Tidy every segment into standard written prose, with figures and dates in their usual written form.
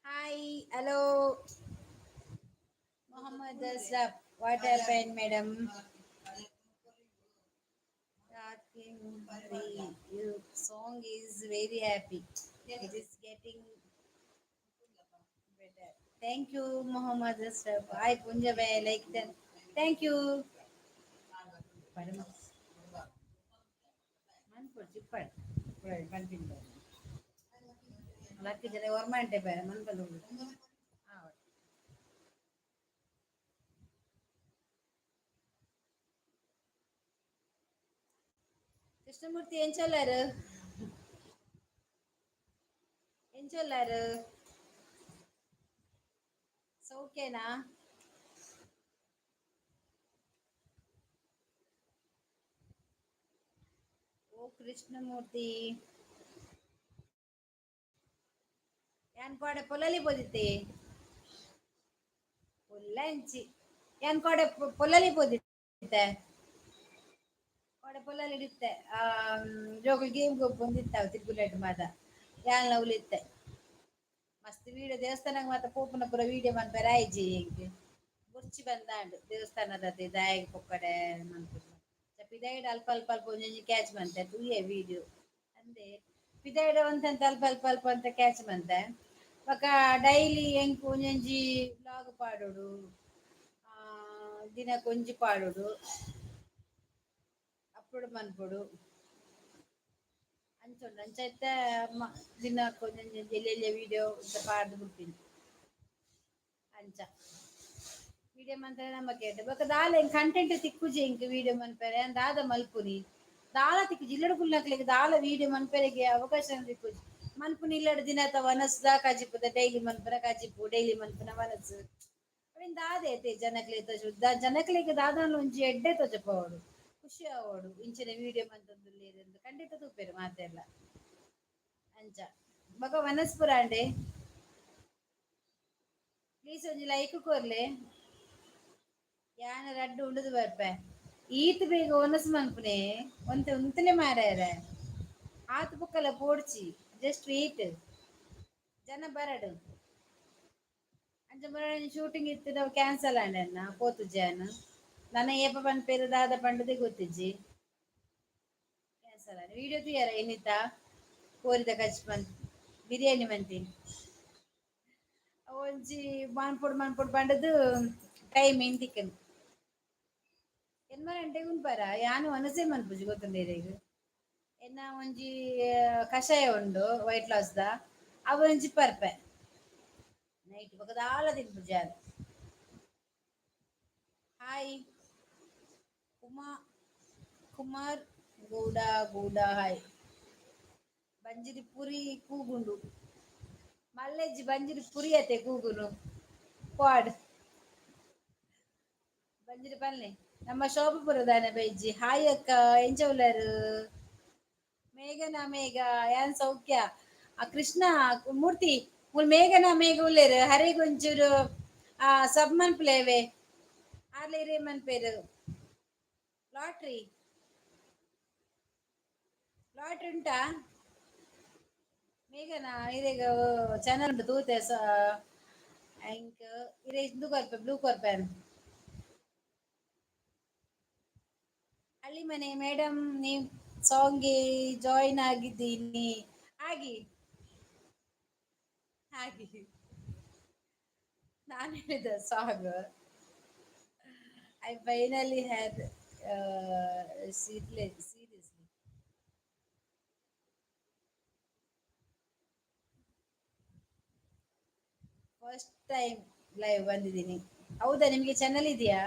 Hi, hello, Mohammed Ashraf. What happened, madam? Your song is very happy. It is getting better. Thank you, Mohammed Ashraf. Hi, Punjabi. Like that. Thank you. Krishnamurthy ಎಂಚೊಲ್ಲಾರು ಎಂಚೊಲ್ಲಾರು ಸೌಖ್ಯನಾ? ಓ ಕೃಷ್ಣಮೂರ್ತಿ, ಯಾನ್ ಕೋಡೆ ಪೊಲಲಿ ಪೋದಿತ್ತೆ ಪೊಲ್ಲಂಚಿ. ಯಾನ್ ಕೋಡೆ ಪೊಲಲಿ ಪೋದಿತ್ತೆ, ಕೋಡೆ ಪೊಲಲಿ ಇತ್ತೆ. ಜೋಕುಲು game ಗೊಬ್ಬೊಂದಿತ್ತ ತಿರ್ಗುಲೆಟ್ ಮಾತ, ಯಾನ್ಲ ಉಲಿತ್ತೆ. ಮಸ್ತ್ video ದೇವಸ್ಥಾನಗ್ ಮಾತ ಪೋಪುನ ಪೂರ ವೀಡಿಯೋ ಮನ್ಪೆರೆ ಆಯ್ಜಿ ಎಂಕ್. ಬೊರ್ಚಿ ಬಂದಾಂಡ್ ದೇವಸ್ಥಾನದ ದಾಯೆಗ್ ಪೊಕ್ಕಡೆ ಮನ್ಪುನ. ಪಿದಾಯಿಡ್ ಅಲ್ಪ ಅಲ್ಪ ಅಲ್ಪ ಒಂಜೊಂಜಿ ಕ್ಯಾಚ್ ಮಂತೆ ತೂಯೆ ವೀಡಿಯೋ ಅಂದೆ. ಪಿದಾಯಿಡ್ ಒಂತಂತ ಅಲ್ಪ ಅಲ್ಪ ಅಲ್ಪ ಅಂತ ಕ್ಯಾಚ್ ಮಂತೆ. ಬೊಕ ಡೈಲಿ ಎಂಕ್ ಒಂಜೊಂಜಿ ವ್ಲಾಗ್ ಪಾಡೊಡು, ದಿನಕ್ ಒಂಜಿ ಪಾಡೊಡು, ಅಪ್ಲೋಡ್ ಮನ್ಪೊಡು. ಅಂಚ ಉಂಡು. ಅಂಚ ಇತ್ತೆ ದಿನಕ್ ಒಂಜೊಂಜಿ ಎಲ್ಯ ಎಲ್ಯ ವೀಡಿಯೋ ಪಾಡ್ದ್ ಬುಡ್ಪಿನಿ. ಅಂಚ ವೀಡಿಯೋ ಮನ್ಪೆರೆ ನಮಕ್ ಬೊಕ ದಾಲ ಎಂಕ್ ಕಂಟೆಂಟ್ ತಿಕ್ಕುಜಿ. ಎಂಕ್ ವೀಡಿಯೋ ಮನ್ಪೆರೆ ದಾದ ಮಲ್ಪುನಿ, ದಾಲ ತಿಕ್ಕುಜಿ. ಇಲ್ಲಡ್ ಕುಲ್ನಕ್ಲೆಗ್ ದಾಲ ವೀಡಿಯೋ ಮನ್ಪೆರೆಗೆ ಅವಕಾಶ ತಿಕ್ಕುಜಿ. ಮನ್ಪುನಿ ಇಲ್ಲಡ್ ದಿನತ ವನಸ್ದ ಕಜಿಪುದ ಡೈಲಿ ಮನ್ಪುನ ಕಜಿಪು, ಡೈಲಿ ಮನ್ಪುನ ವನಸ್. ಅವೆನ್ ದಾದ ಐತೆ ಜನಕ್ಲೆಗ್ ತೋಜುದ? ಜನಕ್ಲೆಗ್ ದಾದಾಂಡ ಒಂಜಿ ಎಡ್ಡೆ ತೋಜಪಾವೊಡು, ಖುಷಿ ಆವೊಡು. ಇಂಚಿನ ವೀಡಿಯೋ ಮಂತೊಂದುಲ್ಲೆರ್ ಅಂದ್ ಖಂಡಿತ ತೂಪೆರ್ ಮಾತೆರ್ಲ. ಅಂಚ ಬೊಕ ವನಸ್ ಪುರ ಆಂಡೆ. ಪ್ಲೀಸ್ ಒಂಜಿ ಲೈಕ್ ಕೊರ್ಲೆ. ಯಾನ್ ರಡ್ಡ್ ಉಂಡುದು ಬರ್ಪೆ. ಈತ್ ಬೇಗ ವನಸ್ ಮನ್ಪುನೆ ಒಂತೆ ಉಂತುಲೆ ಮಾರಾಯರೆ. ಆತ್ ಬೊಕ್ಕಲ ಪೋಡ್ಚಿ, ಜಸ್ಟ್ ವೇಟ್, ಜನ ಬರಡ್. ಅಂಚ ಶೂಟಿಂಗ್ ಇತ್ತಿನ ಕ್ಯಾನ್ಸಲ್ ಆಂಡ್ ಎನ್ನ ಪೋತುಜಿ ಯಾನ್. ನನ ಏಪ ಪನ್ಪೆರ್ ದಾದ ಪಂಡುದೇ ಗೊತ್ತಿಜ್ಜಿ, ಕ್ಯಾನ್ಸಲ್ ಆಂಡ್. ವಿಡಿಯೋ ತೂಯರ ಎನಿತ ಕೋರಿದ ಕಜ್ಪನ್ ಬಿರಿಯಾನಿ ಮಂತಿನಿ. ಒಂಜಿ ಮನ್ಪೊಡು ಮನ್ಪೊಡು ಪಂಡುದು ಟೈಮ್ ಏನ್ ತಿಕ್ಕಂದ್. ಎನ್ಮ ಗಂಟೆಗ್ ಉನ್ಪರ ಯಾನ್ ವನಸೇ ಮನ್ಪುಜಿ ಗೊತ್ತುಂಡು ಇರೆಗ್. ಎನ್ನ ಒಂಜಿ ಕಷಾಯ ಉಂಡು ವೈಟ್ ಲಾಸ್ ದ, ಅವು ಒಂಜಿ ಪರ್ಪೆ ನೈಟ್, ಬೊಕ ದಾಲ ತಿನ್ಪುಜಿ ಯಾನ್. Hi Uma Kumar Gowda Gowda hi. ಬಂಜಿರಿ ಪುರಿ ಕೂಗುಂಡು ಮಲ್ಲೆಜ್ಜಿ, ಬಂಜಿರಿ ಪುರಿ ಅತೆ ಕೂಗುನು ಪಾಡ್ ಬಂಜಿರಿ ಪಲ್ಲೆ. ನಮ್ಮ ಶೋಭಪುರದಾನೆ ಬೈಜಿ. ಹಾಯ್ ಅಕ್ಕ, ಎಂಚ ಉಲ್ಲರು? ಮೇಘನ ಮೇಘ, ಯಾನ್ ಸೌಖ್ಯ. ಆ ಕೃಷ್ಣ ಮೂರ್ತಿ ಮುಲ್ ಮೇಘನ ಮೇಘ ಉಲ್ಲೇರು, ಹರಿಗ್ ಒಂಚೂರು ಆ ಸಬ್ ಮನ್ಪುಲೇವೆ ಆರ್ಲೆ ಇರೇ ಮನ್ಪೇರು. ಲಾಟ್ರಿ ಲಾಟ್ರಿ ಉಂಟಾ ಮೇಘನ? ಇರೆಗ್ ಚಾನಲ್ ಉಂಟು ತೂತೆ. ಎಂಕ್ ಇರೆ ಇಂದು ಕೊರ್ಪೆ, ಬ್ಲೂ ಕೊರ್ಪೆ. ಹಳ್ಳಿ ಮನೆ ಮೇಡಮ್, ನೀವು ಸಾಂಗ್ಗೆ ಜಾಯಿನ್ ಆಗಿದ್ದೀನಿ. ಆಗಿ ಆಗಿ ನಾನು ಹೇಳಿದ song. I finally had seriously first time live ಬಂದಿದ್ದೀನಿ. ಹೌದಾ? ನಿಮಗೆ ಚಾನಲ್ ಇದೆಯಾ?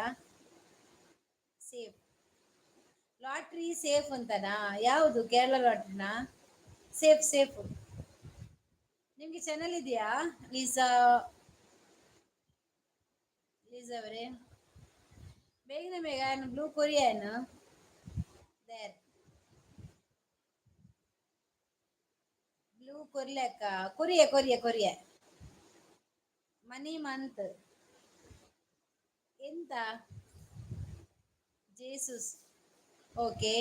ಸೇಫ್ ಲಾಟ್ರಿ ಸೇಫ್ ಅಂತನಾ? ಯಾವುದು, ಕೇರಳ ಲಾಟ್ರಿನಾ? Safe safe. ನಿಮ್ಗೆ ಚಾನಲ್ ಇದೆಯಾ ಲೀಸಾ? ಲೀಸಾ ಅವರೇ, ಬೇಗನೆ ಬೇಗ. Blue Korean there. Blue ಕೊರ್ಲೆಕ್ಕ. Korea Korea Korea money month ಎಂತ? Jesus, okay.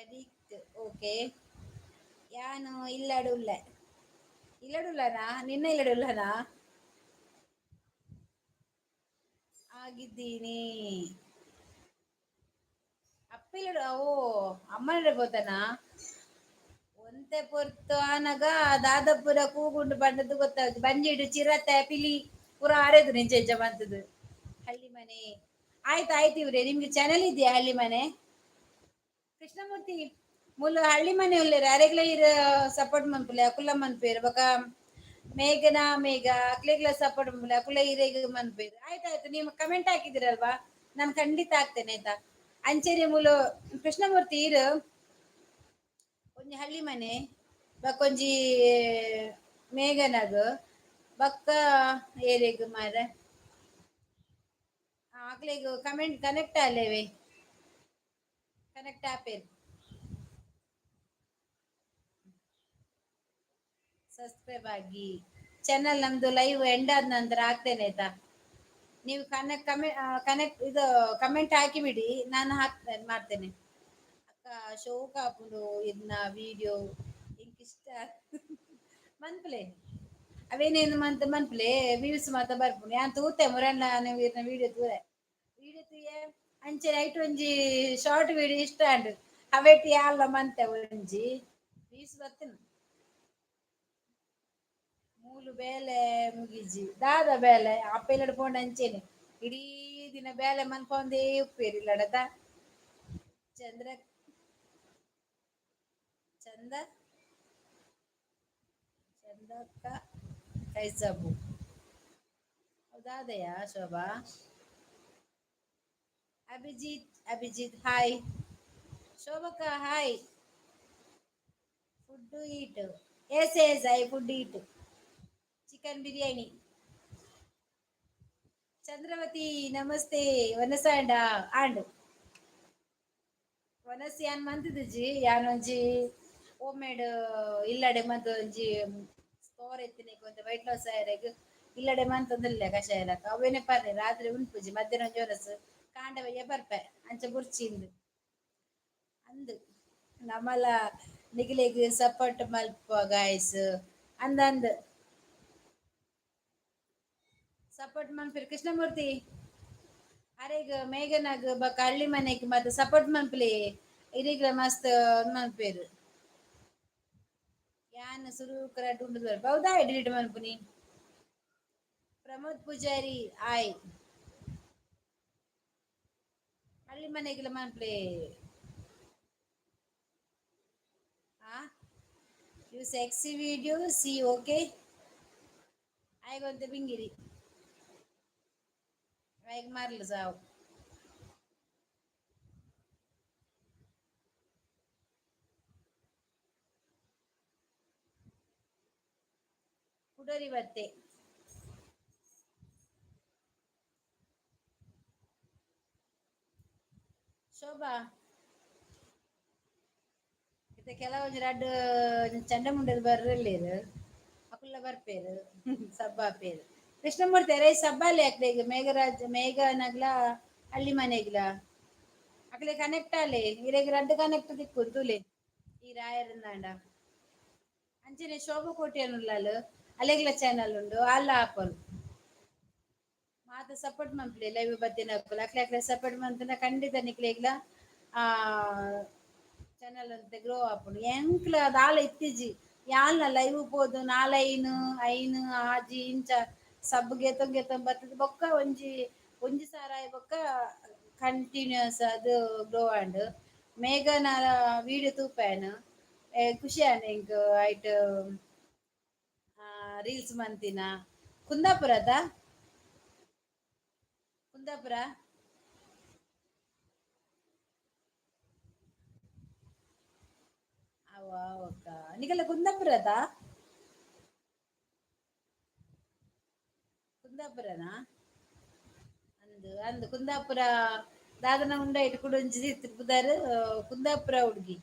Addict, okay. ಯಾನು ಇಲ್ಲಡುಲ್ಲ. ಇಲ್ಲಡುಲ್ಲನಾ? ನಿನ್ನ ಇಲ್ಲಡುಲ್ಲನಾ? ಆಗಿದ್ದೀನಿ ಅಪ್ಪಿಲ್ಲಡು. ಓ, ಅಮ್ಮನ ಬೋತನಾ? ಒಂತೆ ಪೊರ್ತು ಆನಗ ದಾದಪುರ ಕೂಗುಂಡು ಬಂದದ್ದು ಗೊತ್ತಾಗ ಬಂಜಿಡು ಚಿರತೆ ಪಿಲಿ ಪೂರ ಆರೇದು ನಿಂಚ ಇಂಚ ಬಂತದ್ದು. ಹಳ್ಳಿ ಮನೆ, ಆಯ್ತು ಆಯ್ತು. ಇವ್ರೆ, ನಿಮ್ಗೆ ಚಾನಲ್ ಇದೆಯಾ ಹಳ್ಳಿ ಮನೆ? ಕೃಷ್ಣಮೂರ್ತಿ ಮೂಲು ಹಳ್ಳಿ ಮನೆ ಉಲ್ಲೇರು. ಅರೆಗ್ಲ ಇರ ಸಪೋರ್ಟ್ ಮನ್ಪುಲೆ. ಅಕುಲ ಮನ್ಪೇರು. ಬೊಕ ಮೇಘನ ಮೇಘ ಅಕ್ಲೆಗ್ಲ ಸಪೋರ್ಟ್ ಮನ್ಪುಲೆ. ಅಕುಲ ಇರೆಗ್ ಮನ್ಪೇರು. ಆಯ್ತಾಯ್ತು, ನೀವು ಕಮೆಂಟ್ ಹಾಕಿದಿರಲ್ವಾ, ನಾನು ಖಂಡಿತ ಹಾಕ್ತೇನೆ, ಆಯ್ತಾ? ಅಂಚೆನೆ ಮೂಲು ಕೃಷ್ಣಮೂರ್ತಿ ಇರು ಒಂಜಿ ಹಳ್ಳಿ ಮನೆ, ಬಕ್ಕೊಂಜಿ ಮೇಘನಗ್, ಬಕ್ಕ ಏರೆಗ್ ಮಾರೆ ಅಕ್ಲೆಗ್ ಕಮೆಂಟ್ ಕನೆಕ್ಟ್ ಆಲೇವೆ, ಕನೆಕ್ಟ್ ಆಪೇರ್. ಸಬ್ಸ್ಕ್ರೈಬ್ ಆಗಿ. ಚಾನಲ್ ನಮ್ದು ಲೈವ್ ಎಂಡ್ ಆದ ನಂತರ ಹಾಕ್ತೇನೆ, ಆಯ್ತಾ? ನೀವು ಕನೆಕ್ಟ್ ಕಮೆ ಕನೆಕ್ಟ್ ಇದು ಕಮೆಂಟ್ ಹಾಕಿ ಬಿಡಿ, ನಾನು ಹಾಕ್ತೇನೆ, ಮಾಡ್ತೇನೆ. ಅಕ್ಕ, ಶೋಕ್ ಆಪುಂಡು ಇದನ್ನ ವಿಡಿಯೋ, ಇಂಕ್ ಇಷ್ಟ ಮನ್ಪುಲೆ. ಅವೇನೇನು ಮಂತ್ ಮನ್ಪುಲೆ, ವ್ಯೂಸ್ ಮಾತ ಬರ್ಪುಂಡು. ಯಾನ್ ತೂತೆ ಮುರಣ್ಣ ವಿಡಿಯೋ ತೂರೆ, ವಿಡಿಯೋ ತೂಯೆ. ಅಂಚೆ ನೈಟ್ ಒಂಜಿ ಶಾರ್ಟ್ ವಿಡಿಯೋ ಇಷ್ಟ ಆಂಡ್, ಅವೇಟ್ ಯಾಲ್ಲ ಮಂತೆ ಒಂಜಿ ವ್ಯೂಸ್ ಬತ್ತಿನ. ಮೂಲು ಬೇಲೆ ಮುಗಿಜಿ ದಾದ ಬೇಲೆ ಅಪ್ಪೆಲ್ಲಡ್ ಪೋಂಡ ಅಂಚೆನೆ ಇಡೀ ದಿನ ಬೇಲೆ ಮನ್ಪೊಂದೇ ಉಪ್ಪೇರಿ ಇಲ್ಲಡತ. ಚಂದ್ರ ಚಂದ ಚಂದಕ್ಕ ಕೈಸಬು ಹೌದಾದಯಾ ಶೋಭಾ? ಅಭಿಜಿತ್, ಅಭಿಜಿತ್ ಹಾಯ್. ಶೋಭಕ್ಕ hi. Food eat? Yes, I food eat chicken biryani. Chandravathi ನಮಸ್ತೆ. ವನಸಾಂಡ ಆಂಡ್ ವನಸ್ ಯಾನ್ ಮಂತುದುಜಿ. ಯಾನ್ ಒಂಜಿ ಹೋಮ್ ಮೇಡ್ ಇಲ್ಲಡೆ ಮಂತ್ ಒಂಜಿ ಸ್ಕೋರ್ ಇತ್ತಿನೆಗ್ ಒಂತೆ ವೈಟ್ ಲಾಸ್ ಆಯರೆಗ್ ಇಲ್ಲಡೆ ಮಂತೊಂದುಲ್ಲೆ ಕಷಾಯ ಲಕ. ಅವೇನೆ ಪರ್ರೆ, ರಾತ್ರಿ ಉನ್ಪುಜಿ, ಮಧ್ಯಾಹ್ನ ಒಂಜಿ ವನಸ್, ಕಾಂಡೆ ಬಯ್ಯ ಬರ್ಪೆ. ಅಂಚ ಬುರ್ಚಿಂದು ಅಂದು. ನಮಲ ನಿಗಲೆಗ್ ಸಪೋರ್ಟ್ ಮಲ್ಪ ಗಾಯ್ಸ್ ಅಂದ್ ಅಂದ್ ಸಪೋರ್ಟ್ ಮನ್ಪುವೆರ್. ಕೃಷ್ಣಮೂರ್ತಿ ಅರೆಗ್, ಮೇಘನಾಗ್, ಬೊಕ ಹಳ್ಳಿ ಮನೆಗ್ ಮಾತ ಸಪೋರ್ಟ್ ಮನ್ಪುಲೆ. ಇರೆಗ್ಲ ಮಸ್ತ್ ಮನ್ಪುವೆರ್. ಯಾನ್ ಸುರುಕ್ ರಡ್ಡ್ ಉಂಡುದು ಬರ್ಪೆ. ಹೌದಾ? ಡಿಲೀಟ್ ಮನ್ಪುನಿ. ಪ್ರಮೋದ್ ಪೂಜಾರಿ ಆಯ್. ಹಳ್ಳಿ ಮನೆಗ್ಲ ಮನ್ಪುಲೆ. ಆ you sexy video see, okay. ಆಯ್ಗೊಂತೆ ಬಿಂಗಿರಿ ಆಯ್ಗ್ ಮಾರ್ಲು ಸಾವು. ಕುಡರಿ ಬತ್ತೆ. ಶೋಭಾ, ಇತ್ತೆ ಕೆಲವೊಂಜಿ ರಡ್ಡ್ ಚಂಡಮುಂಡದ ಬರ್ರೆಲ್ಲೇರು, ಅಕುಲ್ಲ ಬರ್ಪೇರು, ಸಬ್ಬ ಆಪೇರು. ಕೃಷ್ಣಮೂರ್ತಿ ಅರೇ ಸಬ್ಬಾಲೆ ಅಕ್ಲೆಗ್, ಮೇಘರಾಜ್ ಮೇಘನಗ್ಲ ಹಳ್ಳಿ ಮನೆಗ್ಲ ಅಕ್ಲೆ ಕನೆಕ್ಟ್ ಆಲೆ. ಇರೆಗ್ ರಡ್ಡ್ ಕನೆಕ್ಟ್ ತಿಕ್ಕು ತೂಲೆ ಈ ರಾಯರಂದಾಂಡ. ಅಂಚನೆ ಶೋಭಾ ಕೋಟ್ಯಾನ್ ಉಳ್ಳಾಲ್, ಅಲೆಗ್ಲ ಚಾನಲ್ ಉಂಡು, ಅಲ್ಲ ಆಪಲ್. ಮಾತ ಸಪೋರ್ಟ್ ಮನ್ಪುಲೆ. ಲೈವ್ ಬತ್ತಿನಕುಲು ಅಕ್ಲೆ ಅಕ್ಲೆ ಸಪೋರ್ಟ್ ಮಂತುಂಡ ಖಂಡಿತ ನಿಕ್ಲೆಗ್ಲ ಆ ಚಾನಲ್ ಒಂತೆ ಗ್ರೋ ಆಪುಂಡು. ಎಂಕ್ಲ ದಾಲ ಇತ್ತಿಜಿ. ಯಾನ್ಲ ಲೈವ್ ಪೋದು ನಾಲೈನ್ ಐನ್ ಆಜಿ ಇಂಚ ಸಬ್ ಗೆತೊಂದು ಗೆತೊಂದು ಬತ್ತುದು ಬೊಕ್ಕ ಒಂಜಿ ಒಂಜಿ ಸಾರ ಬೊಕ್ಕ ಕಂಟಿನ್ಯೂಸ್ ಅದು ಗ್ರೋ ಆಂಡ್. ಮೇಘನ ವಿಡಿಯೋ ತೂಪೇನ್, ಖುಷಿ ಆಂಡ್ ಎಂಕ್. ಐಟ್ ರೀಲ್ಸ್ ಮಂತಿನ. ಕುಂದಾಪುರದ, ಕುಂದಾಪುರ. ಅವ ಅಕ್ಕ, ನಿಕಲ್ಲ ಕುಂದಾಪುರದ? ಕುಂದಾಪುರನಾ? ಅಂದು ಅಂದು ಕುಂದಾಪುರ ದಾದನ ಉಂಡೈಟ್ ಕುಡೊಂಜಿ ಪುದರ್ ಕುಂದಾಪುರ ಹುಡುಗಿ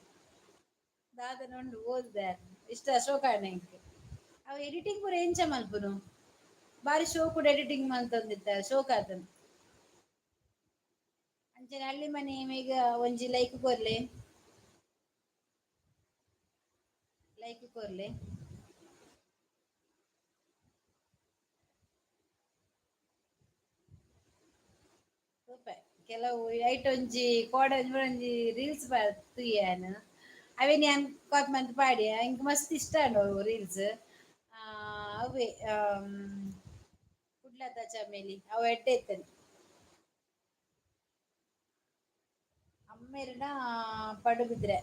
ದಾದನ ಉಂಡು ಓದುದಾರ್ ಇಷ್ಟ ಅಶೋಕ ಎಂಕ್. ಅವು ಎಡಿಟಿಂಗ್ ಪೂರ ಎಂಚ ಮಲ್ಪುನು? ಬಾರಿ ಶೋಕುಡು ಎಡಿಟಿಂಗ್ ಮಲ್ತೊಂದಿತ್ತ, ಶೋಕ್ ಆತನ. ಅಂಚನೆ ಹಳ್ಳಿ ಮನೆ ಮೇಗ ಒಂಜಿ ಲೈಕ್ ಕೊರ್ಲೆ, ಲೈಕ್ ಕೊರ್ಲೆ. ತೂಪೆ ಕೆಲವು ಐಟ್ ಒಂಜಿ ಕೋಡೆ ಒಂಜಿ ರೀಲ್ಸ್ ತೂಯೆನ್, ಅವೇನ್ ಯಾನ್ ಕಾಪಿ ಮಂತ್ ಪಾಡಿಯೆ. ಎಂಕ್ ಮಸ್ತ್ ಇಷ್ಟ ಆಂಡ್ ಅವು ರೀಲ್ಸ್. ಅವೇ ಕುಡ್ಲದ ಚಮೇಲಿ ಅವು ಎಡ್ಡೆ ಇತ್ತಂಡ್. ಅಮ್ಮೆರ್ನ ಪಡುಬಿದ್ರೆ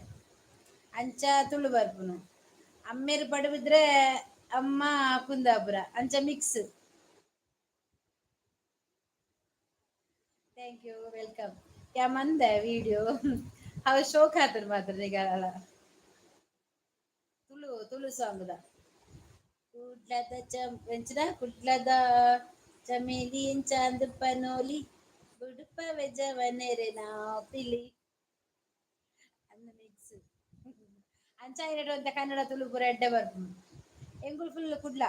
ಅಂಚ ತುಳು ಬರ್ಪುನು. ಅಮ್ಮೆರ್ ಪಡುಬಿದ್ರೆ, ಅಮ್ಮ ಕುಂದಾಪುರ, ಅಂಚ ಮಿಕ್ಸ್. Thank you, welcome. ಯಾ ಮಂದೆ ವಿಡಿಯೋ ಅವು ಶೋಕ್ ಆತನ ಮಾತ್ರ. ನಿಗಲ ತುಳು ತುಳು ಸಾಂಗ್ದ ಕುಡ್ಲದ ಚಂ ಎಂಚಿನ ಕುಡ್ಲದ ಚಮೇಲಿ ಎಂಚಾಂದ್ ಪನೋಲಿ ಬುಡುಪವೆ ಜವನೆರೆನ ಪಿಲಿ ಅಂದ್ ಮಿಕ್ಸ್. ಅಂಚ ಐನಡ್ ಒಂತೆ ಕನ್ನಡ ತುಳು ಪೂರ ಎಡ್ಡೆ ಬರ್ಪುಂಡು. ಎಂಕುಲು ಫುಲ್ ಕುಡ್ಲ,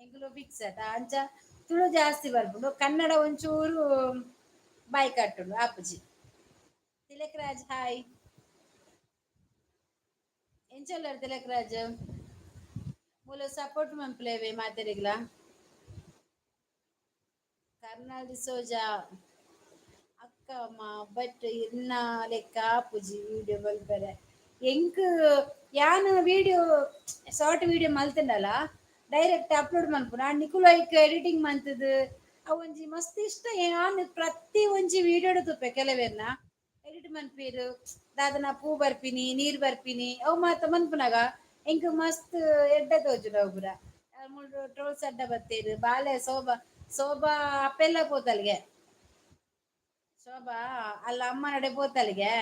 ಎಂಕುಲು ಫಿಕ್ಸ್ ಅತ. ಅಂಚ ತುಳು ಜಾಸ್ತಿ ಬರ್ಪುಂಡು, ಕನ್ನಡ ಒಂಚೂರು ಬಾಯಿ ಕಟ್ಟುಂಡು, ಆಪುಜಿ. ತಿಲಕ್ ರಾಜ್, ಹಾಯ್. ಎಂಚ ಉಲ್ಲರ್ ತಿಲಕ್ ರಾಜ್? ಮೂಲ ಸಪೋರ್ಟ್ ಮನ್ಪುಲೇವೆ ಮಾತೆರಿಗ್ಲಾ. ಕರ್ನಾಲ್ ಡಿಸೋಜಾ ಅಕ್ಕ ಬಟ್ ಇರ್ನ ಲೆಕ್ಕ ಆಪುಜಿ ವಿಡಿಯೋ ಮಲ್ಪೆರೆ ಎಂಕ್. ಯಾನ್ ವಿಡಿಯೋ ಶಾರ್ಟ್ ವಿಡಿಯೋ ಮಲ್ತಂಡಲ ಡೈರೆಕ್ಟ್ ಅಪ್ಲೋಡ್ ಮನ್ಪುನ. ನಿಕುಲು ಐಕ್ ಎಡಿಟಿಂಗ್ ಮಂತುದು ಅವು ಒಂಜಿ ಮಸ್ತ್ ಇಷ್ಟ. ಯಾನ್ ಪ್ರತಿ ಒಂಜಿ ವಿಡಿಯೋಡು ತೂಪೆ. ಕೆಲವೆರ್ನ ಎಡಿಟ್ ಮನ್ಪೀರು, ದಾದನ ಪೂ ಬರ್ಪಿನಿ, ನೀರ್ ಬರ್ಪಿನಿ, ಅವು ಮಾತ ಮನ್ಪುನಗ ಎಂಕ್ ಮಸ್ತ್ ಎಡ್ಡೆ ತೋಜುಂಡು. ಅವು ಪೂರ ಮೂಲು ಟ್ರೋಲ್ಸ್ ಅಡ್ಡ ಬತ್ತೇರು. ಬಾಲೆ ಶೋಭಾ, ಶೋಭಾ ಅಪ್ಪೆಲ್ಲ ಪೋತಲ್ಗೆ. ಶೋಭಾ ಅಲ್ಲ ಅಮ್ಮ ನಡೆ ಪೋತಲ್ಗೆ.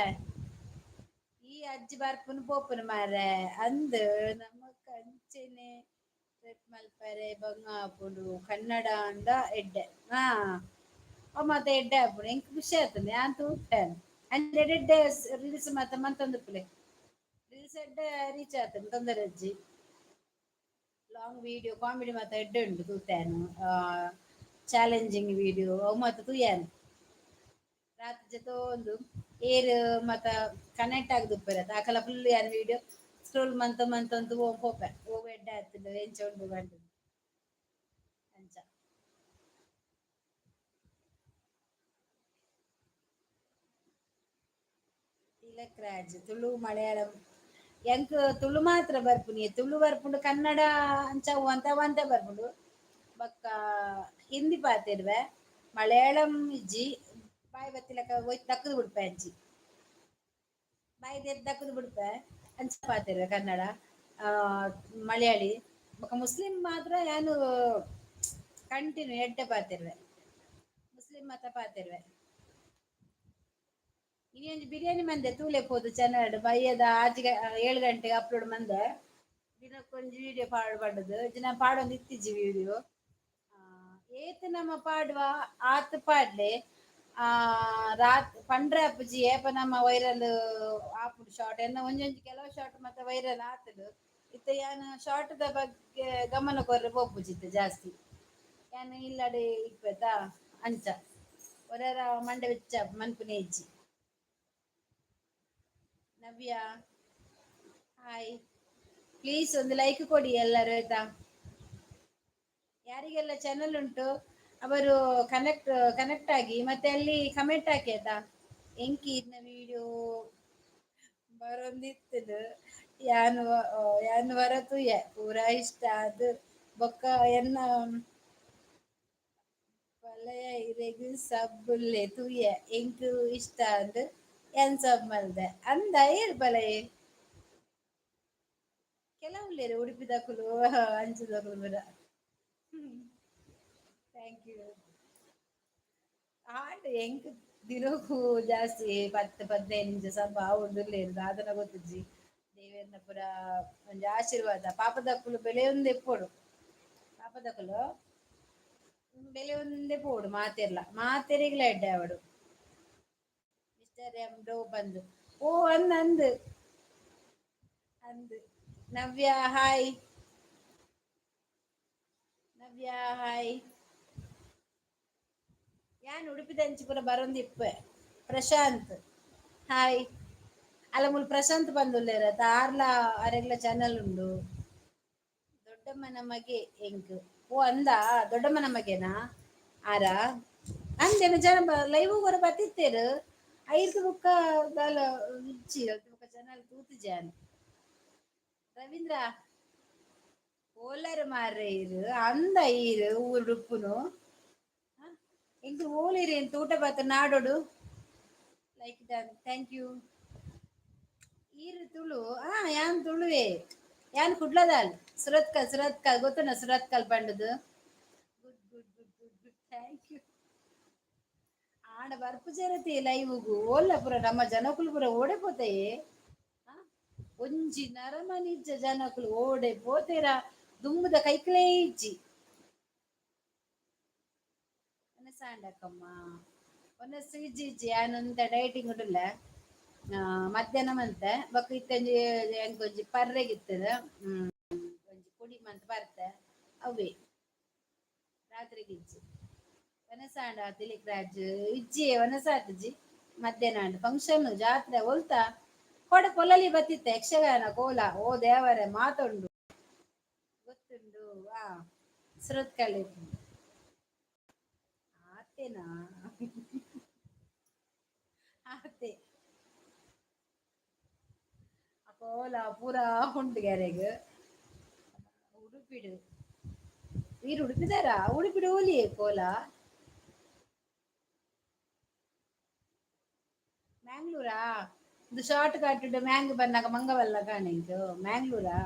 ಈ ಅಜ್ಜಿ ಬರ್ಪುನು ಪೋಪುನು ಮಾರ್ರೆ ಅಂದ್ ನಮಕ್ ಅಂಚೆನೆ ಟ್ರಿಪ್ ಮಲ್ಪರೆ ಬಂಗ ಆಪುಂಡು. ಕನ್ನಡ ಅಂಡ ಎಡ್ಡೆ. ಹಾ, ಅವು ಮಾತ ಎಡ್ಡೆ ಆಪುಂಡು. ಎಂಕ್ ಖುಷಿ ಆತುಂಡು, ಯಾನ್ ತೂಪೆ. ಅಂಚ ಎಡ್ಡೆ ರೀಲ್ಸ್ ಮಾತ ಮಂತೊಂದುಪ್ಪುಲೆ. ರೀಲ್ಸ್ ಎಡ್ಡೆ ರೀಚ್ ಆತುಂಡು, ತೊಂದರೆ ಇಜ್ಜಿ. ಲಾಂಗ್ ವಿಡಿಯೋ ಕಾಮಿಡಿ ಮಾತ ಎಡ್ಡೆ ಉಂಡು, ತೂತೇನು. ಚಾಲೆಂಜಿಂಗ್ ವಿಡಿಯೋ ಅವು ಮಾತ ತೂಯಾನು. ರಾತ್ರಿ ಜೊತೆ ಒಂದು ಏರ್ ಮಾತ ಕನೆಕ್ಟ್ ಆಗದುಪ್ಪೆರೆ ಅಕಲ ಫುಲ್ ಯಾನ್ ವಿಡಿಯೋ ಸ್ಕ್ರೋಲ್ ಮಂತ ಮಂತೊಂದು ಪೋಪೆ. ಓ ಎಡ್ಡೆ ಆತುಂಡು, ಎಂಚ ಉಂಡು ಪಂಡುದು ಅಂಚ. ತಿಲಕ್ ರಾಜ್, ತುಳು ಮಲಯಾಳಂ ಎಂಕ್ ತುಳು ಮಾತ್ರ ಬರ್ಪುನಿ. ತುಳು ಬರ್ಪುಂಡು, ಕನ್ನಡ ಅಂಚ ಒಂತೆ ಒಂತೆ ಬರ್ಪುಂಡು. ಬೊಕ್ಕ ಹಿಂದಿ ಪಾತೆರುವೆ. ಮಲಯಾಳಂ ಇಜ್ಜಿ. ಬಾಯಿ ಬತ್ತಿಲಕ ಒಯ್ ದಕ್ಕುದು ಬುಡ್ಪೆ. ಅಂಚಿ ಬಾಯಿ ದಕ್ಕುದು ಬುಡ್ಪೆ, ಅಂಚ ಪಾತೆರುವೆ ಕನ್ನಡ, ಮಲಯಾಳಿ. ಬೊಕ್ಕ ಮುಸ್ಲಿಂ ಮಾತ್ರ ಯಾನು ಕಂಟಿನ್ಯೂ ಎಡ್ಡೆ ಪಾತೆರುವೆ. ಮುಸ್ಲಿಂ ಮಾತ್ರ ಪಾತೆರುವೆ. ಇನಿ ಒಂಜಿ ಬಿರಿಯಾನಿ ಮಂದೆ ತೂಲೆ ಪೋದು ಚೆನ್ನಡ್. ಬಯ್ಯದ ಆಜಿ 7 ಗಂಟೆಗೆ ಅಪ್ಲೋಡ್ ಮಂದೆ. ದಿನಕ್ಕೊಂಜಿ ವಿಡಿಯೋ ಪಾಡ್ ಪಂಡುದು ದಿನ ಪಾಡೊಂದು ಇತ್ತಿಜ್ಜಿ ವಿಡಿಯೋ. ಏತ್ ನಮ್ಮ ಪಾಡುವ ಆತ್ ಪಾಡ್ಲೆ. ರಾತ್ ಪಂಡ್ರೆ ಅಪ್ಪುಜಿ ಏಪ ನಮ್ಮ ವೈರಲ್ ಆಪುಂಡು ಶಾರ್ಟ್ ಎನ್ನ ಒಂಜೊಂಜಿ ಕೆಲವು ಶಾರ್ಟ್ ಮತ್ತೆ ವೈರಲ್ ಆತುಂಡು. ಇತ್ತೆ ಯಾನ್ ಶಾರ್ಟ್ ದ ಬಗ್ಗೆ ಗಮನ ಕೊರ್ರೆ ಪೋಪುಜಿ ಇತ್ತೆ ಜಾಸ್ತಿ. ಯಾನ್ ಇಲ್ಲಡೆ ಇಪ್ಪೆತ ಅಂಚ ಒರರ ಮಂಡೆ ಬೆಚ್ಚ ಮನ್ಪುನೆ ಇಜ್ಜಿ. ನವ್ಯ, ಹಾಯ್. ಪ್ಲೀಸ್ ಒಂದು ಲೈಕ್ ಕೊಡಿ ಎಲ್ಲರೂ, ಆಯ್ತಾ? ಯಾರಿಗೆಲ್ಲ ಚಾನಲ್ ಉಂಟು ಅವರು ಕನೆಕ್ಟ್ ಕನೆಕ್ಟ್ ಆಗಿ ಮತ್ತೆ ಅಲ್ಲಿ ಕಮೆಂಟ್ ಹಾಕಿ, ಆಯ್ತಾ? ಎಂಕಿ ಇರ್ನ ವಿಡಿಯೋ ಬರೊಂದಿತ್ತುಂಡು. ಯಾನ್ ಯಾನ್ ವರ ತೂಯೆ, ಪೂರಾ ಇಷ್ಟ ಅದು. ಬೊಕ್ಕ ಎನ್ನ ಪಲಯ ಇರೆಗ್ ಸಬ್ ಉಲ್ಲೆ ತೂಯೆ, ಎಂಕ್ ಇಷ್ಟ ಅಂದ್ ಯಾನ್ ಸಬ್ ಮಲ್ದೆ ಅಂದ. ಏರ್ ಪಲಯೆ? ಕೆಲವು ಉಲ್ಲೆರ್ ಉಡುಪಿದಕುಲು, ಅಂಚದಕುಲು ಪೂರ. Thank you. ಆಂಡ್ ಎಂಕ್ ದಿನಕ್ಕೂ ಜಾಸ್ತಿ 10 15 ನಿಮಿಷ ಸಬ್ ಆವೊಂದುಲ್ಲೆರ್, ದಾದನ ಗೊತ್ತುಜ್ಜಿ. ದೇವೆರ್ನ ಪೂರ ಒಂಜಿ ಆಶೀರ್ವಾದ. ಪಾಪದಕುಲು ಬೆಳೆಯೊಂದು ಇಪ್ಪೊಡು ಪಾಪದಕುಲು. ಬೆಲೆ ಒಂದೇ ಪೋಡು ಮಾತೆರ್ಲ ಮಾತೆರೆಗ್ಲ ಎಡ್ಡೆ ಆವಡು. ಮಿಸ್ಟರ್ ಎಂ ಡೋ ಬಂದು ಓ ಅಂದ್ ಅಂದ್ ಅಂದ್. ನವ್ಯ ಹಾಯ್, ನವ್ಯ ಹಾಯ್. ಯಾನ್ ಉಡುಪಿದಂಚಿ ಪೂರ ಬರೊಂದಿಪ್ಪೆ. ಪ್ರಶಾಂತ್ ಹಾಯ್. ಅಲ್ಲ, ಮೂಲು ಪ್ರಶಾಂತ್ ಬಂದುಲ್ಲೇರ ತಾರ್ಲ, ಅರೆಗ್ಲ ಚಾನಲ್ ಉಂಡು. ದೊಡ್ಡಮ್ಮನ ಮಗೆ ಎಂಕ್. ಓ ಅಂದ, ದೊಡ್ಡಮ್ಮನ ಮಗೆನಾ ಆರ? ಅಂದೇನ ಜನ ಲೈವ್ ಹೊರ ಬತ್ತಿತ್ತೇರು. ಐರ್ದು ಬುಕ್ಕ ದಾಲ ಇಜ್ಜಿ, ಅಲ್ತ ಬುಕ್ಕ ಚಾನಲ್ ತೂತುಜಾನ್. ರವೀಂದ್ರ ಓಲರ್ ಮಾರ್ರೆ ಇರು ಅಂದ ಈರು ಊರುಡುಪ್ಪುನು ಎಂಕ್ ಓಲಿರಿ ತೂಟ ಬತ್ತ ನಾಡೋಡು. Like done, thank you. ಈರು Tulu? ಆ, ಯಾನ್ ತುಳುವೆ, ಯಾನ್ ಕುಡ್ಲದಾಲ್. ಸುರತ್ಕಲ್, ಸುರತ್ಕಲ್ ಗೊತ್ತುನ? ಸುರತ್ಕಲ್ ಪಂಡುದು. Good good good good good, thank you. ಆಂಡ ಬರ್ಪುಜರತಿ ಲೈವುಗು. ಓಲ್ಲ ಪುರ ನಮ್ಮ ಜನಕುಲು ಪುರ ಓಡೆ ಪೋತೆಯೇ? ಒಂಜಿ ನರಮನಿಜ್ಜ, ಜನಕುಲು ಓಡೆ ಪೋತೇರ? ದುಂಬುದ ಕೈಕ್ಲೇ ಇಜ್ಜಿ. ಸಾಂಡಕ್ಕಮ್ಮ, ಒನಸ್ ಇಜ್ಜಿ ಇಜ್ಜಿ. ಯಾನೊಂತ ಡೈಟಿಂಗ್ ಉಂಡುಲ್ಲ. ಮಧ್ಯಾಹ್ನ ಮಂತೆ ಬೊಕ್ಕ ಇತ್ತೊಂಜಿ ಎಂಕೊಂಜಿ ಪರ್ರೆಗಿತ್ತದ ಒಂಜಿ ಪೊಡಿ ಮಂತ್ ಬರ್ತೆ ಅವೇ, ರಾತ್ರಿಗೆ ಇಜ್ಜಿ. ವನಸಾಂಡ ತಿಲಿಕ್ ರಾಜ್ ಇಜ್ಜಿ, ವನಸಾತಿಜಿ. ಮಧ್ಯಾಹ್ನ ಆಂಡ್. ಫಂಕ್ಷನ್ ಜಾತ್ರೆ ಒಲ್ತ ಕೊಡ ಪೊಲಲಿ ಬತ್ತಿತ್ತೆ. ಯಕ್ಷಗಾನ ಕೋಲ. ಓ ದೇವರೇ, ಮಾತುಂಡು ಗೊತ್ತುಂಡು. ಆ ಸುರತ್ಕಲ್ ಆತೇನಾ? ಆತೆ. ಕೋಲ ಪೂರ ಉಂಡು ಗ್ಯಾರೆಗ್ ಉಡುಪಿಡು. ಈರ್ ಉಡುಪಿದಾರ? ಉಡುಪಿಡು ಓಲಿಯೇ ಕೋಲ? ಮ್ಯಾಂಗ್ಳೂರಾ? ಇದು ಶಾರ್ಟ್ ಕಟ್ ಮ್ಯಾಂಗ್ ಬಂದಾಗ ಮಂಗವಲ್ಲ ಕಾಣಿಂತು. ಮ್ಯಾಂಗ್ಳೂರಾ?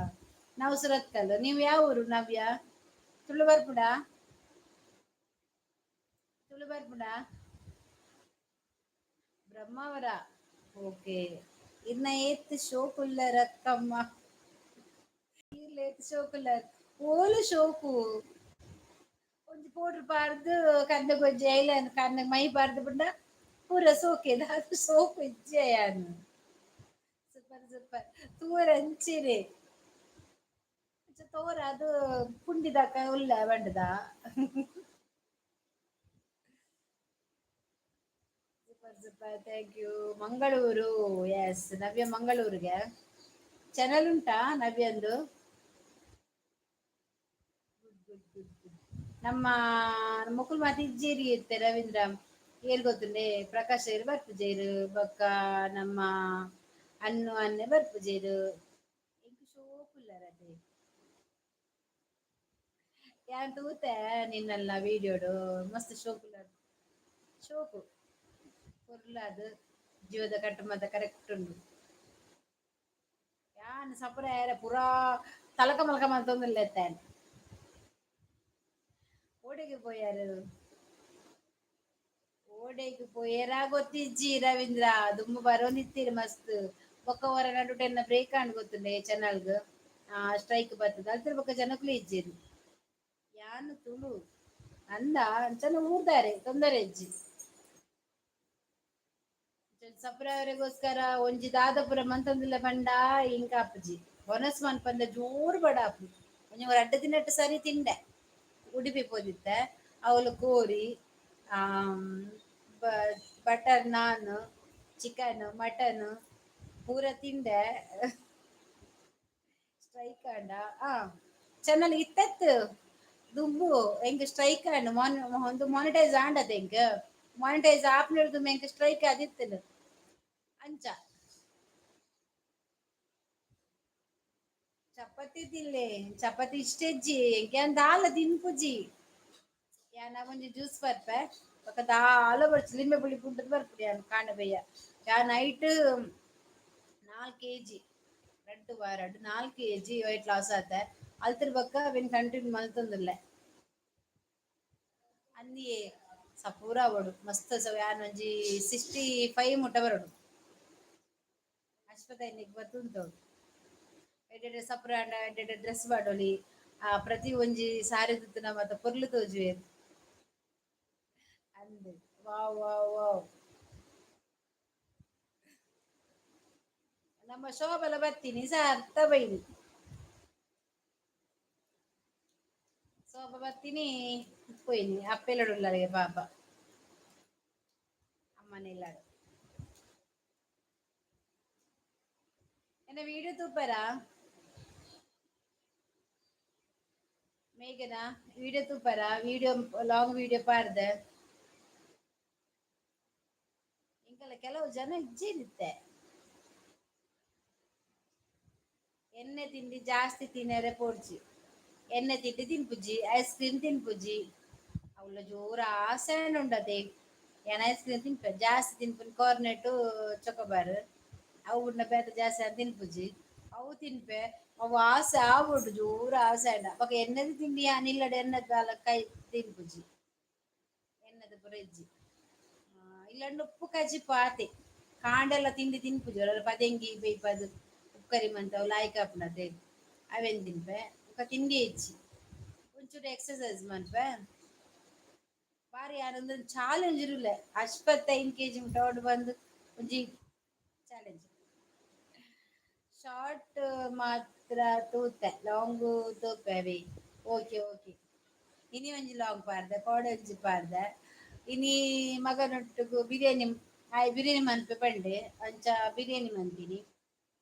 ನಾವು ಸುರತ್ಕಲ್. ನೀವು ಯಾವ ಊರು ನವ್ಯ? ತುಳು ಬರ್ಪುಡ? ತುಳು ಬರ್ಪುಡ? ಬ್ರಹ್ಮಾವರ, ಓಕೆ. ಇನ್ನ ಏತ್ ಶೋಕುಲ್ಲ ರಕ್ಕಮ್ಮ, ಇರ್ಲ ಏತ್ ಶೋಕುಲ್ಲ. ಓಲು ಶೋಕು? ಒಂಜಿ ಪೌಡ್ರ್ ಪಾರ್ದು, ಕಣ್ಣಗ್ ಒಂಜಿ ಐಲೈನ್, ಕಣ್ಣಗ್ ಮೈ ಪಾರ್ದು ಪುಂಡ ಪೂರ ಸೋಕೆ. ದಾದ ಸೋಕು ಇಜ್ಜೆ ಯಾನ್. Super super. ತೂವರೆ ಅಂಚೆನೆ ತೋರ ಅದು ಪುಂಡಿದಕ ಉಲ್ಲ ಬಂಡದ. Super super, thank you. Mangaluru, S. ನವ್ಯ ಮಂಗಳೂರಿಗೆ. ಚಾನಲ್ ಉಂಟಾ ನವ್ಯಂದು? Good good good good. ನಮ್ಮ ಮುಕುಲ್ ಮಾತ ಇಜ್ಜೇರಿ ಇತ್ತೆ. ರವೀಂದ್ರ ಏರ್ ಗೊತ್ತುಂಡೆ? ಪ್ರಕಾಶ್ ಏರ್ ಬರ್ಪುಜೇರು. ಬೊಕ್ಕ ನಮ್ಮ ಅನ್ನು ಅನ್ನೆ ಬರ್ಪುಜೇರು. ಎಂಕ್ ಶೋಕುಲ್ಲರತೆ. ಯಾನ್ ತೂತೆ ನಿನ್ನೆಲ್ಲ ವೀಡಿಯೋಡು, ಮಸ್ತ್ ಶೋಕುಲ್ಲ. ಶೋಕು ಪೊರ್ಲಾದ್ ಜೀವದ ಕಟ್ಟು ಮಾತ ಕರೆಕ್ಟ್ ಉಂಡು. ಯಾನ್ ಸಪುರ ಪೂರಾ ತಲಕ ಮಲಕ ಮಂತೊಂದುಲ್ಲೆ. ಓಡೆಗೆ ಪೋಯಾರು? ಓಡೆಗ್ ಪೋಯೆರಾ ಗೊತ್ತಿಜ್ಜಿ. ರವೀಂದ್ರ ದುಂಬು ಬರೋಂದಿತ್ತೀರಿ ಮಸ್ತ್. ಬೊಕ್ಕ ಹೊರ ನಡುಟೆನ್ನ ಬ್ರೇಕ್ ಆಂಡ್ ಗೊತ್ತುಂಡೆ ಚಾನಲ್ಗ್ ಸ್ಟ್ರೈಕ್ ಬರ್ತದ ಅಲ್ತರ. ಬೊಕ್ಕ ಜನಕುಲು ಇಜ್ಜಿರಿ. ಯಾನ್ ತುಳು ಅಂದ ಅಂಚನ ಊರ್ದಾರೆ, ತೊಂದರೆ ಇಜ್ಜಿ. ಸಪ್ರವರೆಗೋಸ್ಕರ ಒಂಜಿ ದಾದಪುರ ಮಂತೊಂದುಲ್ಲ ಪಂಡ ಇಂಕ ಅಪ್ಪುಜಿ. ಒನಸ್ ಮನ್ಪಂದೆ ಜೋರು ಬಡ ಆಪು. ಒಂಜಿ ರಡ್ಡ್ ದಿನಟ್ ಸರಿ ತಿಂಡೆ. ಉಡುಪಿ ಪೋದಿತ್ತೆ, ಅವಳು ಕೋರಿ, ಬಟರ್ ನಾನ್, ಚಿಕನ್, ಮಟನ್ ಪೂರ ತಿಂಡೆ. ಸ್ಟ್ರೈಕ್ ಆಂಡ? ಆ ಚಾನಲ್ ಇತ್ತತ್ತು ದುಂಬು. ಎಂಕ್ ಸ್ಟ್ರೈಕ್ ಆಂಡ್ ಮಾನ್ ಒಂದು ಮಾನಿಟೈಸ್ ಆಂಡದ. ಎಂಕ್ ಮಾನಿಟೈಸ್ ಆಪ್ನಿಡ್ದು ಎಂಕ್ ಸ್ಟ್ರೈಕ್ ಆದಿತ್ತುಂಡು ಅಂಚ. ಚಪಾತಿ ತಿನ್ಲೆ, ಚಪಾತಿ ಇಷ್ಟೆಜ್ಜಿ ಎಂಕ್. ಯಾನ್ ದಾಲ ತಿನ್ಪುಜಿ. ಯಾನ್ ಒಂಜಿ ಜ್ಯೂಸ್ ಬರ್ಪೆ, ಬೊಕ ದಾಲ ಬರ್ಚಿ. ಲಿಂಬೆ ಪುಳಿ ಪುಂಟದ್ ಬರ್ಪುಡಿ ಯಾನ್ ಕಾಂಡೆ ಬಯ್ಯ. ಯಾನ್ night 4 KG, 2 ವಾರಡ್ 4 KG weight loss ಆತೆ. ಅಲ್ತಿರ್ ಬೊಕ್ಕ ಅವೆನ್ ಕಂಟಿನ್ಯೂ ಮಲ್ತೊಂದುಲ್ಲೆ. ಅಂದಿಯೇ ಸಪೂರ ಆವೊಡು ಮಸ್ತ್. ಯಾನ್ ಒಂಜಿ 65 ಮುಟ್ಟ ಬರೊಡು. ಅಶ್ವಥ ಬತ್ತುಂತೋಡು. ಎಡ್ಡೆ ಸಪುರ ಆಂಡ ಎಡ್ಡೆ ಡ್ರೆಸ್ ಪಾಡೊಲಿ. ಆ ಪ್ರತಿ ಒಂಜಿ ಸಾರಿ ತುತ್ತುನ ಮಾತ ಪೊರ್ಲು ತೋಜುವೆರ್. ಅಂದ್, ವಾವ್ ವಾವ್ ವಾವ್. ನಮ್ಮ ಶೋಭಲ ಬತ್ತೀನಿ ಸಾರ್ಥ ಬೈನಿ. ಶೋಭ ಬತ್ತೀನಿ ಪೋಯಿನಿ ಅಪ್ಪೆಲ್ಲಡುಲ್ಲರಿಗೆ ಪಾಪ ಅಮ್ಮನಿಲ್ಲಾಡು. ಎನ್ನ ವೀಡಿಯೋ ತೂಪರಾ ಮೇಘನಾ? ವಿಡಿಯೋ ತೂಪರಾ? ವಿಡಿಯೋ, ಲಾಂಗ್ ವಿಡಿಯೋ ಪಾಡ್ದೆ. ಇಂಕಲ್ಲ ಕೆಲವು ಜನ ಇಜ್ಜಿರುತ್ತೆ. ಎಣ್ಣೆ ತಿಂಡಿ ಜಾಸ್ತಿ ತಿನ್ನರೆ ಪೋಡ್ಚಿ. ಎಣ್ಣೆ ತಿಂಡಿ ತಿನ್ಪುಜಿ, ಐಸ್ ಕ್ರೀಮ್ ತಿನ್ಪುಜಿ. ಅವಳ ಜೋರ ಆಸೆ ಉಂಡತೆ. ಏನ್ ಐಸ್ ಕ್ರೀಮ್ ತಿನ್ಪೆ ಜಾಸ್ತಿ ತಿನ್ಪುನ್ ಕಾರ್ನೆಟು, ಚೊಕೊಬಾರ್. ಅವು ಉಂಡ ಬೇತೆ ಜಾಸ್ತಿ ಅಂತ ತಿನ್ಪುಜಿ. ಅವು ತಿನ್ಪೆ. ಅವು ಆಸೆ ಆವೊಡು, ಜೋರು ಆಸೆ ಆಂಡ. ಬೊಕ ಎಣ್ಣೆದ ತಿಂಡಿ ಯಾನ್ ಇಲ್ಲಡೆ ಎಣ್ಣೆದ ಕೈ ತಿನ್ಪುಜಿ. ಎಣ್ಣೆದ ಪೂರ ಇಜ್ಜಿ. ಇಲ್ಲಂಡ ಉಪ್ಪು ಕಜಿಪು ಆತೆ. ಕಾಂಡೆಲ್ಲ ತಿಂಡಿ ತಿನ್ಪುಜಿ. ಪದೆಂಗಿ ಬೇಯ್ಪದು, ಉಪ್ಪುಕರಿ ಮಂತ ಅವು ಲಾಯ್ಕ್ ಆಪುಂಡತೆ, ಅವೆನ್ ತಿನ್ಪೆ. ಬೊಕ ತಿಂಡಿ ಇಜ್ಜಿ. ಒಂಚೂರು ಎಕ್ಸರ್ಸೈಸ್ ಮನ್ಪೆ. ಬಾರಿ ಯಾನಂದ್ರೆ ಚಾಲೆಂಜ್ ಇರುಲೆ. 55 ಕೆಜಿ ಮುಟ ಓಡ್ ಬಂದು ಒಂಜಿ ಚಾಲೆಂಜ್. ಶಾರ್ಟ್ ಮಾತ್ರ ತೂತೆ, ಲಾಂಗ್ ತೂಪೆವಿ. ಓಕೆ ಓಕೆ, ಇನಿ ಒಂಜಿ ಲಾಂಗ್ ಪಾಡ್ದೆ, ಕೋಡೆ ಒಂಜಿ ಪಾಡ್ದೆ. ಇನಿ ಮಗನೊಟ್ಟುಗು ಬಿರಿಯಾನಿ ಆಯ್ ಬಿರಿಯಾನಿ ಮನ್ಪೆ ಪಂಡೆ. ಅಂಚ ಬಿರಿಯಾನಿ ಮಂತೀನಿ,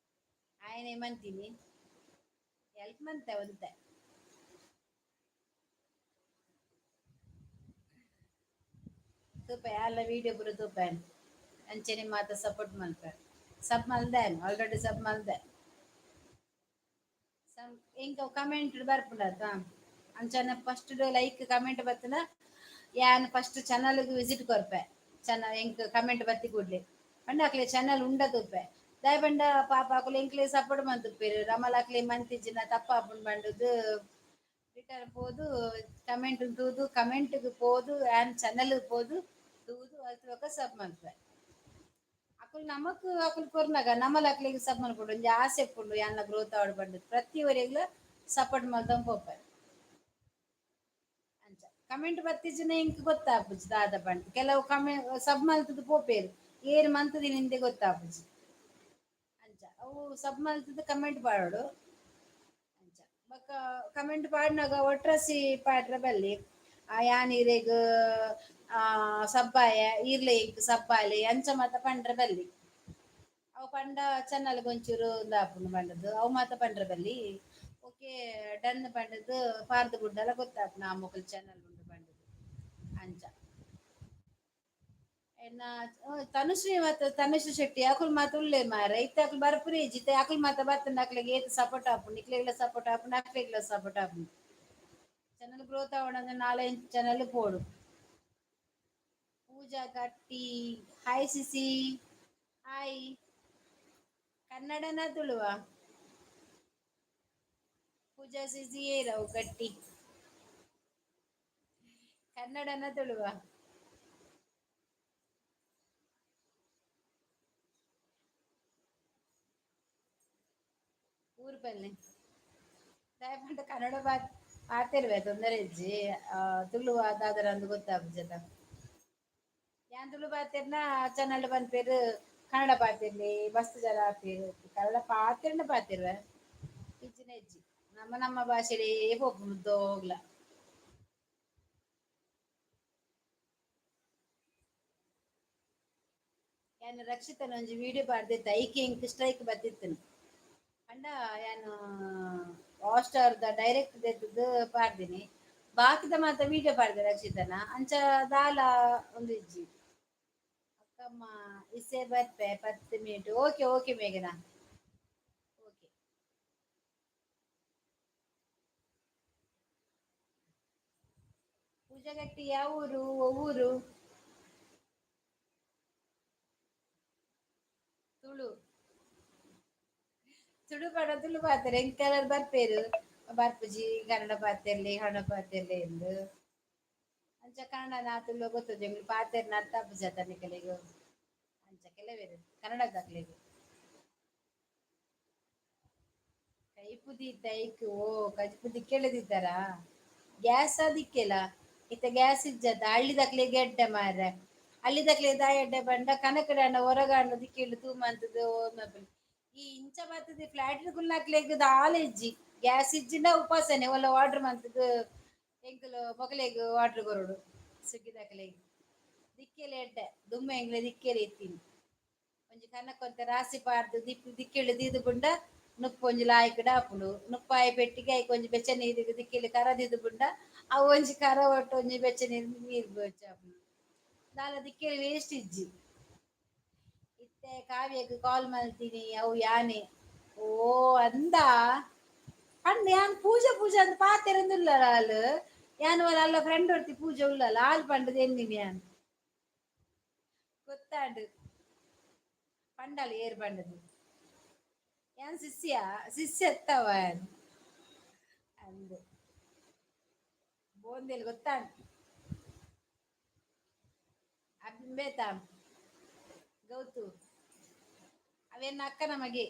ಆಯನೆ ಮಂತೀನಿ, ಹೆಲ್ಪ್ ಮಂತೆ ಒಂತೆ. ತೂಪೆ ಅಲ್ಲ ವಿಡಿಯೋ ಪೂರ ತೂಪೆ. ಅಂಚನೆ ಮಾತ ಸಪೋರ್ಟ್ ಮನ್ಪೆ. ಸಬ್ ಮಲ್ದೆ, ಆಲ್ರೆಡಿ ಸಬ್ ಮಲ್ದೆ. ಸಮ್ ಎಂಕ ಕಮೆಂಟ್ ಬರ್ಪುಂಡತ, ಅಂಚನೆ ಫಸ್ಟ್ ಲೈಕ್ ಕಮೆಂಟ್ ಬತ್ತನ ಯಾನ್ ಫಸ್ಟ್ ಚಾನಲ್ ವಿಸಿಟ್ ಕೊರ್ಪೆ. ಚಾನಲ್ ಎಂಕ್ ಕಮೆಂಟ್ ಬತ್ತಿ ಕೂಡ್ಲೆ ಪಂಡ ಅಕ್ಲೆ ಚಾನಲ್ ಉಂಡ ತೂಪೆ. ದಾಯೆ ಪಂಡ ಪಾಪ ಅಕುಲು ಎಂಕ್ಲೆ ಸಪೋರ್ಟ್ ಮಂತುಪ್ಪೆರ್. ನಮಲ ಅಕ್ಲೆ ಮಂತಿಜ್ಜಿನ ತಪ್ಪಾಪುಂಡು ಪಂಡುದು ರಿಟರ್ನ್ ಪೋದು ಕಮೆಂಟ್ ತೂದು, ಕಮೆಂಟ್ ಪೋದು, ಆನ್ ಚಾನಲ್ ಪೋದು ತೂದು ಅಲ್ತ್ ಬೊಕ ಸಬ್ ಮನ್ಪುವೆ. ಅಕುಲು ನಮಕ್ ಅಕುಲು ಕೊರ್ನಗ ನಮಲ ಅಕ್ಲೆಗ್ ಸಬ್ ಮನ್ಪೊಡು. ಒಂಜಿ ಆಸೆ ಇಪ್ಪುಂಡು ಯಾನ್ಲ ಗ್ರೋತ್ ಆವಡ್ ಪಂಡುದು. ಪ್ರತಿ ಒರಿಗ್ಲ ಸಪೋರ್ಟ್ ಮಲ್ತೊಂದು ಪೋಪೆ. ಅಂಚ ಕಮೆಂಟ್ ಬತ್ತಿಜಿನ ಎಂಕ್ ಗೊತ್ತಾಪುಜಿ ದಾದ ಪಂದ್. ಕೆಲವು ಕಮೆ ಸಬ್ ಮಲ್ತುದು ಪೋಪೆರ್, ಏರ್ ಮಂತುದಿನಿಂದೆ ಗೊತ್ತಾಪುಜಿ. ಅಂಚ ಅವು ಸಬ್ ಮಲ್ತುದು ಕಮೆಂಟ್ ಪಾಡೊಡು. ಅಂಚ ಬೊಕ ಕಮೆಂಟ್ ಪಾಡ್ನಗ ಒಟ್ರಾಸಿ ಪಾಡ್ರೆ ಬಲ್ಲಿ. ಆ ಯಾನ್ ಇರೆಗ್ ಸಬ್ಬಾಯ, ಈರ್ಲೆ ಎಂಕ್ ಸಬ್ಬಾಲೆ ಅಂಚ ಮಾತ ಪಂಡ್ರೆ ಬಲ್ಲಿ. ಅವು ಪಂಡ ಚಾನಲ್ ಒಂಚೂರು ಉಂದಾಪುಂಡು ಪಂಡುದು ಅವು ಮಾತ ಪಂಡ್ರೆ ಬಲ್ಲಿ. ಓಕೆ ಡನ್ ಪಂಡುದು ಪಾರ್ದ್ ಬುಡ್ಡಲ ಗೊತ್ತಾಪುಂಡು ಆ ಮೊಕುಲು ಚಾನಲ್ ಉಂಡು ಪಂಡುದು. ಅಂಚ ಎನ್ನ ತನುಶ್ರೀ ಮಾತ, ತನುಶ್ರೀ ಶೆಟ್ಟಿ ಅಕುಲು ಮಾತ ಉಲ್ಲೆರ್ ಮಾರ್ರೆ. ಇತ್ತೆ ಅಕುಲು ಬರ್ಪುನೆ ಇಜ್ಜಿ. ಇತ್ತೆ ಅಕುಲು ಮಾತ ಬತ್ತುಂಡ ಅಕ್ಲೆಗ್ ಏತ್ ಸಪೋರ್ಟ್ ಆಪುಂಡು. ನಿಕ್ಲೆಗ್ಲ ಸಪೋರ್ಟ್ ಆಪುಂಡು, ಅಕ್ಲೆಗ್ಲ ಸಪೋರ್ಟ್ ಆಪುಂಡು. ಚಾನಲ್ ಗ್ರೋತ್ ಆವೊಡಂದ್ರೆ ನಾಲೆಂಜ್ ಚಾನಲ್ ಪೋಡು. Pooja Gatti, hi CC, hi. ಕನ್ನಡನ ತುಳುವ? ಪೂಜಾ ಸಿಸಿ ಏರವು ಗಟ್ಟಿ? ಕನ್ನಡನ ತುಳುವ? ಊರು ಬನ್ನಿ. ದಾಯೆ ಪಂಡ ಕನ್ನಡ ಬಾ ಪಾತೆರ್ವೆ, ತೊಂದರೆ ಇಜ್ಜಿ. ತುಳು ದಾದರ ಅಂದ್ ಗೊತ್ತಾಪುಜತ. ಯಾನ್ ತುಳು ಪಾತೆರ್ನ ಚಾನಲ್ ಪನ್ಪೆರ್ ಕನ್ನಡ ಪಾತೆರ್ಲಿ, ಮಸ್ತ್ ಜನ ಆಪೆರ್. ಕನ್ನಡ ಪಾತೆರ್ಂಡ ಪಾತೆರ್ವೆ, ಇಜ್ಜಿನ ಇಜ್ಜಿ. ನಮ್ಮ ನಮ್ಮ ಭಾಷೆಡೇ ಪೋಪುಂಡು ಉದ್ದೋಗ್ಲ. ಯಾನ್ ರಕ್ಷಿತನ ಒಂಜಿ ವಿಡಿಯೋ ಪಾಡ್ದಿತ್ತೆ, ಐಕೆ ಎಂಕ್ ಸ್ಟ್ರೈಕ್ ಬತ್ತಿತ್ತುಂಡು. ಪಂಡ ಯಾನ್ ಹಾಟ್‌ಸ್ಟಾರ್ ದ ಡೈರೆಕ್ಟ್ ದೆತ್ತುದು ಪಾಡ್ದಿನಿ. ಬಾಕಿದ ಮಾತ ವಿಡಿಯೋ ಪಾಡ್ದೆ ರಕ್ಷಿತನ. ಅಂಚ ದಾಲ ಉಂದು ಇಜ್ಜಿ. ಅಕ್ಕಮ್ಮ ಇಸೆ ಬರ್ಪೆ 10 ಮಿನಿಟ್. ಓಕೆ ಓಕೆ ಮೇಘನಾ, ಓಕೆ. ಪೂಜಾಗಟ್ಟಿ ಯಾವ ಊರು? ಊರು ತುಳು. ತುಳು ಪಡ ತುಳು ಪಾತೆರ. ಎಂಕ್ ಕೆಲವೆರ್ ಬರ್ಪೆರ್, ಬರ್ಪುಜಿ, ಕನ್ನಡ ಪಾತೆರ್ಲೆ, ಕನ್ನಡ ಪಾತೆರ್ಲೆ ಇಂದ್. ಅಂಚ ಕನ್ನಡ ತುಳು ಗೊತ್ತುಜಿ, ಎಂಕ್ಲು ಪಾತೆರ್ನ ಅರ್ಥ ಆಪುಜತ ನಿಕಲೆಗ್. ಅಂಚ ಕೆಲವೆರ್ ಕನ್ನಡದಕ್ಲೆಗ್. ಕೈಪು ದೀತ ಐಕ್. ಓ, ಕಜ್ಪು ದಿಕ್ಕೆಲ ದೀತಾರಾ? ಗ್ಯಾಸ್ ದಿಕ್ಕೆಲ. ಇತ್ತೆ ಗ್ಯಾಸ್ ಇಜ್ಜದ ಹಳ್ಳಿದಕ್ಲೆಗ್ ಎಡ್ಡೆ ಮಾರ್ರೆ. ಹಳ್ಳಿದಕ್ಲೆಗ್ ದಾಯೆ ಎಡ್ಡೆ ಪಂಡ ಕನಕಡಾಂಡ ಹೊರಗಾಂಡ ದಿಕ್ಕೆಲ್ ತೂ ಮಂತುದು ಈ ಇಂಚ ಬತ್ತುದು ಫ್ಲಾಟ್ ಕುಲ್ನಕ್ಲೆಗ್ ದಾಲ ಇಜ್ಜಿ. ಗ್ಯಾಸ್ ಇಜ್ಜಿಂಡ ಉಪಾಸನೆ ಒಲ್ಲ ಆರ್ಡರ್ ಮಂತುದು ಎಂಕುಲು ಮೊಕಲೆಗ್ ಆರ್ಡರ್ ಕೊರೊಡು ಸ್ವಿಗ್ಗಿದಕ್ಲೆಗ್. ದಿಕ್ಕೆಲ್ ಎಡ್ಡೆ ದುಂಬು ಎಂಕ್ಲೆ ದಿಕ್ಕೆಲ್ ಇತ್ತಿನಿ. ಒಂಜಿ ಕನಕೊಂತೆ ರಾಸಿ ಪಾಡ್ದ್ ದಿಕ್ ದಿಕ್ಕೆಲ್ ದೀದ್ ಪುಂಡ ನುಪ್ಪು ಒಂಜಿ ಲಾಯ್ಕುಡು ಆಪುಂಡು. ನುಪ್ಪಾಯಿ ಪೆಟ್ಟಿಗೆ ಐಕ್ ಒಂಜಿ ಬೆಚ್ಚ ನೀರಿಗೆ ದಿಕ್ಕೆಲ್ ಕರ ದೀದ್ ಪುಂಡ ಅವು ಒಂಜಿ ಕರ ಒಟ್ಟು ಒಂಜಿ ಬೆಚ್ಚ ನೀರು ನೀರ್ ಬೆಚ್ಚ ಆಪುಂಡು. ದಾಲ ದಿಕ್ಕೆಲ್ ವೇಸ್ಟ್ ಇಜ್ಜಿ. ಇತ್ತೆ ಕಾವ್ಯಗ್ ಕಾಲ್ ಮಲ್ತೀನಿ ಅವು ಯಾನೆ ಓ ಅಂದ ಪಂಡ ಯಾನ್ ಪೂಜೆ ಪೂಜೆ ಅಂದ್ ಪಾತೆರಂದುಲ್ಲಲ ಆಲ್. ಯಾನ್ ಒಲ ಅಲ್ಲ ಫ್ರೆಂಡ್ ಒರ್ತಿ ಪೂಜೆ ಉಲ್ಲಲ ಆಲ್ ಪಂಡದ್ ಎನ್ನಿನಿ ಯಾನ್. ಗೊತ್ತಾಂಡ್ ಪಂಡಲ್ ಏರ್ ಪಂಡದು ಯಾನ್ ಶಿಷ್ಯ ಶಿಷ್ಯ ಎತ್ತವ ಯಾನ್ ಅಂದ್ ಬೋಂದೆಲ್ ಗೊತ್ತಾಂಡ್ ಅಬ್ಬೇತ ಗೌತು ಅವೇನ ಅಕ್ಕನ ಮಗೆ.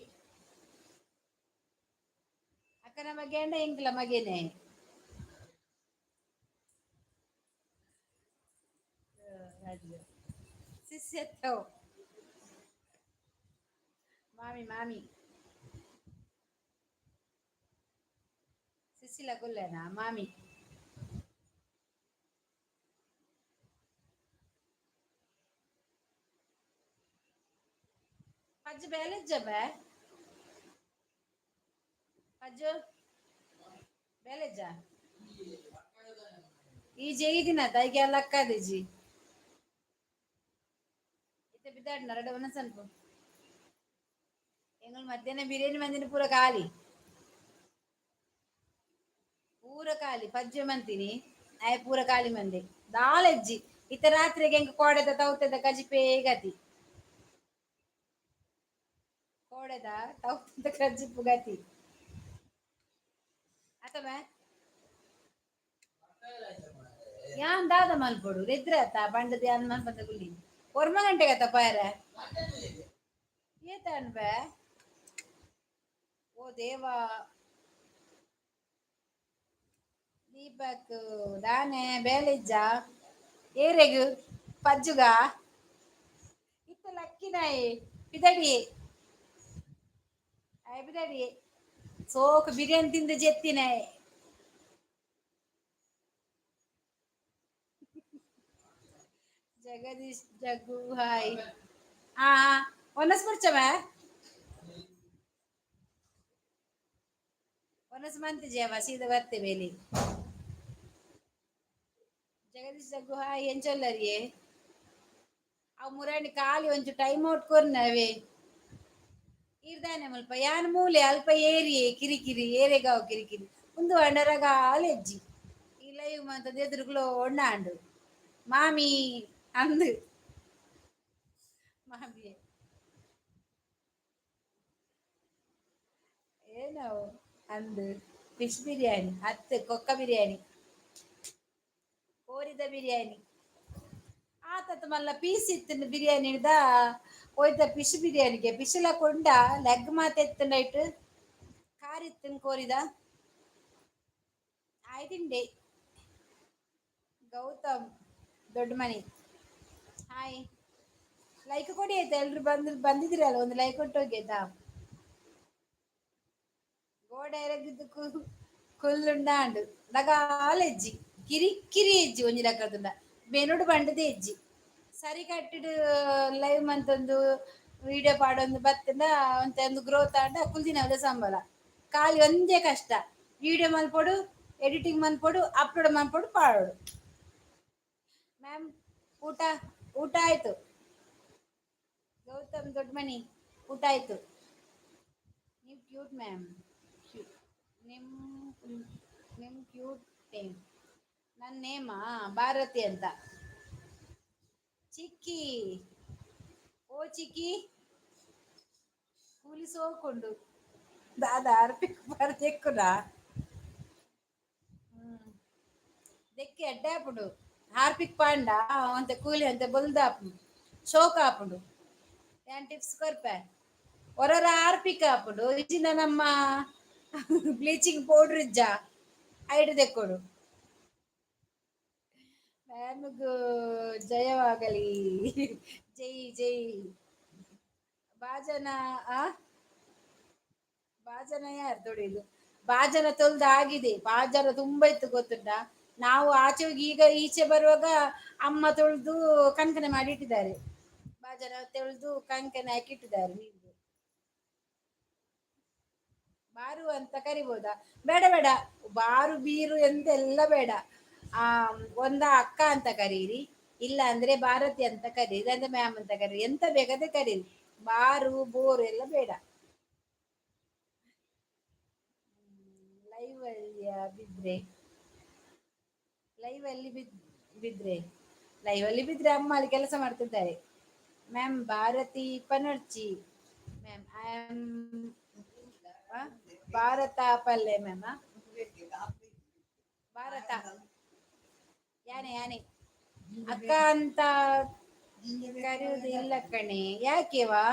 ಅಕ್ಕನ ಮಗೆ ಅಂಡ ಎಂಕ್ಲ ಮಗೆನೆ. ಶಿಷ್ಯತ್ವ ಮಾಮಿ ಮಾಮಿ ಸಿಸಿಲ ಗುಲ್ಲೆನಾ ಮಾಮಿ. ಅಜ್ಜ ಬೇಲೆಜ್ಜ ಬೇ ಅಜ್ಜು ಬೇಲೆಜ್ಜ ಈ ಜೈದಿನ ತೈಗೆ ಲಕ್ಕದಿಜಿ ಇತ್ತೆ ಬಿದ್ದಾಡ್ನ ರಡ ಒನಸನ್ಪು ಎಂಗಳು ಮಧ್ಯಾಹ್ನ ಬಿರಿಯಾನಿ ಮಂದಿನ ಪೂರ ಖಾಲಿ ಪೂರ ಖಾಲಿ ಪಜ್ಜೆ ಮಂತೀನಿ ಆಯ್ ಪೂರ ಖಾಲಿ ಮಂದಿ ದಾಲೆಜ್ಜಿ. ಇತ್ತ ರಾತ್ರಿಗೆ ಎಂಕ್ ಕೋಡೆದ ತೌತೆದ ಕಜಿಪೇ ಗತಿ. ಕೋಡೆದ ತೌತೆದ ಕಜಿಪು ಗತಿ ಅತ್ತಮೆ ಯಾನ್ ದಾದ ಮಲ್ಪೊಡು ನಿದ್ರೆ ಆತ ಪಂಡದ ಯಾನ್ ಮನ್ಪಂದ ಗುಲ್ಲಿ ಒರ್ಮ ಗಂಟೆಗೆ ಆತ ಪಾಯರ ಏತಾನ್ ಬೇ ಓ ದೇವಾ ದೀಪಕ್ ದಾನೆ ಬೇಲೆಜ್ಜ ಏರೆಗ್ ಪಜ್ಜುಗ ಇತ್ತ ಲಕ್ಕಿನಾಯಿ ಪಿದಡಿ ಆಯ್ ಪಿದಡಿ ಸೋಕು ಬಿರಿಯಾನಿ ತಿಂದು ಜೆತ್ತಿನಾಯ್. ಜಗದೀಶ್ ಜಗ್ಗು ಹಾಯ್. ಆ ಒನಸ್ ಪುರ್ಚವ ಒನಸ್ ಮಂತಿಜೇವ ಸೀದಾ ಬರ್ತೆ ಬೇಲಿ. ಜಗದೀಶ್ ಜಗ್ಗು ಹಾಯ್, ಎಂಚೊಲ್ಲರಿಯೇ ಅವು ಮುರಾಣಿ ಖಾಲಿ ಒಂಚು ಟೈಮ್ ಔಟ್ ಕೊರ್ನವೇ ಇರ್ದಾನೆ ಮುಲ್ಪ ಯಾನ್ ಮೂಲೆ ಅಲ್ಪ ಏರಿಯೇ ಕಿರಿಕಿರಿ ಏರೆಗಾವ್ ಕಿರಿಕಿರಿ ಉಂದು ಅಂಡರಗಾಲ ಎಜ್ಜಿ ಈ ಲೈವ್ ಮಂತದ ಎದುರುಗುಲೋ ಒಣ್ಣಾಂಡು ಮಾಮಿ ಅಂದು ಮಾಮಿ ಏನೋ ಅಂದು ಫಿಶ್ ಬಿರಿಯಾನಿ ಅತ್ತು ಕೊಕ್ಕ ಬಿರಿಯಾನಿ ಕೋರಿದ ಬಿರಿಯಾನಿ ಆತತ್ ಮಲ್ಲ ಪೀಸ್ ಇತ್ತು ಬಿರಿಯಾನಿ ಹಿಡ್ದ ಹೋಯ್ತ ಫಿಶ್ ಬಿರಿಯಾನಿಗೆ ಫಿಶ್ಲ ಕೊಂಡ ಲೆಗ್ ಮಾತ ಎತ್ತು ನೈಟ್ ಕಾರ್ ಇತ್ತು ಕೋರಿದ ಆಯ್ತಿಂಡೆ. ಗೌತಮ್ ದೊಡ್ಡ ಮನಿ ಹಾಯ್, ಲೈಕ್ ಕೊಡಿ ಆಯ್ತಾ? ಎಲ್ರು ಬಂದ್ ಬಂದಿದ್ದೀರಲ್ಲ, ಒಂದು ಲೈಕ್ ಕೊಟ್ಟು ಹೋಗಿ ಆಯ್ತಾ? ಗೋಡೆ ಎರಗಿದ್ದು ಕುಲ್ಲುಂಡಾಂಡು ಲಗಾಲ ಎಜ್ಜಿ ಕಿರಿ ಕಿರಿ ಎಜ್ಜಿ ಒಂಜಿ ಲೆಕ್ಕದುಂಡ ಬೆನುಡು ಬಂಡದೆ ಎಜ್ಜಿ ಸರಿ ಕಟ್ಟಿಡು ಲೈವ್ ಮಂತೊಂದು ವಿಡಿಯೋ ಪಾಡೊಂದು ಬತ್ತಂಡ ಒಂತೆ ಒಂದು ಗ್ರೋತ್ ಆಂಡ ಕುಲ್ದಿನವದ ಸಂಬಳ. ಖಾಲಿ ಒಂದೇ ಕಷ್ಟ, ವಿಡಿಯೋ ಮಲ್ಪೊಡು, ಎಡಿಟಿಂಗ್ ಮನ್ಪೊಡು, ಅಪ್ಲೋಡ್ ಮನ್ಪೊಡು, ಪಾಡೋಡು. ಮ್ಯಾಮ್ ಊಟ ಊಟ ಆಯ್ತು. ಗೌತಮ್ ದೊಡ್ಡಮನಿ ಊಟ ಆಯ್ತು. ನೀವು ಕ್ಯೂಟ್ ಮ್ಯಾಮ್. ನಿಮ್ ನಿಮ್ ಕ್ಯೂಟ್ ನೇಮ್. ನನ್ನ ನೇಮಾ ಭಾರತಿ ಅಂತ. ಚಿಕ್ಕಿ ಓ ಚಿಕ್ಕಿ ಕೂಲಿ ಸೋಕೊಂಡು ದಾದ ಅರ್ಪಿಕ್ ಬಾರ ಹ್ಮ್ ದೆಕ್ಕಿ ಅಡ್ಡೆ ಆಪುಂಡು ಹಾರ್ಪಿಕ್ ಪಾಂಡ ಅಂತೆ ಕೂಲಿ ಅಂತೆ ಬೊಲ್ದಾಪುಂಡು ಶೋಕ ಆಪುಂಡು ಯಾನ್ ಟಿಪ್ಸ್ ಕೊರ್ಪೆ ಹೊರರ ಹಾರ್ಪಿಕ್ ಆಪುಂಡು ಇಜ್ಜಿನ ನಮ್ಮ ಬ್ಲೀಚಿಂಗ್ ಪೌಡರ್ ಇಜ್ಜ ಐಡ್ ದೆಕ್ಕೊಡು. ಮ್ಯಾಮ್ಗೂ ಜಯವಾಗಲಿ. ಜೈ ಜೈ. ಬಾಜನ, ಆ ಬಾಜನ ಯಾರು ತೊಡೆಯುದು? ಬಾಜನ ತೊಲ್ದು ಆಗಿದೆ. ಬಾಜನ ತುಂಬಾ ಇತ್ತು, ಗೊತ್ತುಂಟಾ? ನಾವು ಆಚೆ ಹೋಗಿ ಈಗ ಈಚೆ ಬರುವಾಗ ಅಮ್ಮ ತೊಳೆದು ಕಂಕನೆ ಮಾಡಿ ಇಟ್ಟಿದ್ದಾರೆ. ಬಾಜನ ತೊಳೆದು ಕಂಕನೆ ಹಾಕಿ ಇಟ್ಟಿದ್ದಾರೆ. ನೀರು ಬಾರು ಅಂತ ಕರಿಬೋದಾ? ಬೇಡ ಬೇಡ, ಬಾರು ಬೀರು ಎಂತೆಲ್ಲ ಬೇಡ. ಆ ಒಂದ ಅಕ್ಕ ಅಂತ ಕರೀರಿ, ಇಲ್ಲ ಅಂದ್ರೆ ಭಾರತಿ ಅಂತ ಕರೀರಿ, ಅಂದ್ರೆ ಮ್ಯಾಮ್ ಅಂತ ಕರೀರಿ, ಎಂತ ಬೇಕಾದ್ರೆ ಕರೀರಿ. ಬಾರು ಬೋರು ಎಲ್ಲ ಬೇಡ. ಲೈವ್ ಅಲ್ಲಿ ಬಿದ್ರೆ, ಲೈವ್ ಅಲ್ಲಿ ಬಿದ್ರೆ, ಲೈವ್ ಅಲ್ಲಿ ಬಿದ್ರೆ ಅಮ್ಮ ಅಲ್ಲಿ ಕೆಲಸ ಮಾಡ್ತಿದ್ದಾರೆ. ಮ್ಯಾಮ್, ಭಾರತಿ ಪನರ್ಚಿ ಮ್ಯಾಮ್, I am Bharat ಪಲ್ಲೆ ಮ್ಯಾಮ್. ಭಾರತ ಯಾನೆ ಯಾನೆ. ಅಕ್ಕ ಅಂತ ಕರೆಯುವುದು ಇಲ್ಲ ಕಣೆ. ಯಾಕೆವಾ?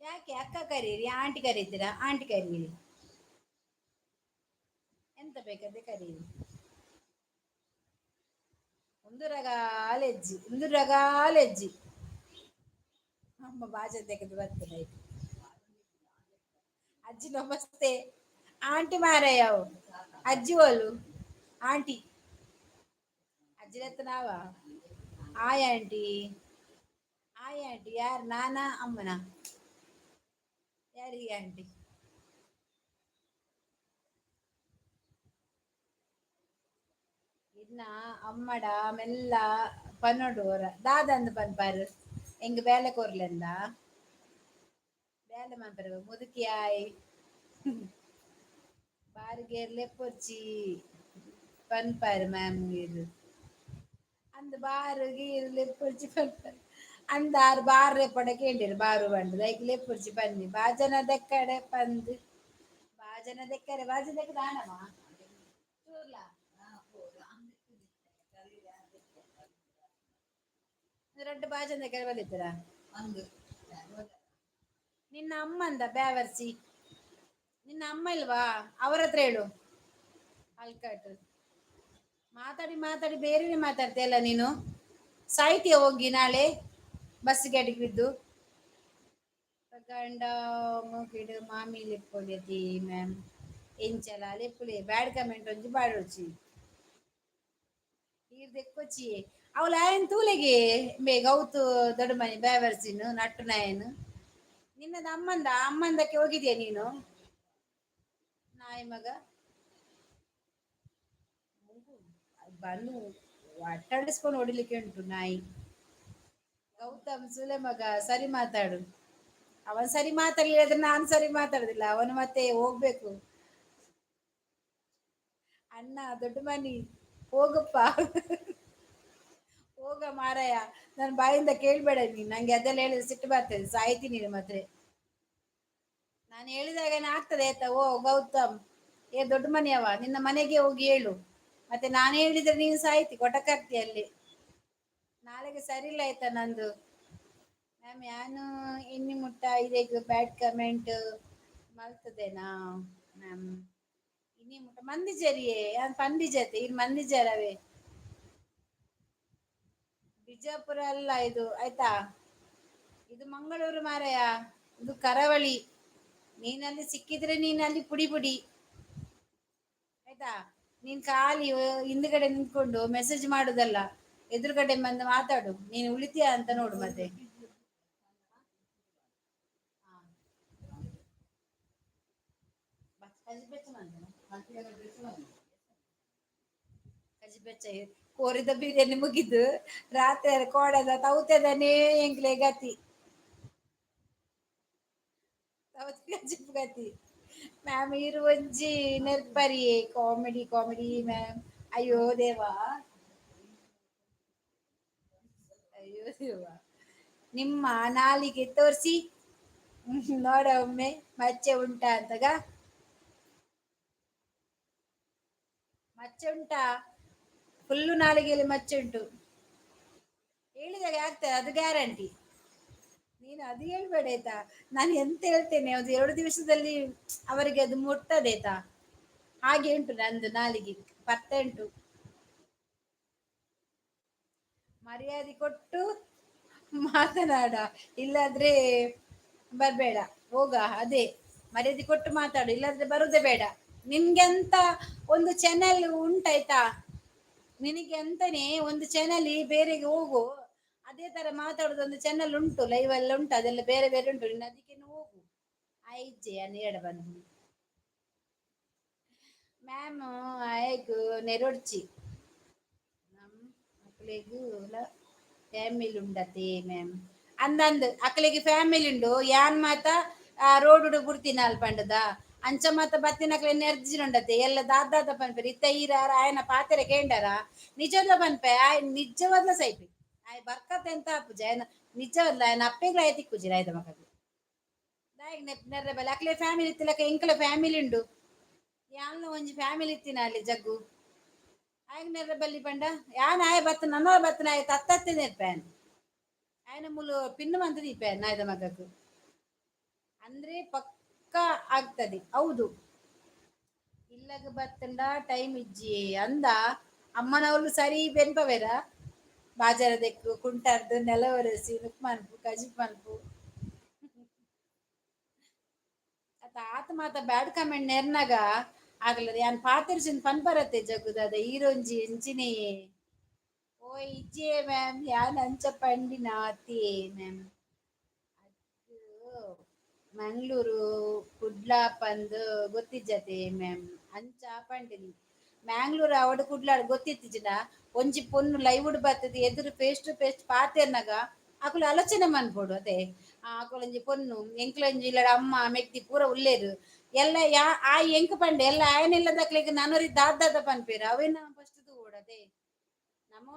ಯಾಕೆ ಅಕ್ಕ ಕರೀರಿ? ಆಂಟಿ ಕರೀತೀರಾ? ಆಂಟಿ ಕರೀರಿ, ಎಂತ ಬೇಕಾದ್ರೆ ಕರೀರಿ. ಒಂದು ರಗಾಲೆಜ್ಜಿ, ಒಂದು ರಗಾಲೆಜ್ಜಿ. ಅಮ್ಮ ಬಾಜನ್ ತೆಗೆದು ಬರ್ತದೆ. ಅಜ್ಜಿ ನಮಸ್ತೆ. ಆಂಟಿ ಮಾರಯ್ಯ, ಅಜ್ಜಿ ಓಲು ಆಂಟಿ? ಅಜ್ಜಿ ನಾವ? ಆಯ್ ಆಂಟಿ, ಆಯ್ ಆಂಟಿ. ಯಾರು, ನಾನಾ ಅಮ್ಮನ? ಯಾರಿಗೆ ಆಂಟಿ? ಇನ್ನ ಅಮ್ಮಡ ಮೆಲ್ಲ ಪನೊಡು ದಾದಂದು ಪನ್ಪಾರು. ಎಂಗ್ ಬೇಲೆ ಕೊರ್ಲೆಂದ ಬೇಲೆ ಮನ್ಪರ ಮುದುಕಿ ಆಯ್ ಬಾರಿಗೇರ್ ಲೆಪ್ಪೊರ್ಚಿ ಪನ್ಪಾರು ಮ್ಯಾಮ್ ಇರು ಅಂದ್ ಬಾರು ಗೀರು ಲೆಪ್ಪೊರ್ಚಿ ಪನ್ಪಾರು. ಅಂದಾರು ಬಾರ್ರೆ ಪಡ ಕೇಂಡಿರು ಬಾರು ಬಂಡು ಐಕ್ ಲೆಪ್ಪೊರ್ಚಿ ಪನ್ನಿ. ಬಾಜನ ದೆಕ್ಕಡೆ ಪಂದ್ ಬಾಜನ ದೆಕ್ಕರೆ ಬಾಜನ ದೆಕ್ಕ ದಾನಮ್ಮ ಚೂರ್ಲಾ ರಡ್ಡು ಬಾಜನ ದೆಕ್ಕರೆ ಬಲಿತರ. ನಿನ್ನ ಅಮ್ಮಂದ ಬ್ಯಾವರ್ಸಿ. ನಿನ್ನ ಅಮ್ಮ ಇಲ್ವಾ? ಅವರ ಹತ್ರ ಹೇಳು. ಅಲ್ಕಟ್ ಮಾತಾಡಿ ಮಾತಾಡಿ ಬೇರೆನೆ ಮಾತಾಡ್ತೀಯಲ್ಲ ನೀನು. ಸಾಯ್ತೀಯ ಹೋಗಿ ನಾಳೆ ಬಸ್ ಗಾಡಿಗೆ ಬಿದ್ದು. ಗಂಡ ಮೂಕಿಡು ಮಾಮಿ ಲೆಪ್ಪೊಲಿಯತಿ ಮ್ಯಾಮ್. ಎಂಚಲ ಲೆಪ್ಪುಲೆ. ಬ್ಯಾಡ್ ಕಮೆಂಟ್ ಒಂಜಿ ಬಾಡೊರ್ಚಿ ನೀರ್ ದೆಕ್ಕೊಚ್ಚಿ. ಅವಳು ಆಯನ್ ತೂಲೆಗೆ ಬೇ ಗೌತು ದೊಡ್ಡ ಮನೆ ಬ್ಯಾವರ್ಸಿನು ನಟ್ಟು ನಾಯನು. ನಿನ್ನದು ಅಮ್ಮಂದ ಅಮ್ಮಂದಕ್ಕೆ ಹೋಗಿದ್ಯಾ ನೀನು? ನಾಯಿ ಮಗ ಬಂದು ಅಟ್ಟಾಡಿಸ್ಕೊಂಡು ಹೊಡಿಲಿಕ್ಕೆ ಉಂಟು ನಾಯಿ. ಗೌತಮ್ ಸುಲೆ ಮಗ, ಸರಿ ಮಾತಾಡು. ಅವನ್ ಸರಿ ಮಾತಾಡಲಿಲ್ಲ ನಾನು ಸರಿ ಮಾತಾಡುದಿಲ್ಲ. ಅವನು ಮತ್ತೆ ಹೋಗ್ಬೇಕು. ಅಣ್ಣ ದೊಡ್ಡ ಮನಿ ಹೋಗಪ್ಪ, ಹೋಗ ಮಾರಾಯ. ನನ್ನ ಬಾಯಿಂದ ಕೇಳ್ಬೇಡ ನೀನು. ನಂಗೆ ಅದೆಲ್ಲ ಹೇಳಿದ್ರೆ ಸಿಟ್ಟು ಬರ್ತದೆ, ಸಾಯ್ತೀನಿ ನೀನು ಮತ್ತೆ. ನಾನು ಹೇಳಿದಾಗನೇ ಆಗ್ತದೆ ಆಯ್ತಾ? ಓ ಗೌತಮ್, ಏ ದೊಡ್ಡ ಮನೆಯವ, ನಿನ್ನ ಮನೆಗೆ ಹೋಗಿ ಹೇಳು. ಮತ್ತೆ ನಾನು ಹೇಳಿದ್ರೆ ನೀನು ಸಾಯ್ತಿ, ಕೊಟಕಾಗ್ತಿ ಅಲ್ಲಿ. ನಾಳೆಗೆ ಸರಿ ಇಲ್ಲ ಆಯ್ತಾ ನಂದು? ಮ್ಯಾಮ್, ಯಾನು ಎಣ್ಣೆ ಮುಟ್ಟ ಇದೀಗ ಬ್ಯಾಡ್ ಕಮೆಂಟ್ ಮಲ್ತದೇನಾ ಮ್ಯಾಮ್? ಇನ್ನಿ ಮುಟ್ಟ ಮಂದಿಜರಿಯೇ ಯಾನ್ ಪಂದಿಜತೆ ಇರ್ ಮಂದಿಜರವೇ. ಬಿಜಾಪುರ ಅಲ್ಲ ಇದು ಆಯ್ತಾ? ಇದು ಮಂಗಳೂರು ಮಾರಾಯ, ಇದು ಕರಾವಳಿ. ನೀನಲ್ಲಿ ಸಿಕ್ಕಿದ್ರೆ ನೀನಲ್ಲಿ ಪುಡಿ ಪುಡಿ ಆಯ್ತಾ? ನೀನ್ ಖಾಲಿ ಹಿಂದ್ಗಡೆ ನಿಂತ್ಕೊಂಡು ಮೆಸೇಜ್ ಮಾಡುದಲ್ಲ, ಎದುರುಗಡೆ ಬಂದು ಮಾತಾಡು. ನೀನು ಉಳಿತೀಯಾ ಅಂತ ನೋಡು ಮತ್ತೆ. ಕಜ್ಜಿ ಕೋರಿದ ಬಿರಿಯಾನಿ ಮುಗಿದು ರಾತ್ರಿ ಕೋಡದ ತೌತೆದನೇ ಎಂಕ್ಲೆ ಗತಿ, ತೌತೆ ಕಜ್ಜಿಪ್ ಗತಿ. ಮ್ಯಾಮ್, ಇರು ಒಂಜಿ ನೆರ್ಪರಿ ಕಾಮಿಡಿ ಕಾಮಿಡಿ ಮ್ಯಾಮ್. ಅಯ್ಯೋ ದೇವಾ, ಅಯ್ಯೋ ದೇವಾ. ನಿಮ್ಮ ನಾಲಿಗೆ ತೋರಿಸಿ ನೋಡ ಒಮ್ಮೆ, ಮಚ್ಚೆ ಉಂಟಾ ಅಂತಗ? ಮಚ್ಚೆ ಉಂಟಾ? ಫುಲ್ಲು ನಾಲಿಗೆಯಲ್ಲಿ ಮಚ್ಚೆ ಉಂಟು. ಹೇಳಿದಾಗ ಆಗ್ತದೆ, ಅದು ಗ್ಯಾರಂಟಿ. ನೀನು ಅದು ಹೇಳ್ಬೇಡ ಆಯ್ತಾ? ನಾನು ಎಂತ ಹೇಳ್ತೇನೆ, ಅದು 2 ದಿವಸದಲ್ಲಿ ಅವರಿಗೆ ಅದು ಮುಟ್ತದೆ ಆಯ್ತಾ? ಹಾಗೆ ಉಂಟು ನಂದು ನಾಲಿಗೆ, ಪತ್ತೆ ಉಂಟು. ಮರ್ಯಾದೆ ಕೊಟ್ಟು ಮಾತನಾಡ, ಇಲ್ಲಾದ್ರೆ ಬರ್ಬೇಡ ಹೋಗ. ಅದೇ ಮರ್ಯಾದೆ ಕೊಟ್ಟು ಮಾತಾಡು, ಇಲ್ಲಾದ್ರೆ ಬರುದೇ ಬೇಡ. ನಿನ್ಗೆ ಅಂತ ಒಂದು ಚಾನೆಲ್ ಉಂಟಾಯ್ತಾ? ನಿನಗೆ ಅಂತಾನೆ ಒಂದು ಚಾನೆಲ್ ಬೇರೆಗೆ ಹೋಗು. ಅದೇ ತರ ಮಾತಾಡೋದು ಒಂದು ಚಾನೆಲ್ ಉಂಟು, ಲೈವ್ ಎಲ್ಲ ಉಂಟು, ಅದೆಲ್ಲ ಬೇರೆ ಬೇರೆ ಉಂಟು. ನಿನ್ನ ಅದಕ್ಕೆ ಹೋಗು. ಐಜೆ ಎಡ ಬಂದು ಮ್ಯಾಮ್ ಆಯ್ತು ನೆರೊಡ್ಚಿ ನಮ್ ಅಕ್ಲೆಗ್ ಫ್ಯಾಮಿಲಿ ಉಂಡತೆ ಮ್ಯಾಮ್ ಅಂದಂದ್. ಅಕ್ಲೆಗೆ ಫ್ಯಾಮಿಲಿ ಉಂಡು. ಯಾನ್ ಮಾತ ರೋಡ್ ಬುಡ್ತಿನ ಅಲ್ ಪಂಡದ ಅಂಚ ಮಾತ ಬತ್ತಿನಕ್ಲೆ ನೆರ್ಜಿನುಂಡತೆ ಎಲ್ಲ ದಾದಾದ ಪನ್ಪೆರ್. ಇತ್ತ ಈರಾರ ಆಯನ ಪಾತೆರ ಕೇಂಡಾರ? ನಿಜದ ಪನ್ಪೆ, ಆಯ್ ನಿಜವಾದ್ಲ ಸೈಪೆ. ಆಯ್ ಬರ್ಕತ್ ಎಂತ ಆಪುಜಿ ಆಯನ ನಿಜವಲ್ಲ. ಆಯನ ಅಪ್ಪೆಗ್ಲ ಆಯ್ ತಿಕ್ಕುಜಿ ಆಯ್ದ ಮಕ್ಕಳು. ದಾಯೆಗ್ ನೆರ್ರೆ ಬಲೆ? ಅಕ್ಲೆ ಫ್ಯಾಮಿಲಿ ಇತ್ತಿಲಕ ಎಂಕಲ ಫ್ಯಾಮಿಲಿ ಉಂಡು. ಯಾನ್ಲ ಒಂಜಿ ಫ್ಯಾಮಿಲಿ ಇತ್ತಿನ ಅಲ್ಲಿ ಜಗ್ಗು. ಆಯಗ್ ನೆರ್ರೆ ಬಲ್ಲಿ ಪಂಡ ಯಾನ್ ಆಯ್ ಬತ್ತ ನನ್ನಲ ಬತ್ತನ ಆಯ್ ತತ್ತತ್ತೆ ನೆರ್ಪೆ. ಆಯನ ಮುಲು ಪಿನ್ನು ಮಂತ ದೀಪೆ ನಾಯ್ದ ಮಗಕ್ ಅಂದ್ರೆ ಪಕ್ಕ ಆಗ್ತದೆ. ಹೌದು, ಇಲ್ಲಗ ಬತ್ತಂಡ ಟೈಮ್ ಇಜ್ಜಿ ಅಂದ. ಅಮ್ಮನವ್ಲು ಸರಿ ಬೆನ್ಪವೇರ. ಬಾಜಾರ ದೆಕ್ಕು, ಕುಂಟಾರ್ದು, ನೆಲ ಒರೆಸಿ, ನುಕ್ ಮನ್ಪು, ಕಜಿಪ್ ಮನ್ಪು. ಅತ್ತ ಆತ ಮಾತ ಬ್ಯಾಡ್ ಕಮೆಂಟ್ ನೆರ್ನಾಗ ಆಗ್ಲದ. ಯಾನ್ ಪಾತೆರ್ಸಿನ್ ಪನ್ಪರತ್ತೆ ಜಗ್ಗುದಾದ ಈರೊಂಜಿ ಎಂಚಿನೇ. ಓ ಇಜ್ಜೆ ಮ್ಯಾಮ್, ಯಾನ್ ಅಂಚ ಪಂಡಿನ ಅತ್ತೆ ಮ್ಯಾಮ್. ಅದು ಮಂಗಳೂರು ಕುಡ್ಲ ಪಂದ್ ಗೊತ್ತಿಜ್ಜತೆ ಮ್ಯಾಮ್, ಅಂಚ ಪಂಡಿನಿ. ಮ್ಯಾಂಗ್ಳೂರ್ ಅವಡು ಕುಡ್ಲ ಗೊತ್ತಿತ್ತಿಜಿನ ಒಂಜಿ ಪೊನ್ನು ಲೈವ್ ಬರ್ತದೆ, ಎದುರು ಫೇಸ್ ಟು ಫೇಸ್ ಪಾತೆರ್ನಾಗ ಅಕುಲು ಆಲೋಚನೆ ಮನ್ಪೊಡು ಅದೇ. ಅಕುಲೊಂಜಿ ಪೊನ್ನು, ಎಂಕ್ಲೊಂಜಿ ಇಲ್ಲಡ ಅಮ್ಮ ಮೆಗ್ದಿ ಪೂರ ಉಲ್ಲೇರು ಎಲ್ಲ. ಯಾ ಆ ಎಂಕ್ ಪಂಡೆ ಎಲ್ಲ ಆಯನಿಲ್ಲದಕ್ಲೆಗ್ ನನೊರಿ ದಾದ ಪನ್ಪೇರು. ಅವೇನ ಫಸ್ಟ್ ತೂವೊಡು ಅದೇ. ನಮ್ಮ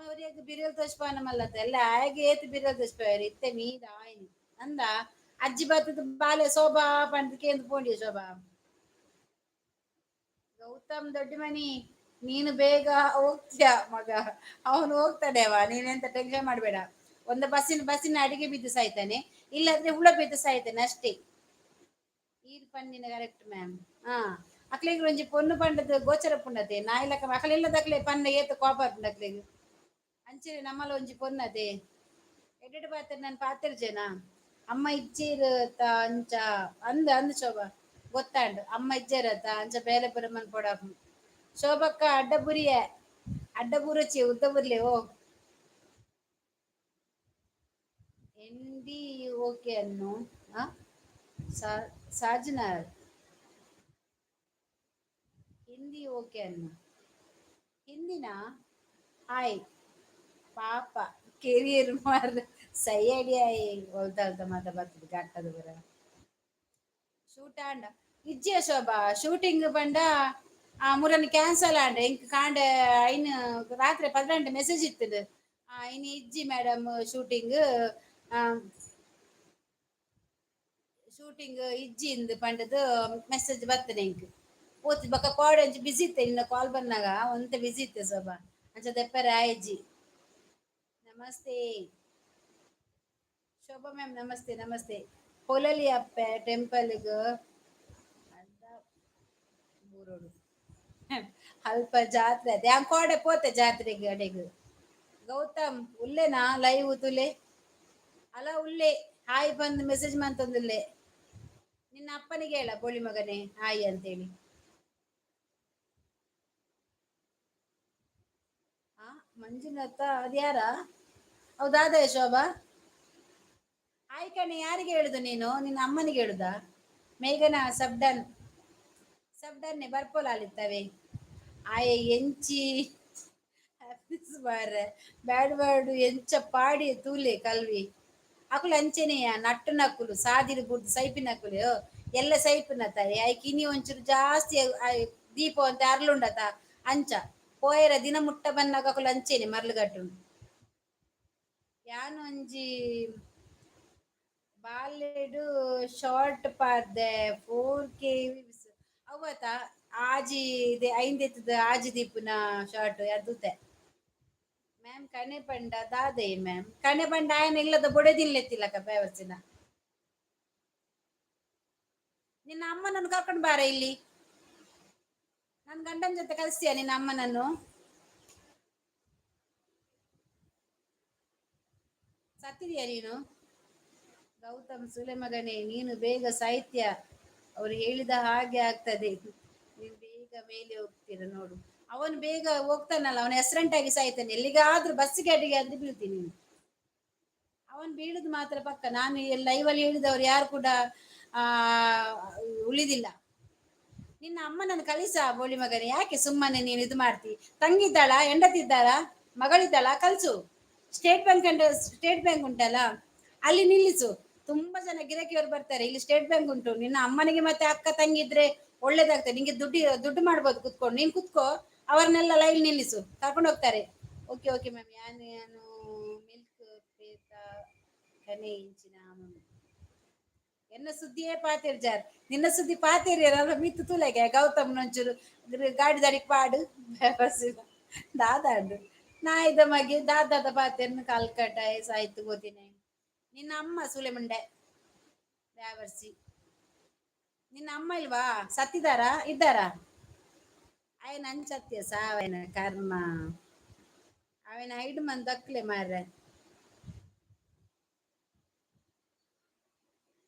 ಬಿರಿಯಲ್ ತೋಚ್ಪಾನ ಮಲ್ಲತ್ತ ಎಲ್ಲ ಆಯಗೆ ಏತ್ ಬಿರಿಯಲ್ ತೋಚ್ಪಾಯರು. ಇತ್ತೆ ಮೀದ ಆಯ್ನಿ ಅಂದ ಅಜ್ಜಿ ಬತ್ತದ ಬಾಲೆ ಶೋಭಾ ಪಂಡ್ ಕೇಂದ್ರ ಪೋಂಡಿ. ಶೋಭಾ ಗೌತಮ್ ದೊಡ್ಡಮನಿ, ನೀನು ಬೇಗ ಹೋಗ್ತೀಯ ಮಗ. ಅವನು ಹೋಗ್ತಾನೆ ಅವ, ನೀನೆಂತ ಟೆನ್ಷನ್ ಮಾಡಬೇಡ. ಒಂದು ಬಸ್ಸಿನ ಬಸ್ಸಿನ ಅಡಿಗೆ ಬಿದ್ದು ಸಾಯ್ತಾನೆ, ಇಲ್ಲಾಂದ್ರೆ ಹುಳ ಬಿದ್ದು ಸಾಯ್ತಾನೆ ಅಷ್ಟೇ. ಈರ್ ಪಂಡಿನ ಕರೆಕ್ಟ್ ಮ್ಯಾಮ್. ಹಾ, ಅಕ್ಲೆಗ್ ಒಂಜಿ ಪೊನ್ನು ಪಂಡದ ಗೋಚರ ಪುಂಡತೆ ನಾಯಿಲಕ್ಕ. ಅಕಲೆಲ್ಲದಕ್ಲೆ ಪನ್ನ ಏತ್ ಕೋಪ ಅಕ್ಲೆಗ್. ಅಂಚನೆ ನಮ್ಮಲ ಒಂಜಿ ಪೊನ್ನತೆ ಎಡೆಡ್ ಪಾತ್ರ ನಾನು ಪಾತೆರ್ಜೇನಾ. ಅಮ್ಮ ಇಜ್ಜೇರ್ ಅಂಚ ಅಂದ ಅಂದ್ ಶೋಭಾ, ಗೊತ್ತಾಂಡ್. ಅಮ್ಮ ಇಜ್ಜೇರತ್ತ ಅಂಚ ಬೇಲೆ ಪುರ ಮನ್ಪೊಡ. ಶೋಭಕ್ಕ ಅಡ್ಡ ಬುರಿಯ, ಅಡ್ಡ ಬುರುಚಿ, ಉದ್ದ ಬುರ್ಲೆ. ಓ ಎನ್ ಡಿ ಓಕೆ ಅನ್ನು ಸಾಜನಾರ್. ಹಿಂದಿ ಓಕೆ ಅನ್ನು ಹಿಂದಿನ. ಹಾಯ್ ಪಾಪ ಕೆರಿಯರ್ ಮಾರ್ ಸೈಯಡಿ ಆಯ್ ಒಲ್ತ ಮಾತ ಬರ್ತದೆ ಗಟ್ಟದ ಬರ. ಶೂಟ್ ಆಂಡ ಇಜ್ಜಿಯ ಶೋಭಾ? ಶೂಟಿಂಗ್ ಪಂಡ ಆ ಮುರನ್ ಕ್ಯಾನ್ಸಲ್ ಆಂಡ. ಎಂಕ್ ಕಾಂಡೆ ಐನ್ ರಾತ್ರಿ 12 ಮೆಸೇಜ್ ಇತ್ತದು. ಇನಿ ಇಜ್ಜಿ ಮೇಡಮ್ ಶೂಟಿಂಗ್, ಶೂಟಿಂಗ್ ಇಜ್ಜಿ ಇಂದ್ ಪಂಡದು ಮೆಸೇಜ್ ಬರ್ತದೆ ಎಂಕ್. ಪೋತಿ ಬೊಕ ಕೋಡೆ ಒಂಜಿ ಬಿಸಿ ಇತ್ತೆ. ನಿನ್ನ ಕಾಲ್ ಬಂದಾಗ ಒಂತೆ ಬಿಸಿ ಇತ್ತೆ ಶೋಭಾ, ಅಂಚ ದೆಪ್ಪರೆ ಆಯ್ಜಿ. ನಮಸ್ತೆ ಶೋಭಾ ಮ್ಯಾಮ್. ನಮಸ್ತೆ ನಮಸ್ತೆ. ಪೊಲಲಿ ಅಪ್ಪೆ ಟೆಂಪಲ್ಗ್ ಅಡ್ಡ ಬೂರೋಡು ಅಲ್ಪ ಜಾತ್ರೆ ಅದೇ. ಕೋಡೆ ಪೋತೆ ಜಾತ್ರೆಗೆ ಅಡೆಗ್. ಗೌತಮ್ ಉಲ್ಲೆನಾ? ಲೈವ್ ತುಲೆ ಅಲ್ಲ ಉಲ್ಲೆ. ಹಾಯ್ ಬಂದು ಮೆಸೇಜ್ ಮಂತೊಂದುಲ್ಲೆ. ನಿನ್ನ ಅಪ್ಪನಿಗೆ ಹೇಳ ಬೋಳಿ ಮಗನೇ, ಹಾಯ್ ಅಂತೇಳಿ. ಆ ಮಂಜುನಾಥ ಅದ್ಯಾರ? ಹೌದಾದ ಶೋಭಾ? ಹಾಯ್ ಕಣೆ. ಯಾರಿಗೆ ಹೇಳುದು ನೀನು? ನಿನ್ನ ಅಮ್ಮನಿಗೆ ಹೇಳುದಾ? ಮೇಘನ ಸಬ್ಡನ್ ಸಬ್ಡನ್ನೆ ಬರ್ಪೋಲ ಅಲ್ಲಿತ್ತವೆ. ಆಯೆ ಎಂಚಿ ಮಾರ್ರೆ ಬ್ಯಾಡ್ ಬ್ಯಾಡ್ ಎಂಚ ಪಾಡಿ ತೂಲೆ ಕಲ್ವಿ. ಅಕುಲು ಅಂಚೆನೆಯ ನಟ್ಟು ನಕುಲು ಸಾದಿರು ಬುಡ್ದು ಸೈಪಿನಕುಲು ಎಲ್ಲ ಸೈಪಿನ ತಾಯಿ. ಐಕ್ ಇನಿ ಒಂಚೂರು ಜಾಸ್ತಿ ದೀಪ ಅಂತ ಅರ್ಲುಂಡತ. ಅಂಚ ಪೋಯರ ದಿನ ಮುಟ್ಟ ಬನ್ನಾಗ ಅಕುಲು ಅಂಚೆನೆ ಮರ್ಲುಗಟ್ಟು. ಯಾನ್ ಒಂಜಿ ಬಾಲೆಡ್ ಶಾರ್ಟ್ ಪಾರ್ದೆ, 4K ಅವತ ಆಜಿ ಇದೆ ಐಂದೆತ್ತದ ಆಜಿ ದೀಪುನ ಶಾರ್ಟ್ ಅದುತೆ ಮ್ಯಾಮ್. ಕಣೆ ಪಂಡ ದಾದೆ ಮ್ಯಾಮ್? ಕಣೆ ಪಂಡ ಆಯನ ಇಲ್ಲದ ಬೊಡೆದಿಲ್ಲೆತ್ತಿಲ್ಲಕ್ಕ ಬೇವಸಿನ. ನಿನ್ನ ಅಮ್ಮನನ್ನು ಕರ್ಕೊಂಡು ಬಾರ ಇಲ್ಲಿ. ನನ್ನ ಗಂಡನ ಜೊತೆ ಕಳಿಸ್ತೀಯ ನಿನ್ನ ಅಮ್ಮನನ್ನು? ಸತ್ತಿದೀಯ ನೀನು? ಗೌತಮ್ ಸುಲೆ ಮಗನೇ, ನೀನು ಬೇಗ ಸಾಹಿತ್ಯ, ಅವರು ಹೇಳಿದ ಹಾಗೆ ಆಗ್ತದೆ. ನೀನು ಬೇಗ ಮೇಲೆ ಹೋಗ್ತೀರ ನೋಡು. ಅವನು ಬೇಗ ಹೋಗ್ತಾನಲ್ಲ, ಅವನ ಹೆಸರಂಟಾಗಿ ಸಾಯ್ತಾನೆ. ಎಲ್ಲಿಗಾದ್ರೂ ಬಸ್ಸಿಗೆ ಅಡಿಗೆ ಆದ್ರೆ ಬೀಳ್ತೀನಿ ನೀನು. ಅವನು ಬೀಳುದು ಮಾತ್ರ ಪಕ್ಕ. ನಾನು ಲೈವ್ ಅಲ್ಲಿ ಹೇಳಿದವರು ಯಾರು ಕೂಡ ಉಳಿದಿಲ್ಲ. ನಿನ್ನ ಅಮ್ಮನನ್ನು ಕಳಿಸ ಬೋಳಿ ಮಗನೇ. ಯಾಕೆ ಸುಮ್ಮನೆ ನೀನು ಇದು ಮಾಡ್ತಿ? ತಂಗಿದ್ದಾಳ, ಹೆಂಡತಿದ್ದಾಳ, ಮಗಳಿದ್ದಾಳ, ಕಲ್ಸು. ಸ್ಟೇಟ್ ಬ್ಯಾಂಕ್ ಅಂಡ ಸ್ಟೇಟ್ ಬ್ಯಾಂಕ್ ಉಂಟಲ್ಲ, ಅಲ್ಲಿ ನಿಲ್ಲಿಸು. ತುಂಬಾ ಜನ ಗಿರಾಕಿಯವರು ಬರ್ತಾರೆ. ಇಲ್ಲಿ ಸ್ಟೇಟ್ ಬ್ಯಾಂಕ್ ಉಂಟು. ನಿನ್ನ ಅಮ್ಮನಿಗೆ ಮತ್ತೆ ಅಕ್ಕ ತಂಗಿ ಇದ್ರೆ ಒಳ್ಳೇದಾಗ್ತದೆ ನಿಂಗೆ. ದುಡ್ಡು ದುಡ್ಡು ಮಾಡ್ಬೋದು ಕುತ್ಕೊಂಡು. ನೀನ್ ಕುತ್ಕೋ, ಅವರನ್ನೆಲ್ಲ ಲೈನ್ ನಿಲ್ಲಿಸು, ಕರ್ಕೊಂಡು ಹೋಗ್ತಾರೆ. Okay okay ma'am. ಯಾನು ಯಾನು ಮಿಲ್ಕ್ ಪೇತ ಕನೆ ಇಂಚಿನ. ಎನ್ನ ಸುದ್ದಿಯೇ ಪಾತೇರ್ ಜಾರ್, ನಿನ್ನ ಸುದ್ದಿ ಪಾತೇರಿ ಅಲ್ಲ. ಮಿತ್ತು ತೂಲೆಗೆ ಗೌತಮ್ ಒಂಚೂರು ಗಾಡಿ ದಾರಿಗೆ ಪಾಡು ದಾದಾಂಡು ನಾಯಿದ ಮಗೆ ದಾದಾದ ಪಾತೇರ್ನ ಕಲ್ಕಟ ಸಾಯ್ತು ಗೋತಿನ. ನಿನ್ನ ಅಮ್ಮ ಸೂಲೆ ಮುಂಡೆ ಡ್ಯಾವರ್ಸಿ. ನಿನ್ನ ಅಮ್ಮ ಇಲ್ವಾ? ಸತ್ತಿದಾರಾ, ಇದ್ದಾರಾ? ಆಯನ ಅಂಚತ್ಯ ಸಾವನ ಕರ್ಮ. ಅವನ ಐಡು ಮಂದಿ ದಕ್ಲೆ ಮಾರ್ರೆ.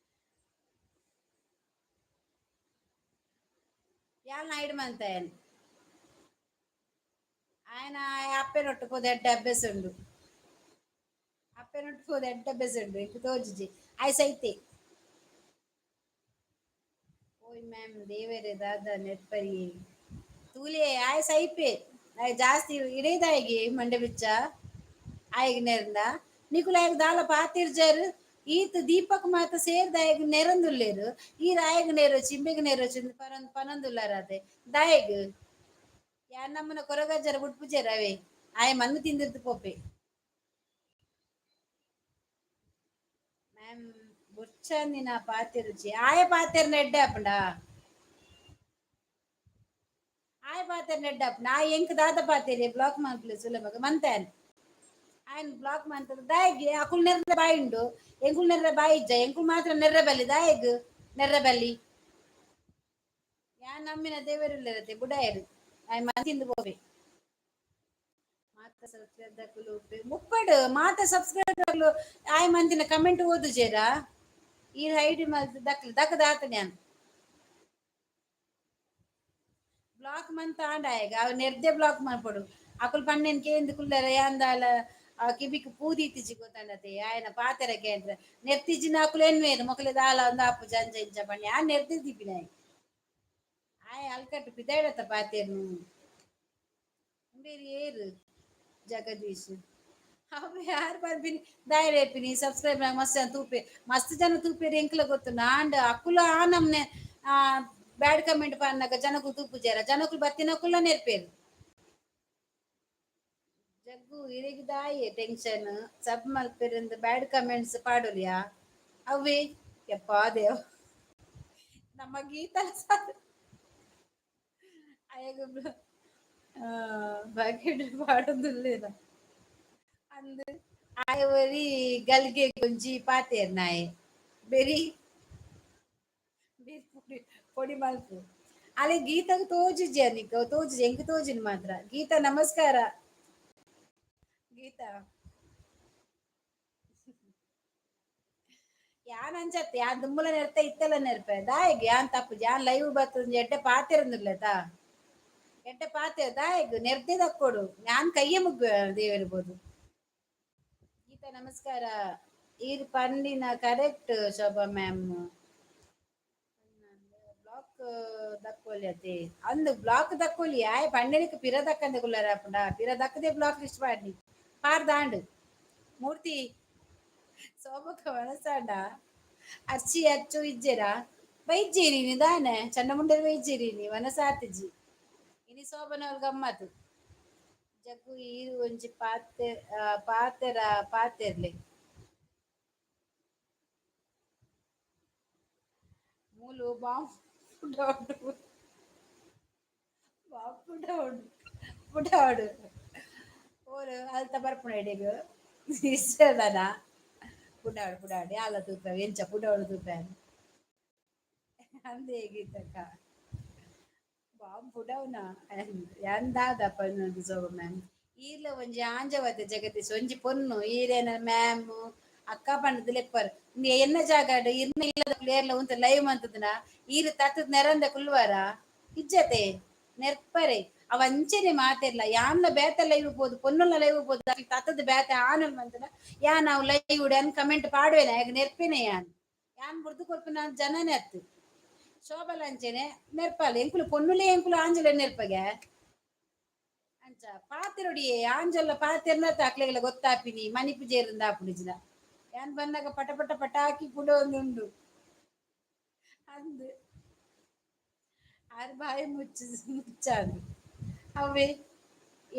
ಯಾನ್ ಐಡು ಮಂತ ఆయన ಅಪ್ಪೆನೊಟ್ಟು ಪೋದು ಎಡ್ಡೆ ಅಭ್ಯಾಸ ಉಂಡು. ಅಪ್ಪೆನೊಟ್ಟು ಪೋದು ಎಡ್ಡೆ ಅಭ್ಯಾಸ ಉಂಡು. ಇಂಕ್ ತೋಜುಜಿ ಆಯ್ ಸೈತೆ. ಓಯ್ ಮ್ಯಾಮ್, ದೇವರೇ ದಾದಾ ನೆಟ್ಪರಿ ತೂಲೆ ಆಯ್ ಸೈಪೆ. ಆಯ್ ಜಾಸ್ತಿ ಇಡೇದಾಯಿಗೆ ಮಂಡೆ ಬಿಚ್ಚ ಆಯ್ಗ್ ನೆರಂದ ನಿಕುಲು ಆಯ್ಗ್ ದಾಲ ಪಾತಿರ್ಜಾರು. ಈತ್ ದೀಪಕ್ ಮಾತ ಸೇರ್ದಾಯಗ್ ನೆರಂದುಲ್ಲೇರು. ಈ ರಾಯಗ್ ನೇರು ಚಿಂಬೆಗ್ ನೇರು ಚಿಂದ್ ಪನೊಂದು ಪನೊಂದುಲ್ಲಾರತೆ ದಾಯಗ್. ಯಾನ್ ನಮ್ಮನ ಕೊರಗಜ್ಜರ ಬುಡ್ಪುಜೆರ್ ಅವೇ. ಆಯೆ ಮಣ್ಣು ತಿಂದಿರ್ದು ಪೋಪೆ. ಮ್ಯಾಮ್, ಬೊರ್ಚಂದಿನ ಪಾತೆರುಜಿ. ಆಯೆ ಪಾತೆರ್ನ ಎಡ್ಡೆ ಆಪುಂಡ? ಆಯೆ ಪಾತೆರ್ನ ಎಡ್ಡೆ ಆಪುಂಡ? ಆಯೆ ಎಂಕ್ ದಾದ ಪಾತೆರಿ? ಬ್ಲಾಕ್ ಮನ್ಪುಲೆ ಸುಲಭ ಮಂತಾನ್. ಆಯನ್ ಬ್ಲಾಕ್ ಮಂತದ ದಾಯೆಗ್? ಅಕುಲ್ ನೆರ್ರೆ ಬಾಯಿ ಉಂಡು, ಎಂಕುಲ್ ನೆರ್ರೆ ಬಾಯಿ ಇಜ್ಜ? ಎಂಕುಲ್ ಮಾತ್ರ ನೆರ್ರೆ ಬಲ್ಲಿ, ದಾಯೆಗ್ ನೆರ್ರೆ ಬಲ್ಲಿ? ಯಾನ್ ನಮ್ಮಿನ ದೇವರುಲ್ಲೆರತೆ ಬುಡಾಯೆರ್. ಆಯೆ ಮಂತಿಂದು ಪೋಪೆ. ಮಾತ ಸಬ್ಸ್ಕ್ರೈಬ್ ಮುಪ್ಪಡು ಮಾತ ಸಬ್ಸ್ಕ್ರೈಬ್. ಆಯ್ ಮಂತಿನ ಕಮೆಂಟ್ ಓದುಜೇರಾ? ಈ ಐಡಿ ಮಲ್ತ್ ದಕ್ಲ ದಕ್ಕದ ಆತನೆ. ಯಾನ್ ಬ್ಲಾಕ್ ಮಂತ ಆಂಡ ಆಯಗ್ ಅವ್ ನೆರ್ದೆ ಬ್ಲಾಕ್ ಮನ್ಪೊಡು. ಅಕುಲ್ ಪಣ್ಣೆನ್ ಕೇಂದ್ ಕುಲ್ಲರ ಯಾಂದಾಲ ಆ ಕಿಬಿಕ್ ಪೂದಿತ್ತಿಜಿ ಗೊತ್ತಂಡತೆ. ಆಯನ ಪಾತೆರ ಕೇಂದ್ರ ನೆರ್ತಿಜಿನ ಅಕುಲು ಎನ್ವೇರು ಮೊಕಲೆ ದಾಲ ಒಂದ್ ಆಪುಜ ಅಂಚ ಇಂಚ ಪಣ್ಣೆ. ಆ ನೆರ್ದೆ ದೀಪಿನ ಆಯ್ ಅಲ್ಕಟ್ಟು ಪಿದಾಡತ್ತ ಪಾತೆರ್ನು. ಬೇರೆ ಏರು ಜಗದೀಶ್ ಅವ್ ಯಾರು ಪನ್ಪಿನಿ? ದಾಯೆ ರೇಪಿನಿ? ಸಬ್ಸ್ಕ್ರೈಬ್ ಮಸ್ತ್ ಜನ ತೂಪೆ, ಮಸ್ತ್ ಜನ ತೂಪೇರು ಎಂಕ್ಲ ಗೊತ್ತು. ನಾಂಡ ಅಕುಲ ಆ ನಮ್ನೆ ಬ್ಯಾಡ್ ಕಮೆಂಟ್ ಪನ್ನಗ ಜನಕುಲು ತೂಪುಜಾರ? ಜನಕುಲು ಬತ್ತಿನಕುಲ್ಲ ನೆರ್ಪೇರು. ಜಗ್ಗು ಇರೆಗ್ ದಾಯೆ ಟೆನ್ಷನ್? ಸಬ್ ಮಲ್ಪೆರಿಂದ್ ಬ್ಯಾಡ್ ಕಮೆಂಟ್ಸ್ ಪಾಡೊಲಿಯಾ ಅವೇ? ಯಪ್ಪಾ ದೇವ್, ನಮ್ಮ ಗೀತಲ ಅಯ್ಯಗ ಬಕೆಟ್ ಪಾಡೊಂದುಲ್ಲೇನ ಅಂದ್. ಆಯೆ ಒರಿ ಗಲ್ಗೆ ಒಂಜಿ ಪಾತೆರ್ನಾಯೆ ಬೆರಿ ಬೆರಿ ಪೊಡಿ ಪೊಡಿ ಮಲ್ಪು. ಅಲೆ ಗೀತಗ್ ತೋಜುಜಿ, ನಿಕ್ ತೋಜುಜಿ, ಎಂಕ್ ತೋಜಿನ ಮಾತ್ರ. ಗೀತಾ, ನಮಸ್ಕಾರ ಗೀತಾ. ಯಾನ್ ಅಂಚತ್ತೆ ಯಾನ್ ದುಂಬುಲ ನೆರ್ತೆ ಇತ್ತೆಲ ನೆರ್ಪೆ. ದಾಯೆಗ್? ಯಾನ್ ತಪ್ಪುಜಿ. ಯಾನ್ ಲೈವ್ ಬತ್ತುಂಜಿ ಎಡ್ಡೆ ಪಾತೆರಂದುಲ್ಲೆತ? ಎಡ್ಡೆ ಪಾತೆರ ದಾಯೆಗ್ ನೆರ್ದೆ ದಕ್ಕೊಡು. ಯಾನ್ ಕೈಯ ಮುಗ್ಗ ದೇವರ್ಬೋದು. ಗೀತಾ, ನಮಸ್ಕಾರ. ಈರ್ ಪಂಡಿನ ಕರೆಕ್ಟ್ ಶೋಭಾ ಮ್ಯಾಮ್. ಬ್ಲಾಕ್ ದಕ್ಕೊಲಿ ಅತೆ ಅಂದ್ ಬ್ಲಾಕ್ ದಕ್ಕೊಲಿ. ಆಯ್ ಪಂಡೆನಿಕ್ ಪಿರ ದಕ್ಕಂದೆ ಕುಲ್ಲರ ಆಪುಂಡ? ಪಿರ ದಕ್ಕದೆ ಬ್ಲಾಕ್ ಲಿಸ್ಟ್ ಪಾಡ್ನಿ ಪಾಡ್ದಾಂಡ್. ಮೂರ್ತಿ ಸೋಮಕ್ಕ ಮನಸಾಂಡ ಅರ್ಚಿ ಅಚ್ಚು ಇಜ್ಜೆರಾ? ಬೈಜ್ಜೇರಿ ನೀ ದಾನೆ ಚಂಡಮುಂಡರು ಬೈಜ್ಜೇರಿ ನೀ ವನಸಾತಿಜಿ. ಇನಿ ಶೋಭನವ್ರು ಗಮ್ಮತ್ತು. ಜಗ್ಗು ಈರು ಒಂಜಿ ಪಾತೆ ಪಾತೆರ ಪಾತೆರ್ಲೆ. ಮೂಲು ಬಾಂಬ್ ಪುಡಾಡು, ಬಾಂಬ್ ಪುಡಾಡು ಪುಡಾಡು. ಓಲು ಅಲ್ತ ಬರ್ಪುಣ ಎಡೆಗ್ ಇಷ್ಟದಾನ ಪುಡಾಡು ಪುಡಾಡು. ಯಾಲ ತೂಪ ಎಂಚ ಪುಡಾಡು ತೂಪ ಅಂದೇ ಗೀತಕ್ಕ. ಬಾಂಬ್ ಪುಡವುನ ಯಾನ್ ದಾದ ಪನ್ನೊಂದು ಸೋಬ ಮ್ಯಾಮ್. ಈರ್ಲ ಒಂಜಿ ಆಂಜವತೆ ಜಗದೀಶ್, ಒಂಜಿ ಪೊನ್ನು ಈರೇನ ಮ್ಯಾಮ್ ಅಕ್ಕ ಪಂಡದ್ ಲೆಪ್ಪರ್. ಎನ್ನ ಜಾಗಡ್ ಇರ್ನ ಇಲ್ಲದ ಏರ್ಲ ಉಂತ ಲೈವ್ ಮಂತದನ ಈರ್ ತತ್ತದ್ ನೆರಂದ ಕುಲ್ವಾರ ಇಜ್ಜತೆ ನೆರ್ಪರೆ. ಅವ ಅಂಚನೆ ಮಾತೆರ್ಲ ಯಾನ್ಲ ಬೇತೆ ಲೈವ್ ಪೋದು ಪೊನ್ನುಲ ಲೈವ್ ಪೋದು ತತ್ತದ ಬೇತೆ ಆನಲ್ ಮಂತನ ಯಾನ್ ಅವು ಲೈವ್ ಅನ್ ಕಮೆಂಟ್ ಪಾಡುವೆನೆ, ಆಗ ನೆರ್ಪೇನೆ. ಯಾನ್ ಯಾನ್ ಬುಡ್ದು ಕೊರ್ಪಿನ ಜನನೇ ಅತ್ತು. ಶೋಭಲ ಅಂಚೆನೆ ನೆರ್ಪಾಲ. ಎಂಕುಲು ಪೊನ್ನುಲೇ, ಎಂಕುಲು ಆಂಜಲ ನೆರ್ಪಗೆ. ಅಂಚ ಪಾತೆರೊಡಿಯೇ ಆಂಜಲ್ಲ ಪಾತೆರ್ನ ಅಕ್ಲೆಗೆಲ್ಲ ಗೊತ್ತಾಪಿನಿ. ಮನಿಪು ಜೇರಿಂದ ಆಪುಡಿಜಿನ ಯಾನ್ ಬಂದಾಗ ಪಟ ಪಟ ಪಟಾಕಿ ಪುಡೊಂದುಂಡು ಅಂದ್ ಆರ್ ಬಾಯಿ ಮುಚ್ಚು ಮುಚ್ಚಾದು. ಅವೇ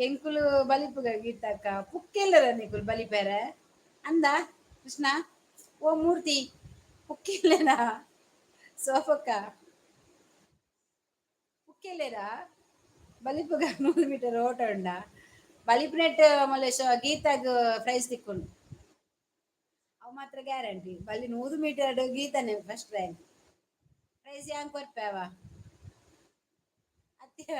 ಎಂಕುಲು ಬಲಿಪುಗ ಗೀತಕ್ಕ ಪುಕ್ಕೆಲ್ಲರ ನಿಕುಲು ಬಲಿಪೆರೆ ಅಂದ ಕೃಷ್ಣ. ಓ ಮೂರ್ತಿ, ಪುಕ್ಕೆಲ್ಲೆನಾ? ಸೋಫಕ್ಕ, ಪುಕ್ಕೆಲ್ಲೆರಾ ಬಲಿಪುಗ? 100 ಮೀಟರ್ ಓಟ ಉಂಡ ಬಲಿಪುನೆಟ್ ಮಲ್ಲೇಶ ಗೀತಾಗ್ ಪ್ರೈಸ್ ತಿಕ್ಕುಂಡು, ಅವು ಮಾತ್ರ ಗ್ಯಾರಂಟಿ. ಬಲಿ 100 ಮೀಟರ್ ಗೀತಾನೆ ಫಸ್ಟ್ ರ್ಯಾಂಕ್. ಪ್ರೈಸ್ ಯಾಂಗ್ ಕೊರ್ಪೇವ ಅತ್ಯ.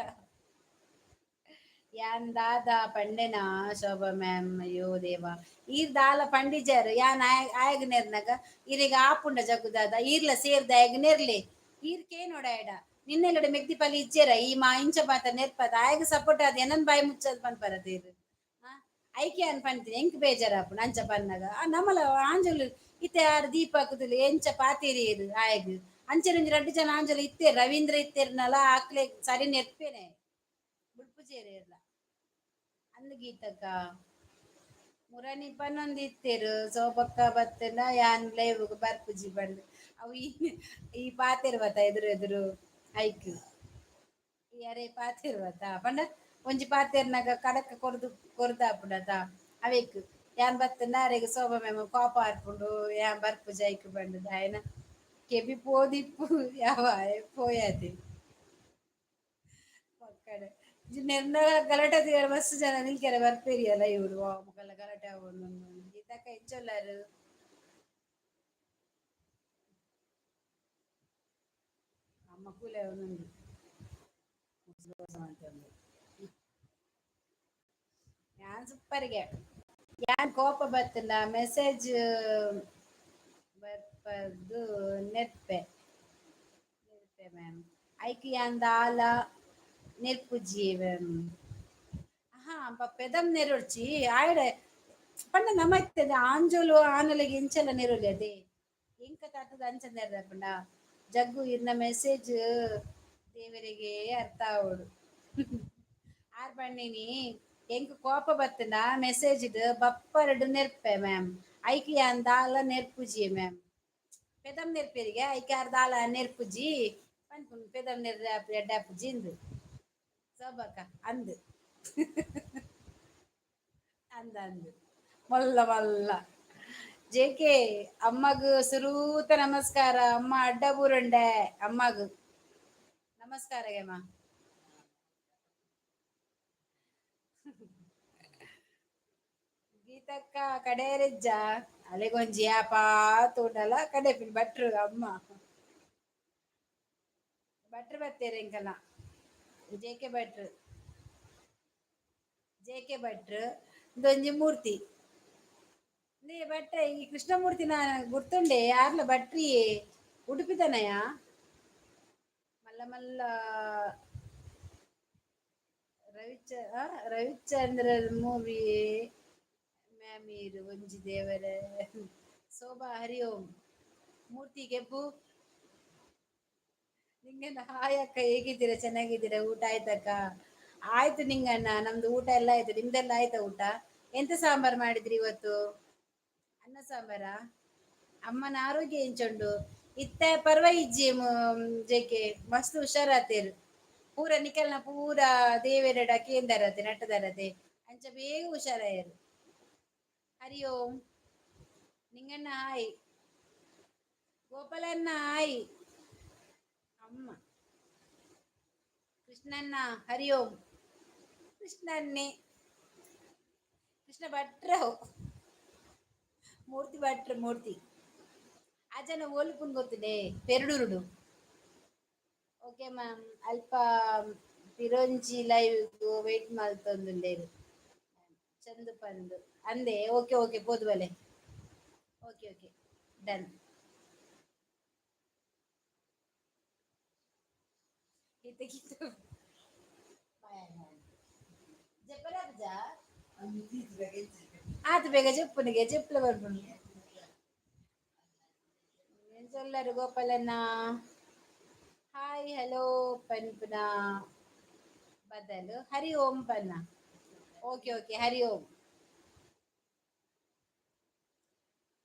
ಯಾನ್ ದಾದ ಪಂಡೆನಾ ಶೋಭಾ ಮ್ಯಾಮ್? ಅಯ್ಯೋ ದೇವ, ಈರ್ ದಾಲ ಪಂಡಿಜಾರು. ಯಾನ್ ಆಯಗ್ ನೆರ್ನಾಗ ಈರೆಗ್ ಆಪುಂಡ ಜಗ್ಗು ದಾದ? ಈರ್ಲ ಸೇರ್ದ ಆಯಗ್ ನೆರ್ಲೆ. ಈರ್ ಕೇನೋಡ ಆಯಡ, ನಿನ್ನೆಲ್ಲಡೆ ಮೆಗ್ದಿ ಪಲಿ ಇಜ್ಜೆರ? ಈ ಮಾ ಇಂಚ ಮಾತ ನೆರ್ಪದ ಆಯಗ್ ಸಪೋರ್ಟ್ ಆದ್ ಎನನ್ ಬಾಯಿ ಮುಚ್ಚದ್ ಪನ್ಪರ ಈರ್? ಐಕೆ ಯಾನ್ ಪಂತೀನಿ, ಎಂಕ್ ಬೇಜಾರಾಪುಂಡು ಅಂಚ ಪನ್ನಾಗ. ಆ ನಮಲ ಆಂಜೋಲು ಇತ್ತೆ ಆರ್ ದೀಪಾಕುದುಲು ಎಂಚ ಪಾತೆರಿಯೆರ್ ಆಯಗ್. ಅಂಚನೆ ಒಂಜಿ ರಡ್ಡ್ ಜನ ಆಂಜೋಲು ಇತ್ತೆರ್, ರವೀಂದ್ರ ಇತ್ತೆರ್ನಲ ಆಕ್ಲೆ ಸರಿ ನೆರ್ಪೇನೆ ಬುಡ್ಪುಜೆರ್. ಅಂದ್ ಗೀತಕ್ಕ, ಮುರನಿ ಪನ್ನೊಂದಿತ್ತೆರ್ ಸೋಬಕ್ಕ ಬತ್ತಂಡ ಯಾನ್ ಲೈವ್ ಬರ್ಪುಜಿ ಪಂದ್. ಅವು ಈ ಈ ಪಾತೆರ್ ಬತ್ತ ಎದುರು ಎದುರು ಐಕ್ ಈ ಅರೆ ಪಾತೆರ್ ಬತ್ತ ಪಂಡ ಒಂಜಿ ಪಾತೆರ್ನಾಗ ಕಡಕ ಕೊರ್ದು ಕೊರ್ದಾಪುಂಡತ. ಅವೇಕ್ ಯಾನ್ ಬತ್ತಂಡ ಅರೆಗ್ ಸೋಬ ಮೇಮ ಕೋಪ ಆರ್ಪುಂಡು, ಯಾನ್ ಬರ್ಪುಜಿ ಐಕ್ ಪಂಡುದು. ಆಯನ ಕೆಬಿ ಪೋದಿಪ್ಪು ಯಾವ ಪೋಯಾತಿ ಪಕ್ಕಡೆ ನೆರ್ನ ಗಲಾಟೆ ಮಸ್ತ್ ಜನ ನಿಲ್ಕೆರೆ ಬರ್ಪೇರಿಯಲ್ಲ ಇವ್ರು ಮೊಕಲ್ಲ ಗಲಾಟೆ ಆವೊಂದು. ಗೀತಕ್ಕ, ಎಂಚೊಲ್ಲಾರು? ಅಮ್ಮ ಕೂಲೆ ಒಂದೊಂದು ಯಾನ್ ಸೂಪರ್ಗೆ. ಯಾನ್ ಕೋಪ ಬತ್ತಂಡ ಮೆಸೇಜ್ ಬರ್ಪದು ನೆರ್ಪೆ ನೆರ್ಪೆ ಮ್ಯಾಮ್. ಐಕ್ ಯಾನ್ ದಾಲ ನೆರ್ಪುಜಿ ಮ್ಯಾಮ್. ಹಾ, ಪೆದಮ್ ನೆರೊಡ್ಚಿ ಆಯಡೆ ಪಂಡ ನಮ್ಮ ಇತ್ತೆ ಆಂಜೋಲು ಆನಲೆಗ್ ಎಂಚಲ ನೆರೊಲಿ ಅದೇ ಎಂಕ ತಾತದ ಅಂಚ ನೆರ್ರಪಂಡ. ಜಗ್ಗು, ಇರ್ನ ಮೆಸೇಜ್ ದೇವರಿಗೆ ಅರ್ಥ ಆವೊಡು. ಆರ್ ಪಂಡಿನಿ ಎಂಕ್ ಕೋಪ ಬತ್ತಂಡ ಮೆಸೇಜ್ ಬಪ್ಪರಡ್ ನೆರ್ಪೆ ಮ್ಯಾಮ್, ಐಕ್ ಯಾನ್ ದಾಲ ನೆರ್ಪುಜಿ ಮ್ಯಾಮ್. ಪೆದಮ್ ನೆರ್ಪೆರಿಗೆ ಐಕ್ ಯಾರ್ ದಾಲ ನೆರ್ಪುಜಿ ಪನ್ಪುಂಡು. ಪೆದಮ್ ನೆರ್ ಎಡ್ಡಾಪುಜಿ ಇಂದು ಸೋಬಕ್ಕ. ಅಂದ್ ಅಂದ್ ಅಂದ್ ಮಲ್ಲ ಮಲ್ಲ ಜೆಕೆ ಅಮ್ಮಗ್ ಸುರೂತ ನಮಸ್ಕಾರ. ಅಮ್ಮ ಅಡ್ಡ ಬೂರುಂಡೆ. ಅಮ್ಮಗ್ ನಮಸ್ಕಾರ ಹೇಮ. ಗೀತಕ್ಕ ಕಡೇರಿಜ್ಜ ಅಲೆಗೊಂಜಿ ಯಾಪ ತೂಂಡಲ ಕಡೆಪಿನ್ ಭಟ್ರು. ಅಮ್ಮ ಭಟ್ರು ಬತ್ತೇರು ಎಂಕಲ್ಲ. ಜೆ ಕೆ ಭಟ್ರು, ಜೆ ಕೆ ಭಟ್ರು. ಇಂದೊಂಜಿ ಮೂರ್ತಿ ನೇ ಭಟ್ರೆ. ಈ ಕೃಷ್ಣಮೂರ್ತಿನ ಗುರ್ತುಂಡೆ ಯಾರ್ಲ ಭಟ್ರಿಯೇ ಉಡುಪಿದನಯ. ಮಲ್ಲ ಮಲ್ಲ ರವಿಚಂದ್ರ ಮೂವಿ ಮ್ಯಾಮ್ ಈರು ಒಂಜಿ ದೇವರೇ. ಶೋಭಾ, ಹರಿ ಓಂ. ಮೂರ್ತಿ ಕೆಂಪು ನಿಂಗಣ್ಣ, ಹಾಯ್ ಅಕ್ಕ, ಹೇಗಿದ್ದೀರಾ? ಚೆನ್ನಾಗಿದ್ದೀರಾ? ಊಟ ಆಯ್ತಕ್ಕ? ಆಯ್ತು ನಿಂಗಣ್ಣ, ನಮ್ದು ಊಟ ಎಲ್ಲ ಆಯ್ತು. ನಿಮ್ದೆಲ್ಲ ಆಯ್ತಾ ಊಟ? ಎಂತ ಸಾಂಬಾರ್ ಮಾಡಿದ್ರಿ ಇವತ್ತು? ಅನ್ನ ಸಾಂಬಾರಾ? ಅಮ್ಮನ ಆರೋಗ್ಯ ಎಂಚುಂಡು ಇತ್ತೆ? ಪರ್ವ ಇಜ್ಜಿ ಜೆಕೆ, ಮಸ್ತ್ ಹುಷಾರಾತೇರು. ಪೂರ ನಿಕಲ್ನ ಪೂರ ದೇವೆರೆಡ ಕೇಂದರತೆ ನಟ್ಟದರತೆ, ಅಂಚ ಬೇಗ ಹುಷಾರಾಯರು. ಹರಿ ಓಂ ನಿಂಗಣ್ಣ, ಹಾಯ್. ಗೋಪಾಲಣ್ಣ, ಹಾಯ್. ಅಮ್ಮ ಕೃಷ್ಣಣ್ಣ, ಹರಿ ಓಂ. ಕೃಷ್ಣನ್ನೇ ಕೃಷ್ಣ ಭಟ್ರ, ಮೂರ್ತಿ ಭಟ್ರು ಮೂರ್ತಿ. ಆ ಜನ ಓಲುಪುನ್ ಗೊತ್ತಿದೆ? ಪೆರಡೂರುಡು. ಓಕೆ ಮ್ಯಾಮ್, ಅಲ್ಪ ಪಿರೊಂಜಿ ಲೈವ್ ವೇಟ್ ಮಲ್ತೊಂದುಲ್ಲೆರ್ ಚಂದು ಪಂದು ಅಂದೆ. ಓಕೆ ಓಕೆ, ಪೋದು ಬಲೆ. Okay okay, done. ಇತ್ತೆ ಗೀತ ಜಪ್ಪಲಾಪುಜ ಆತು, ಬೇಗ ಜಪ್ಪುನಿಗೆ ಜಪ್ಪಲ ಬರ್ಪುಂಡು. ಎಂಚೊಲ್ಲರು ಗೋಪಾಲಣ್ಣ? ಹಾಯ್ ಹಲೋ ಪನ್ಪುನ ಬದಲು ಹರಿ ಓಂ ಪನ್ನ. ಓಕೆ ಓಕೆ, ಹರಿ ಓಂ.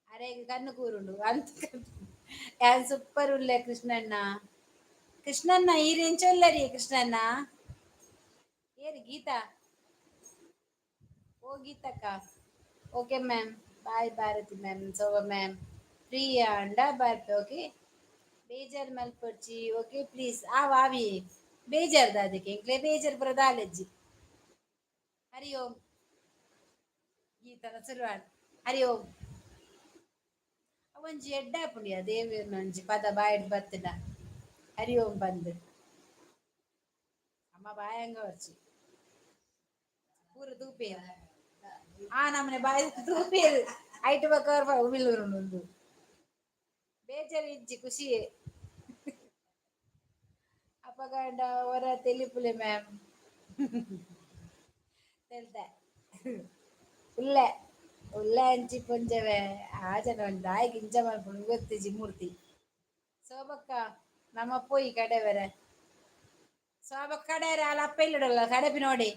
ಅರೆ, ಕಣ್ಣು ಕೂರುಂಡು ಅಂತ. ಯಾನ್ ಸೂಪರ್ ಉಲ್ಲೆ ಕೃಷ್ಣಣ್ಣ. ಕೃಷ್ಣಣ್ಣ, ಈರ್ ಎಂಚೊಲ್ಲರಿ ಕೃಷ್ಣಣ್ಣ? ಏರು ಗೀತಾ? ಓ ಗೀತಕ್ಕ. Okay ma'am, bye. Bharati ma'am, Shobha ma'am, free ಆಂಡ ಬರ್ಪೆ. ಓಕೆ, ಬೇಜಾರ್ ಮಲ್ಪೊಡ್ಚಿ. Okay please. ಆ ವಾವಿ ಬೇಜಾರ್ದ ಅದಕ್ಕೆ ಎಂಕ್ಲೆ ಬೇಜಾರ್ ಪೂರ ದಾಲೆಜ್ಜಿ. ಹರಿ ಓಂ. ಗೀತನ ಶುರುವಾಡ್. ಹರಿ ಓಂ. ಒಂಜಿ ಎಡ್ಡೆ ಆಪುಂಡು ದೇವೆರ್ನ ಒಂಜಿ ಪದ ಬಾಯಿಡ್ ಬತ್ತುಂಡ ಹರಿ ಓಂ ಪಂದ್. ಅಮ್ಮ ಬಾಯಂಗ ವರ್ಚಿ ಪೂರ ತೂಪೇರು. ಆ ನಮ್ಮನೆ ಬಾಯಿ ತೂಪೇರು. ಐಟ್ ಬೊಕ ಉಮಿಲ್ ಉಂದು. ಬೇಜಾರ್ ಇಜ್ಜಿ, ಖುಷಿಯೇ. ಅಪಗಂಡ ಒರ ತೆಲಿಪುಲೆ ಮ್ಯಾಮ್. ತೆಲ್ತೆ ಉಲ್ಲೆ ಉಲ್ಲೆ ಅಂಚಿ ಪೊಂಜವೆ ಆ ಜನ ಒಂಜಿ ದಾಯಿಗ್ ಇಂಚ ಮಲ್ಪುಂಡು ಗೊತ್ತಿಜ್ಜಿ ಮೂರ್ತಿ. ಶೋಭಕ್ಕ, ನಮ್ಮ ಪೋಯಿ ಕಡೆವರೆ. ಶೋಭಕ್ಕ ಕಡೆಯರ ಅಲ್ಲ, ಅಪ್ಪ ಇಲ್ಲಡಲ್ಲ ಕಡೆಪಿ ನೋಡಿ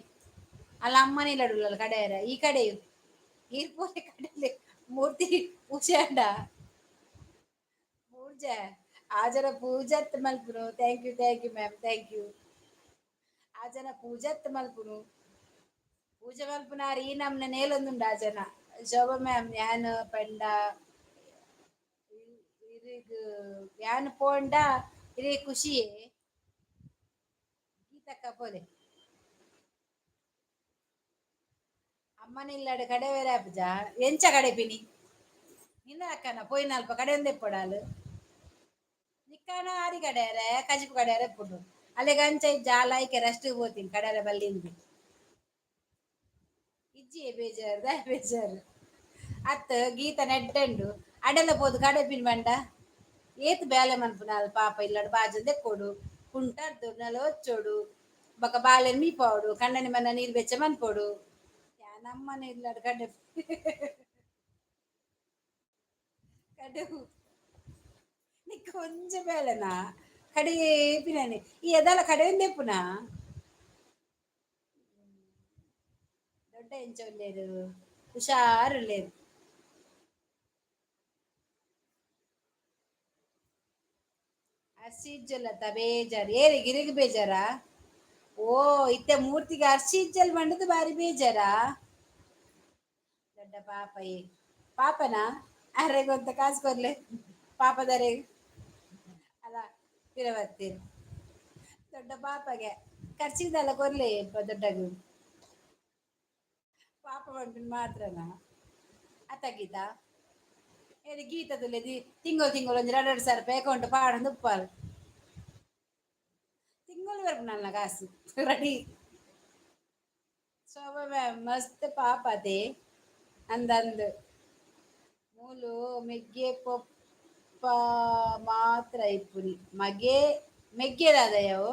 ಅಲ್ಲ, ಅಮ್ಮನ ಇಲ್ಲಡುಲ್ಲ ಕಡೆಯರ. ಈ ಕಡೆಯು ಈರ್ ಪೋಯಿ ಕಡೆಲಿ. ಮೂರ್ತಿ ಪೂಜೆ ಅಂಡ ಪೂಜೆ ಆ ಜನ ಪೂಜತ್ ಮಲ್ಪುನು. Thank you, thank you ma'am, thank you. ಆ ಜನ ಪೂಜತ್ ಮಲ್ಪುನು, ಪೂಜೆ ಮಲ್ಪುನಾರ್ ಈ ನಮ್ನ ನೇಲೊಂದುಂಡು ಆ ಜನ. ಶೋಭಾ ಮ್ಯಾಮ್, ಯಾನ್ ಪಂಡ ಇರಿಗ್ ಯಾನ್ ಪೋಂಡ ಇರೆ ಖುಷಿಯೇ. ಗೀತಕ್ಕ ಪೋಲೆ. ಅಮ್ಮನ ಇಲ್ಲಡೆ ಕಡೆ ಬೇರೆ ಆಪುಜ. ಎಂಚ ಕಡೆ ಪಿನಿ ನಿನ್ನ ಅಕ್ಕನ ಪೋಯಿನಲ್ಪ ಕಡೆ ಒಂದೆಪ್ಪೊಡಾಲು ನಿಕ್ಕಾನ ಆರಿ ಕಡೆಯರೆ ಕಜಿಪು ಕಡೆಯರೆ ಪುಡು ಅಲ್ಲಿಗೆ ಅಂಚ ಜಾಲ ಐಕೆ ರಸ್ಟ್ ಪೋತೀನಿ ಕಡೆಯರೆ ಬಲ್ಲಿಂದು ಇಜ್ಜಿ. ಬೇಜಾರ್ ದಾಯ ಬೇಜಾರು ಅತ್ ಗೀತ ನೆಡ್ಡಂಡು ಅಡೆಲ್ಲ ಪೋದು ಕಡೆಪಿನ ಬಂಡ ಏತ್ ಬೇಲೆ ಮನ್ಪುನಾಲ್ ಪಾಪ. ಇಲ್ಲಡ್ ಬಾಜೊಂದೆ ಕೊಡು ಕುಂಟರ್ದು ನೆಲ ಒಚ್ಚೋಡು, ಬೊಕ ಬಾಲೆನ್ ಮೀಪಾವೊಡು, ಕಂಡನಿ ಮನ್ನ ನೀರು ಬೆಚ್ಚ ಮನ್ಪೊಡು. ನಮ್ಮನೆ ಇಲ್ಲಡ್ ಕಡೆ ಕಡೆ ನಿಕ್ಕ ಒಂಜಿ ಬೇಲೆನಾ ಕಡೆ ಪಿನನೆ ಈ ಎದಲ ಕಡೆ ಒಂದೆಪ್ಪುನ. ದೊಡ್ಡ ಎಂಚ ಉಲ್ಲೇರು? ಹುಷಾರುಲ್ಲೇರು. ಅರ್ಶಿ ಇಜ್ಜೊಲ್ಲತ್ತ ಬೇಜಾರ್ ಏರಿಗೆ ಇರಿಗ್ ಬೇಜಾರಾ? ಓ, ಇತ್ತೆ ಮೂರ್ತಿಗೆ ಅರ್ಶಿ ಇಜ್ಜಲ್ ಪಂಡದು ಬಾರಿ ಬೇಜಾರಾ? ದೊಡ್ಡ ಪಾಪ ಏ ಪಾಪನಾ? ಅರೆಗೊಂತ ಕಾಸು ಕೊರ್ಲೆ ಪಾಪದರೆ ಅಲ್ಲ ಪಿರ ಬರ್ತೀರಿ. ದೊಡ್ಡ ಪಾಪಗೆ ಖರ್ಚಿದಲ್ಲ ಕೊರ್ಲೆ ದೊಡ್ಡಗು. ಪಾಪ ಪನ್ಪಿನ ಮಾತ್ರನಾ? ಅತ್ತ ಗೀತಾ, ಏರಿ ಗೀತದುಲ್ಲೆ ತಿಂಗಳು ತಿಂಗಳು ಒಂಜಿ ರಡ್ಡ್ ರಡ್ಡ್ ಸಾವಿರ ರೂಪಾಯಿ ಅಕೌಂಟ್ ಪಾಡೊಂದು ಉಪ್ಪಾಲ್. ತಿಂಗಳು ಬರ್ಪುನಲ್ಲ ಕಾಸು ರೆಡಿ. ಶೋಭಾ ಮ್ಯಾಮ್, ಮಸ್ತ್ ಪಾಪ ಅದೇ ಅಂದಂದು. ಮೂಲು ಮೆಗ್ಗೆ ಪೊಪ್ಪ ಮಾತ್ರ ಇಪ್ಪುನಿ. ಮಗೆ ಮೆಗ್ಗೆದಾದಯವು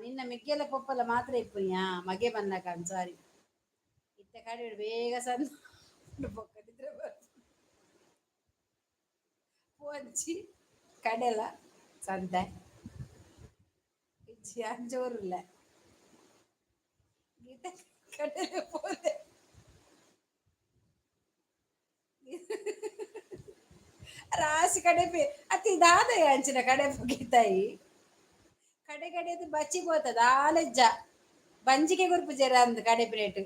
ನಿನ್ನ ಮೆಗ್ಗೆಲ ಪೊಪ್ಪಲ ಮಾತ್ರ ಇಪ್ಪುನಿಯಾ? ಮಗೆ ಬಂದಾಗ ಸಾರಿ. ಇತ್ತೆ ಕಡೆ ಬೇಗ ಸಣ್ಣ ಬೊಕ್ಕ ನಿದ್ರೆ ಪೋಂಚಿ ಕಡೆಲ ಸಂತೆ ಇಜ್ಜಿ ಅಂಜೋರುಲ್ಲ. ಗೀತ ಕಡೆಲೆ ಪೋದೆ. ರಾಶಿ ಕಡೆಪೆ ಅತಿ ದಾದ ಅಂಚಿನ ಕಡೆಪು ಗೀತಾಯಿ. ಕಡೆ ಕಡೆದು ಬಚ್ಚಿ ಪೋತದ ಆಲೆಜ್ಜ ಬಂಜಿಗೆ ಗುರ್ಪು ಜರ ಅಂದ್ ಕಡೆ ಪ್ಲೇಟ್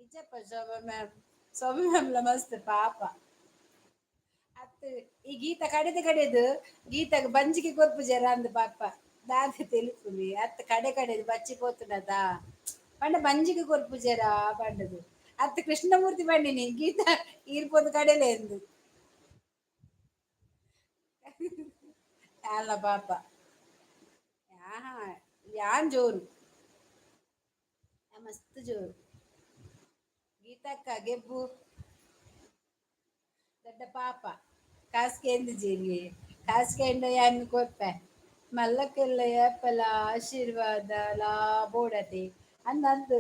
ಇಜ್ಜಪ್ಪ. ಶೋಭಾ ಮ್ಯಾಮ್, ಶೋಭಾ ಮ್ಯಾಮ್ಲ ಮಸ್ತ್ ಪಾಪ ಅತ್. ಈ ಗೀತ ಕಡೆದು ಕಡೆದು ಗೀತಗ್ ಬಂಜಿಗೆ ಕೊರ್ಪು ಜರ ಅಂದ್ ಪಾಪ. ದಾದ ತೆಲಿಪುನಿ ಅತ್ ಕಡೆ ಕಡೆದು ಬಚ್ಚಿ ಪೋತುನದ ಪಂಡ ಬಂಜಿಗೆ ಕೊರ್ಪು ಜರ ಪಂಡದು. ಅತ್ ಕೃಷ್ಣಮೂರ್ತಿ ಪಂಡಿನಿ ಗೀತ ಈರ್ಪೋದು ಕಡೆಲೆ ಎಂದು ಅಲ್ಲ ಪಾಪ. ಆಹಾ, ಯಾನ್ ಜೋರು, ಮಸ್ತ್ ಜೋರು. ಗೀತಕ್ಕ ಗೆಬ್ಬು ದೊಡ್ಡ ಪಾಪ. ಕಾಸ್ಕೆಂದು ಜೀರಿಗೆ ಕಾಸ್ಕೆಂಡ ಯಾನ್ ಕೊರ್ಪೆ. ಮಲ್ಲಕ್ಕೆಲ್ಲ ಏಪಲ ಆಶೀರ್ವಾದ ಲಾ ಬೋಡತೆ ಅಂದಂದು.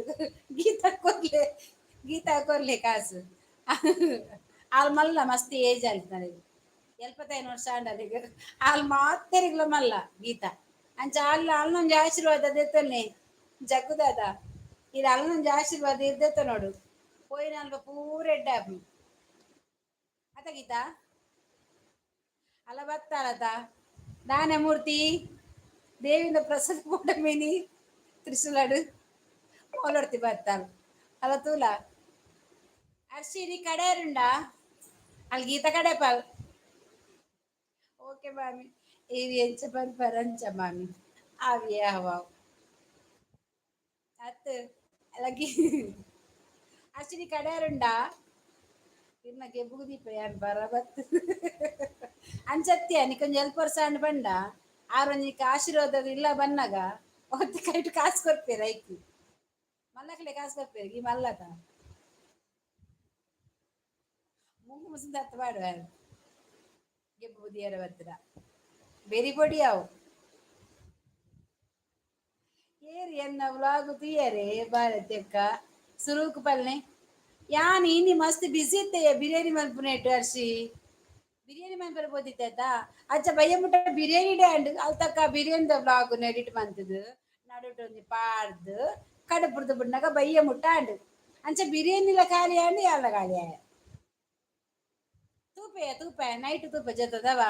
ಗೀತಾ ಕೊರ್ಲೆ, ಗೀತಾ ಕೊರ್ಲೆ ಕಾಸು. ಆಲ್ ಮಲ್ಲ, ಮಸ್ತ್ ಏಜ್ ಆಯ್ತು, 75 ವರ್ಷ ಆಂಡಲಿಗ. ಆಲ್ ಮಾತೆರಿಗ್ಲ ಮಲ್ಲ ಗೀತಾ. ಅಂಚ ಅಲ್ಲ, ಅಲ್ಲೊಂಜಿ ಆಶೀರ್ವಾದ ದೆತ್ತನೆ ಜಗ್ಗುದಾದ. ಇದು ಅಲ್ಲೊಂಜಿ ಆಶೀರ್ವಾದ ಇರ್ದೆತ್ತ ನೋಡು, ಪೋಯಿನ ಅಲ್ಪ ಪೂರ ಎಡ್ಡೆ ಆಪುಂಡು ಅತ ಗೀತಾ. ಅಲ್ಲ ಬತ್ತಾರತ ದಾನೆ ಮೂರ್ತಿ ದೇವಿನ ಪ್ರಸಾದ ಪೂಟ ಮೀನಿ ತ್ರಿಶೂಲಡು ಮೋಲೊರ್ತಿ ಬತ್ತಾಳ ಅಲ್ಲ. ತೂಲ ಅರ್ಶಿನಿ ಕಡೆಯರುಂಡಾ? ಅಲ್ಲಿ ಗೀತ ಕಡೆ ಪಾಲ್. ಓಕೆ ಮಾಮಿ, ಇవి ಎಂಚ ಪನ್ಪರಂಚ ಮಾಮಿ ಅವಿ ಹವ ಅತ್. ಅಲ್ಲ ಅರ್ಶಿನಿ ಕಡೆಯರುಂಡಾ? ಇರ್ನ ಗೆಬ್ಬುಗು ದೀಪ ಯಾನ್ ಬರಬತ್ತು ಅಂಚತ್ಯ. ನಿಕೊಂಜಿ ಎಲ್ಪ ವರ್ಷ ಅಂಡ್ ಪಂಡ ಆರ್ ಒಂಜಿ ಆಶೀರ್ವಾದ ಇಲ್ಲ ಬನ್ನಗ ಒತ್ತಿ ಕೈಟ್ ಕಾಸು ಕೊರ್ಪೇರು. ಐಕ್ ಮಲ್ಲಕ್ಲೆ ಕಾಸು ಕೊರ್ಪೇರು. ಈ ಮಲ್ಲತ ಮುಂಗು ಮುಸುಂದ ಅತ್ತ ಪಾಡುವ. ಗೆಬ್ಬು ಬುದಿಯರ ಬತ್ತದ ಬೆರಿ ಪೊಡಿ ಅವು ಏರಿ ಎನ್ನ ವ್ಲಾಗ್ ತುಯ್ಯರೆ. ಭಾರತಿ ಅಕ್ಕ ಸುರುಕು ಪಲ್ನೆ. ಯಾನ್ ಇನಿ ಮಸ್ತ್ ಬಿಸಿ ಇತ್ತೆ ಬಿರಿಯಾನಿ ಮಲ್ಪುನೇಟು. ಅರ್ಶಿ, ಬಿರಿಯಾನಿ ಮನ್ಪರೆ ಪೋದಿತ್ತ. ಅಚ್ಚ ಬಯ್ಯ ಮುಟ್ಟ ಬಿರಿಯಾನಿ ಡ್ಯಾಂಡ್ ಅಲ್ತಕ್ಕ. ಬಿರಿಯಾನಿದ ವ್ಲಾಗ್ ಎಡಿಟ್ ಮಂತುದು ನಡುಟು ಒಂಜಿ ಪಾಡ್ದು ಕಡುಪುರ್ದು ಬುಡ್ನಗ ಬಯ್ಯ ಮುಟ್ಟ ಆಂಡ್. ಅಂಚ ಬಿರಿಯಾನಿಲ ಖಾಲಿ ಆಂಡ್, ಯಾಲ ಖಾಲಿ ಆಯ. ತೂಪೆ ತೂಪೆ, ನೈಟ್ ತೂಪೆ ಜೊತೆದವ.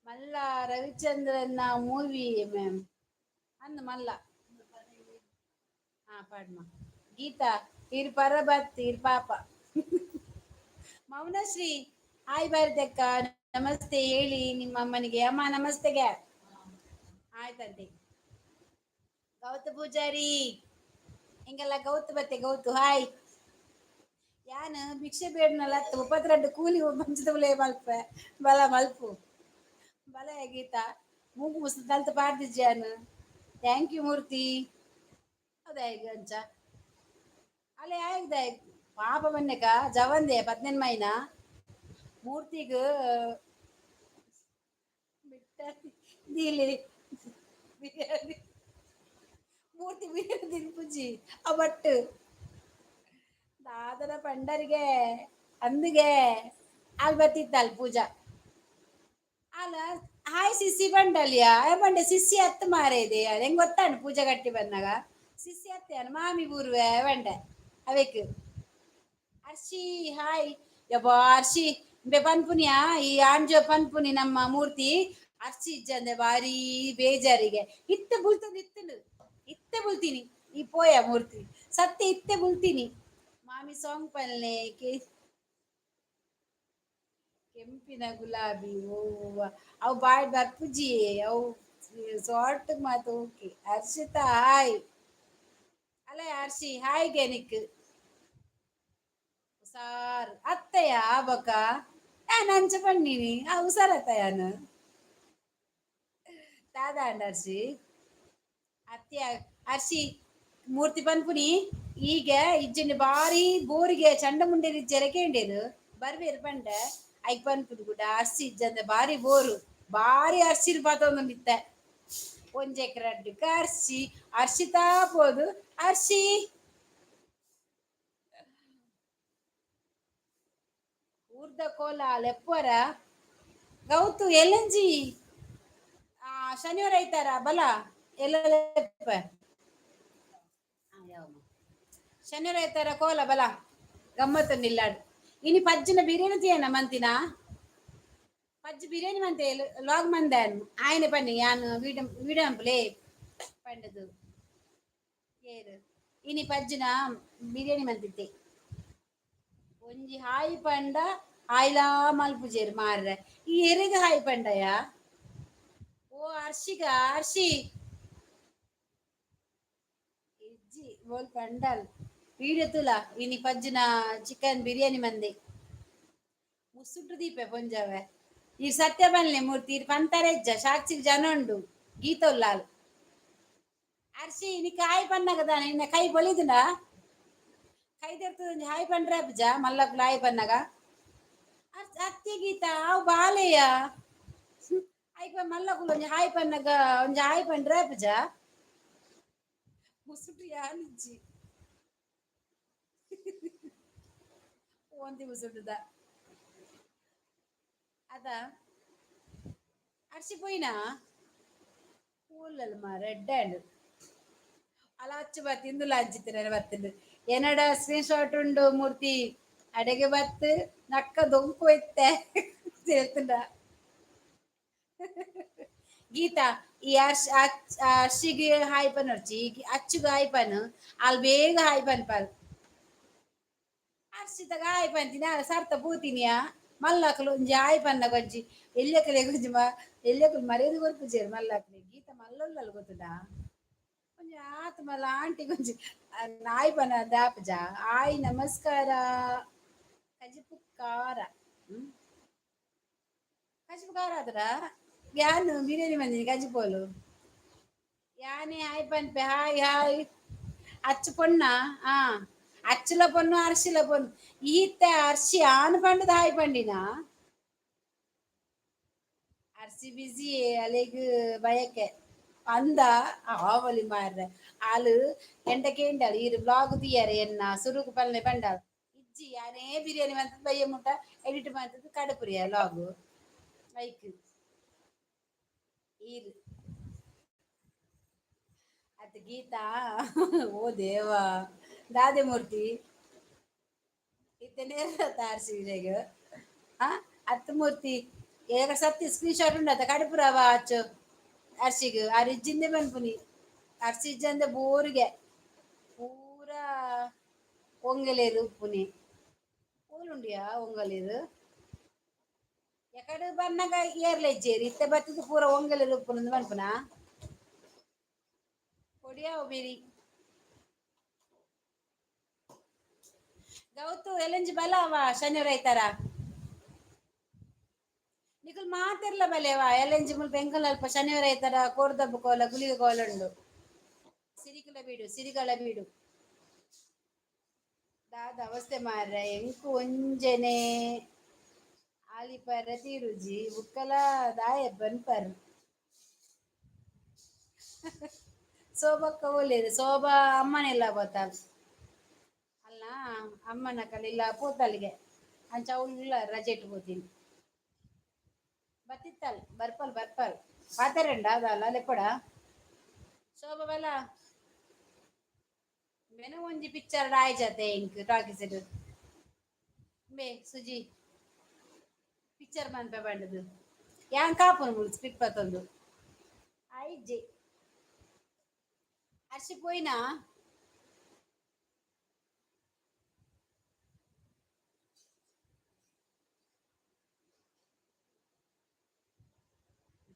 ಮಲ್ಲ ರವಿಚಂದ್ರನ್ನ ಮೂವಿ ಮ್ಯಾಮ್ ಅಂದ್ ಮಲ್ಲ. ಹಾ, ಪಾಡ್ಮ ಗೀತಾ. ಇರ್ ಪರಬತ್ ಇರ್ ಪಾಪ. ಮೌನಶ್ರೀ ಹಾಯ್. ಭಾರತಕ್ಕ ನಮಸ್ತೆ ಹೇಳಿ ನಿಮ್ಮ ಅಮ್ಮನಿಗೆ. ಅಮ್ಮ ನಮಸ್ತೆಗೆ. ಆಯ್ತಂತೆ. ಗೌತ ಪೂಜಾರಿ ಹಿಂಗೆಲ್ಲ ಗೌತು ಬತ್ತೆ. ಗೌತು ಹಾಯ್. ಯಾನ್ ಭಿಕ್ಷೆ ಬೇಡ್ನಲ್ಲ, 32 ಕೂಲಿ ಮಂಚದ ಮಲ್ಪೆ. ಬಲ ಮಲ್ಪು ಬಲ. ಗೀತಾ ಮೂಗು ಮುಸ್ತು ತಲ್ತ ಪಾಡ್ದಿಜ್ಜಾನು. Thank you ಮೂರ್ತಿ. ಹೌದಾ? ಈಗ ಅಂಚ ಅಲ್ಲೇ ಆಯ್ದ ಪಾಪ ಬನ್ನೆಕ ಜವಂದೆ 18 ಮೈನ ಮೂರ್ತಿಗ್ ಬಿಟ್ಟ ದೀಲಿ ಬಿರಿಯಾನಿ. ಮೂರ್ತಿ ಬಿರಿಯಾನಿ ತಿನ್ಪುಜಿ. ಆ ಬಟ್ಟು ದಾದನ ಪಂಡರಿಗೆ ಅಂದಿಗೆ ಅಲ್ಲಿ ಬತ್ತಿತ್ತಲ್ ಪೂಜಾ ಅಲ್ಲ. ಹಾಯ್ ಸಿಸಿ ಬಂಡಲಿಯ ಬಂಡೆ. ಸಿಸಿ ಹತ್ತು ಮಾರೆ ಇದೆ, ಹೆಂಗ್ ಗೊತ್ತಾನು? ಪೂಜೆ ಕಟ್ಟಿ ಬಂದಾಗ ಸಿಸಿ ಅತ್ತೆ ಮಾಮಿ ಬೂರ್ವೆ ಬಂಡೆ ಅವೇಕ್. ಅರ್ಶಿ ಹಾಯ್. ಯಬ್ಬಾ ಅರ್ಶಿ ಬೆ ಪನ್ಪುನಿಯಾ ಈ ಆಂಜೋ ಪನ್ಪುನಿ. ನಮ್ಮ ಮೂರ್ತಿ ಅರ್ಶಿ ಇಜ್ಜಂದೆ ಬಾರಿ ಬೇಜಾರಿಗೆ. ಇತ್ತೆ ಬುಲ್ತಂದು ಇತ್ತನು, ಇತ್ತೆ ಬುಲ್ತೀನಿ. ಈ ಪೋಯ ಮೂರ್ತಿ ಸತ್ಯ ಇತ್ತೆ ಬುಲ್ತೀನಿ. ಮಾಮಿ ಸಾಂಗ್ ಪಲ್ನೆ ಕೆ ಕೆಂಪಿನ ಗುಲಾಬಿ ಓ ಅವು ಬಾಯ್ ಬರ್ಪುಜಿ ಅವು ಸಾರ್ಟ್ ಮಾತು. ಓಕೆ. ಹರ್ಷಿತಾ ಹಾಯ್. ಅಲ್ಲ ಹರ್ಷಿ ಹಾಯ್ ಗೆನಿಕ್ ಹುಷಾರ್ ಅತ್ತಯ್ಯ ಬಕ. ಯಾನ್ ಅಂಚ ಪಣ್ಣೀನಿ. ಆ ಹುಷಾರತ್ತಯ್ಯಾನ ದಾದ ಹರ್ಷಿ ಅತ್ಯ. ಹರ್ಷಿ ಮೂರ್ತಿ ಪನ್ಪುನಿ ಈಗ ಇಜ್ಜಂಡಿ ಬಾರಿ ಬೋರಿಗೆ ಚಂಡಮುಂಡೇರಿ ಜರಕೇಂಡೇರು ಬರ್ಬೇರು ಪಂಡ. ಐಕ್ ಪನ್ಪುದು ಕೂಡ ಅರ್ಸಿ ಇಜ್ಜಂದೆ ಬಾರಿ ಬೋರು. ಬಾರಿ ಅರ್ಸಿರ್ ಪಾತೊಂದುಂಡಿತ್ತೆ. ಒಂಜೆಕ್ ರಡ್ಡ್ ಅರ್ಸಿ ಅರ್ಶಿತಾ ಪೋದು ಅರ್ಶಿ. ಊರ್ದ ಕೋಲ ಲೆಪ್ಪರ ಗೌತು ಎಲ್ಲಂಜಿ. ಆ ಶನಿವಾರ ಐತಾರ ಬಲ ಎಲ್ಲ ಲೆಪ್ಪ. ಶನಿವಾರ ಐತಾರ ಕೋಲ ಬಲ ಗಮ್ಮತ್ತು ನಿಲ್ಲಾಡು. ಇನಿ ಪಜ್ಜಿನ ಬಿರಿಯಾನಿ తీಯನ ಮಂತಿನ ಪಜ್ಜಿ ಬಿರಿಯಾನಿ ಮಂತೆ ಲಾಗ್ ಮಂದಾನ್ ಆಯ್ನೆ ಪನ್ನಿ. ಯಾನ್ ವೀಡಿಯೋ ವೀಡಿಯೋ ಅಂಪ್ಲೆ ಪಂಡದು ಏರು. ಇನಿ ಪಜ್ಜಿನ ಬಿರಿಯಾನಿ ಮಂತಿತ್ತೆ. ಒಂಜಿ ಹಾಯ್ ಪಂಡ ಹಾಯ್ಲಾ ಮಲ್ಪುಜೇರು ಮಾರ್ರೆ. ಈ ಎರೆಗ್ ಹಾಯ್ ಪಂಡಯ? ಓ ಅರ್ಶಿಗ ಅರ್ಶಿ ಇಜ್ಜಿ ಬೋಲ್ ಪಂಡಲ್. ವೀಡಿಯೋ ತುಲ. ಇನಿ ಪಜ್ಜಿನ ಚಿಕನ್ ಬಿರಿಯಾನಿ ಮಂದೆ ಮುಸುಂಟು ದೀಪೆ ಪೊಂಜಾವೆ. ಈ ಸತ್ಯ ಬನ್ಲೆ ಮೂರ್ತಿ ಇರ್ ಪಂತಾರೆ ಇಜ್ಜ ಸಾಕ್ಷಿಗ್ ಜನ ಉಂಡು. ಗೀತ ಉಲ್ಲಾಲ್. ಅರ್ಶಿ, ನಿಕ್ಕ ಹಾಯ್ ಪನ್ನಗ ದಾನೆ ನಿನ್ನ ಕೈ ಬೊಳಿದುಂಡ? ಕೈ ದೆರ್ತದ ಒಂಜಿ ಹಾಯ್ ಪಂಡ್ರೆ ಅಪ್ಪುಜ ಮಲ್ಲಕ್ಲು ಹಾಯ್ ಪನ್ನಗ. ಅತ್ತೆ ಗೀತಾ, ಅವು ಬಾಲೆಯ ಐಕ್ ಮಲ್ಲಕುಲು ಒಂಜಿ ಹಾಯ್ ಪನ್ನಗ ಒಂಜಿ ಹಾಯ್ ಪಂಡ್ರೆ ಅಪ್ಪುಜ. ಮುಸುಟು ಯಾನಿಜ್ಜಿ ಒಂದಿ ಮುಸುಟುದ ಅದ. ಅರ್ಶಿ ಪೋಯಿನಾ? ಪೂಲಲ್ ಮಾರ ಎಡ್ಡೆ. ಅಲ ಅಚ್ಚು ಬತ್ತಿ ಇಂದುಲ ಅಂಚಿತ್ತಿನ ಬತ್ತಿಂಡು. ಎನ್ನಡ ಸ್ಕ್ರೀನ್ ಶಾಟ್ ಉಂಡು ಮೂರ್ತಿ. ಅಡೆಗೆ ಬತ್ತು ನಕ್ಕ ದೊಂಕು ಇತ್ತೆ ಹೇಳ್ತುಂಡ. ಗೀತಾ, ಈ ಅರ್ಶ್ ಅರ್ಶಿಗೆ ಹಾಯ್ ಪನ್ನೊರ್ಚಿ, ಈ ಅಚ್ಚುಗೆ ಹಾಯ್ ಪನ್ನು. ಅಲ್ಲಿ ಬೇಗ ಹಾಯ್ ಪನ್ಪಾಲ್. ಅರ್ಶಿತಗ ಹಾಯ್ ಪಂತೀನಿ, ಸರ್ತ ಪೂತಿನಿಯಾ. ಮಲ್ಲಕ್ಲು ಒಂಜಿ ಹಾಯ್ ಪನ್ನ ಒಂಜಿ ಎಲ್ಯಕಲೆ ಒಂಜಿ ಎಲ್ಯಕುಲು ಮರ್ಯಾದೆ ಕೊರ್ಪುಜೆರ್ ಮಲ್ಲಕ್ಲೆ. ಗೀತ ಮಲ್ಲೊಲ್ಲಲ್ ಗೊತ್ತುಂಡಾ? ಒಂಜಿ ಆತ್ ಮಲ್ಲ ಆಂಟಿ ಒಂಜಿ ನಾಯಿ ಪನ ದಾಪುಜ. ಆಯ್, ನಮಸ್ಕಾರ. ಕಜಿಪು ಖಾರ. ಕಜಿಪು ಖಾರ ಆದ್ರ ಯಾನ್ ಬಿರಿಯಾನಿ ಬಂದಿನಿ ಕಜಿಪೋಲು. ಯಾನೇ ಹಾಯ್ ಪನ್ಪೆ. ಹಾಯ್ ಹಾಯ್ ಅಚ್ಚು ಪೊಣ್ಣ. ಆ ಅಚ್ಚುಲ ಪೊಣ್ಣು, ಅರ್ಶಿಲ ಪೊಣ್ಣು. ಈತ ಅರ್ಶಿ ಆನ್ ಪಂಡದ ಹಾಯ್ ಪಂಡಿನ. ಅರ್ಸಿ ಬಿಸಿ ಅಲೆಗ್ ಬಯಕೆ ಅಂದ ಆವಲಿ ಮಾರ್ರೆ. ಆಲು ಎಂಡ ಕೇಂಡಾಳು, ಈರು ಬ್ಲಾಗ್ തീಯರೆ ಎನ್ನ ಸುರುಕು ಪಲ್ಲೆ ಪಂಡಾಳು. ಇಜ್ಜಿ, ಯಾನೇ ಬಿರಿಯಾನಿ ಮಂತದ ಬಯ್ಯ ಮುಟ್ಟ ಎಡಿಟ್ ಮಂತದ ಕಡಪುರಿಯ ಲಾಗ್ ಐಕ್ ಈರು ಅತ್. ಗೀತಾ, ಓ ದೇವಾ, ದಾದೆ ಮೂರ್ತಿ ಇತ್ತನೇ ತಾರ್ಸಿ. ಆ ಅತ್ ಮೂರ್ತಿ, ಏಕ ಸತ್ಯ ಸ್ಕ್ರೀನ್ ಶಾಟ್ ಉಂಡತ ಕಡಪುರವ ಆಚು ಅರ್ಶಿಗ್. ಆರ್ ಇಜ್ಜಿಂದೆ ಪನ್ಪುನಿ. ಅರ್ಶಿ ಇಜ್ಜಂದೆ ಬೋರಿಗೆ ಪೂರ ಒಂಗಲೇರು ಉಪ್ಪುನಿ. ಓಲುಂಡಿಯಾ ಒಂಗಲೇರು? ಎಕಡೆ ಬನ್ನಗ ಏರ್ಲ ಇಜ್ಜೇರಿ. ಇತ್ತೆ ಬತ್ತದ ಪೂರ ಒಂಗಲೇರು ಉಪ್ಪುನ ಪನ್ಪುನ. ಕೊಡಿಯಾ ಬಿರಿ ಗೌತು ಎಲಂಜಿ ಬಲ ಅವ. ಶನಿವಾರ ಐತಾರ ನಿಕುಲ್ ಮಾತಿರ್ಲ ಬಲೇವಾ. ಎಲಂಜಿ ಮುಲ್ಪ ಎಂಕಲ್ ಅಲ್ಪ ಶನಿವಾರ ಐತಾರ ಕೋರ್ದಬ್ಬ ಕೋಲ, ಗುಳಿಗೆ ಕೋಲ ಉಂಡು. ಸಿರಿಕುಲ ಬೀಡು, ಸಿರಿಗಳ ಬೀಡು. ದಾದ ಅವಸ್ಥೆ ಮಾರ್ರೆ. ಎಂಕು ಒಂಜನೆ ಆಲಿಪರ ತೀರುಜಿ ಬುಕ್ಕಲ ದಾಯ ಬನ್ಪರ್. ಶೋಭಕ್ಕ ಒಳ್ಳೇದು. ಶೋಭಾ ಅಮ್ಮನೆಲ್ಲ ಗೊತ್ತ ಅಲ್ಲ, ಅಮ್ಮನ ಕಲಿಲ್ಲ ಪೋತಲ್ಲಿಗೆ ಅಂಚ ಅವಳು ರಜೆ ಇಟ್ಟು ಪೋತೀನಿ ಬತ್ತಿತ್ತಲ್. ಬರ್ಪಲ್ ಬರ್ಪಲ್ ಪಾತೆರಂಡ ಅದಲ್ಲ ಲೆಪ್ಪಡ. ಶೋಭಾ ಬಲ ಮೆನ ಒಂಜಿ ಪಿಕ್ಚರ್ ಆಯ್ಜತೆ ಇಂಕ್ ಟಾಕೀಸ್ ಬೇ. ಸುಜಿ ಪಿಕ್ಚರ್ ಮನ್ಪೆ ಬಂಡದು ಯಾನ್ ಕಾಪುನು ಮುಳು ಸ್ಪಿಕ್ ಪತ್ತೊಂದು ಆಯ್ಜೆ. ಅರ್ಶಿ ಪೋಯಿನಾ?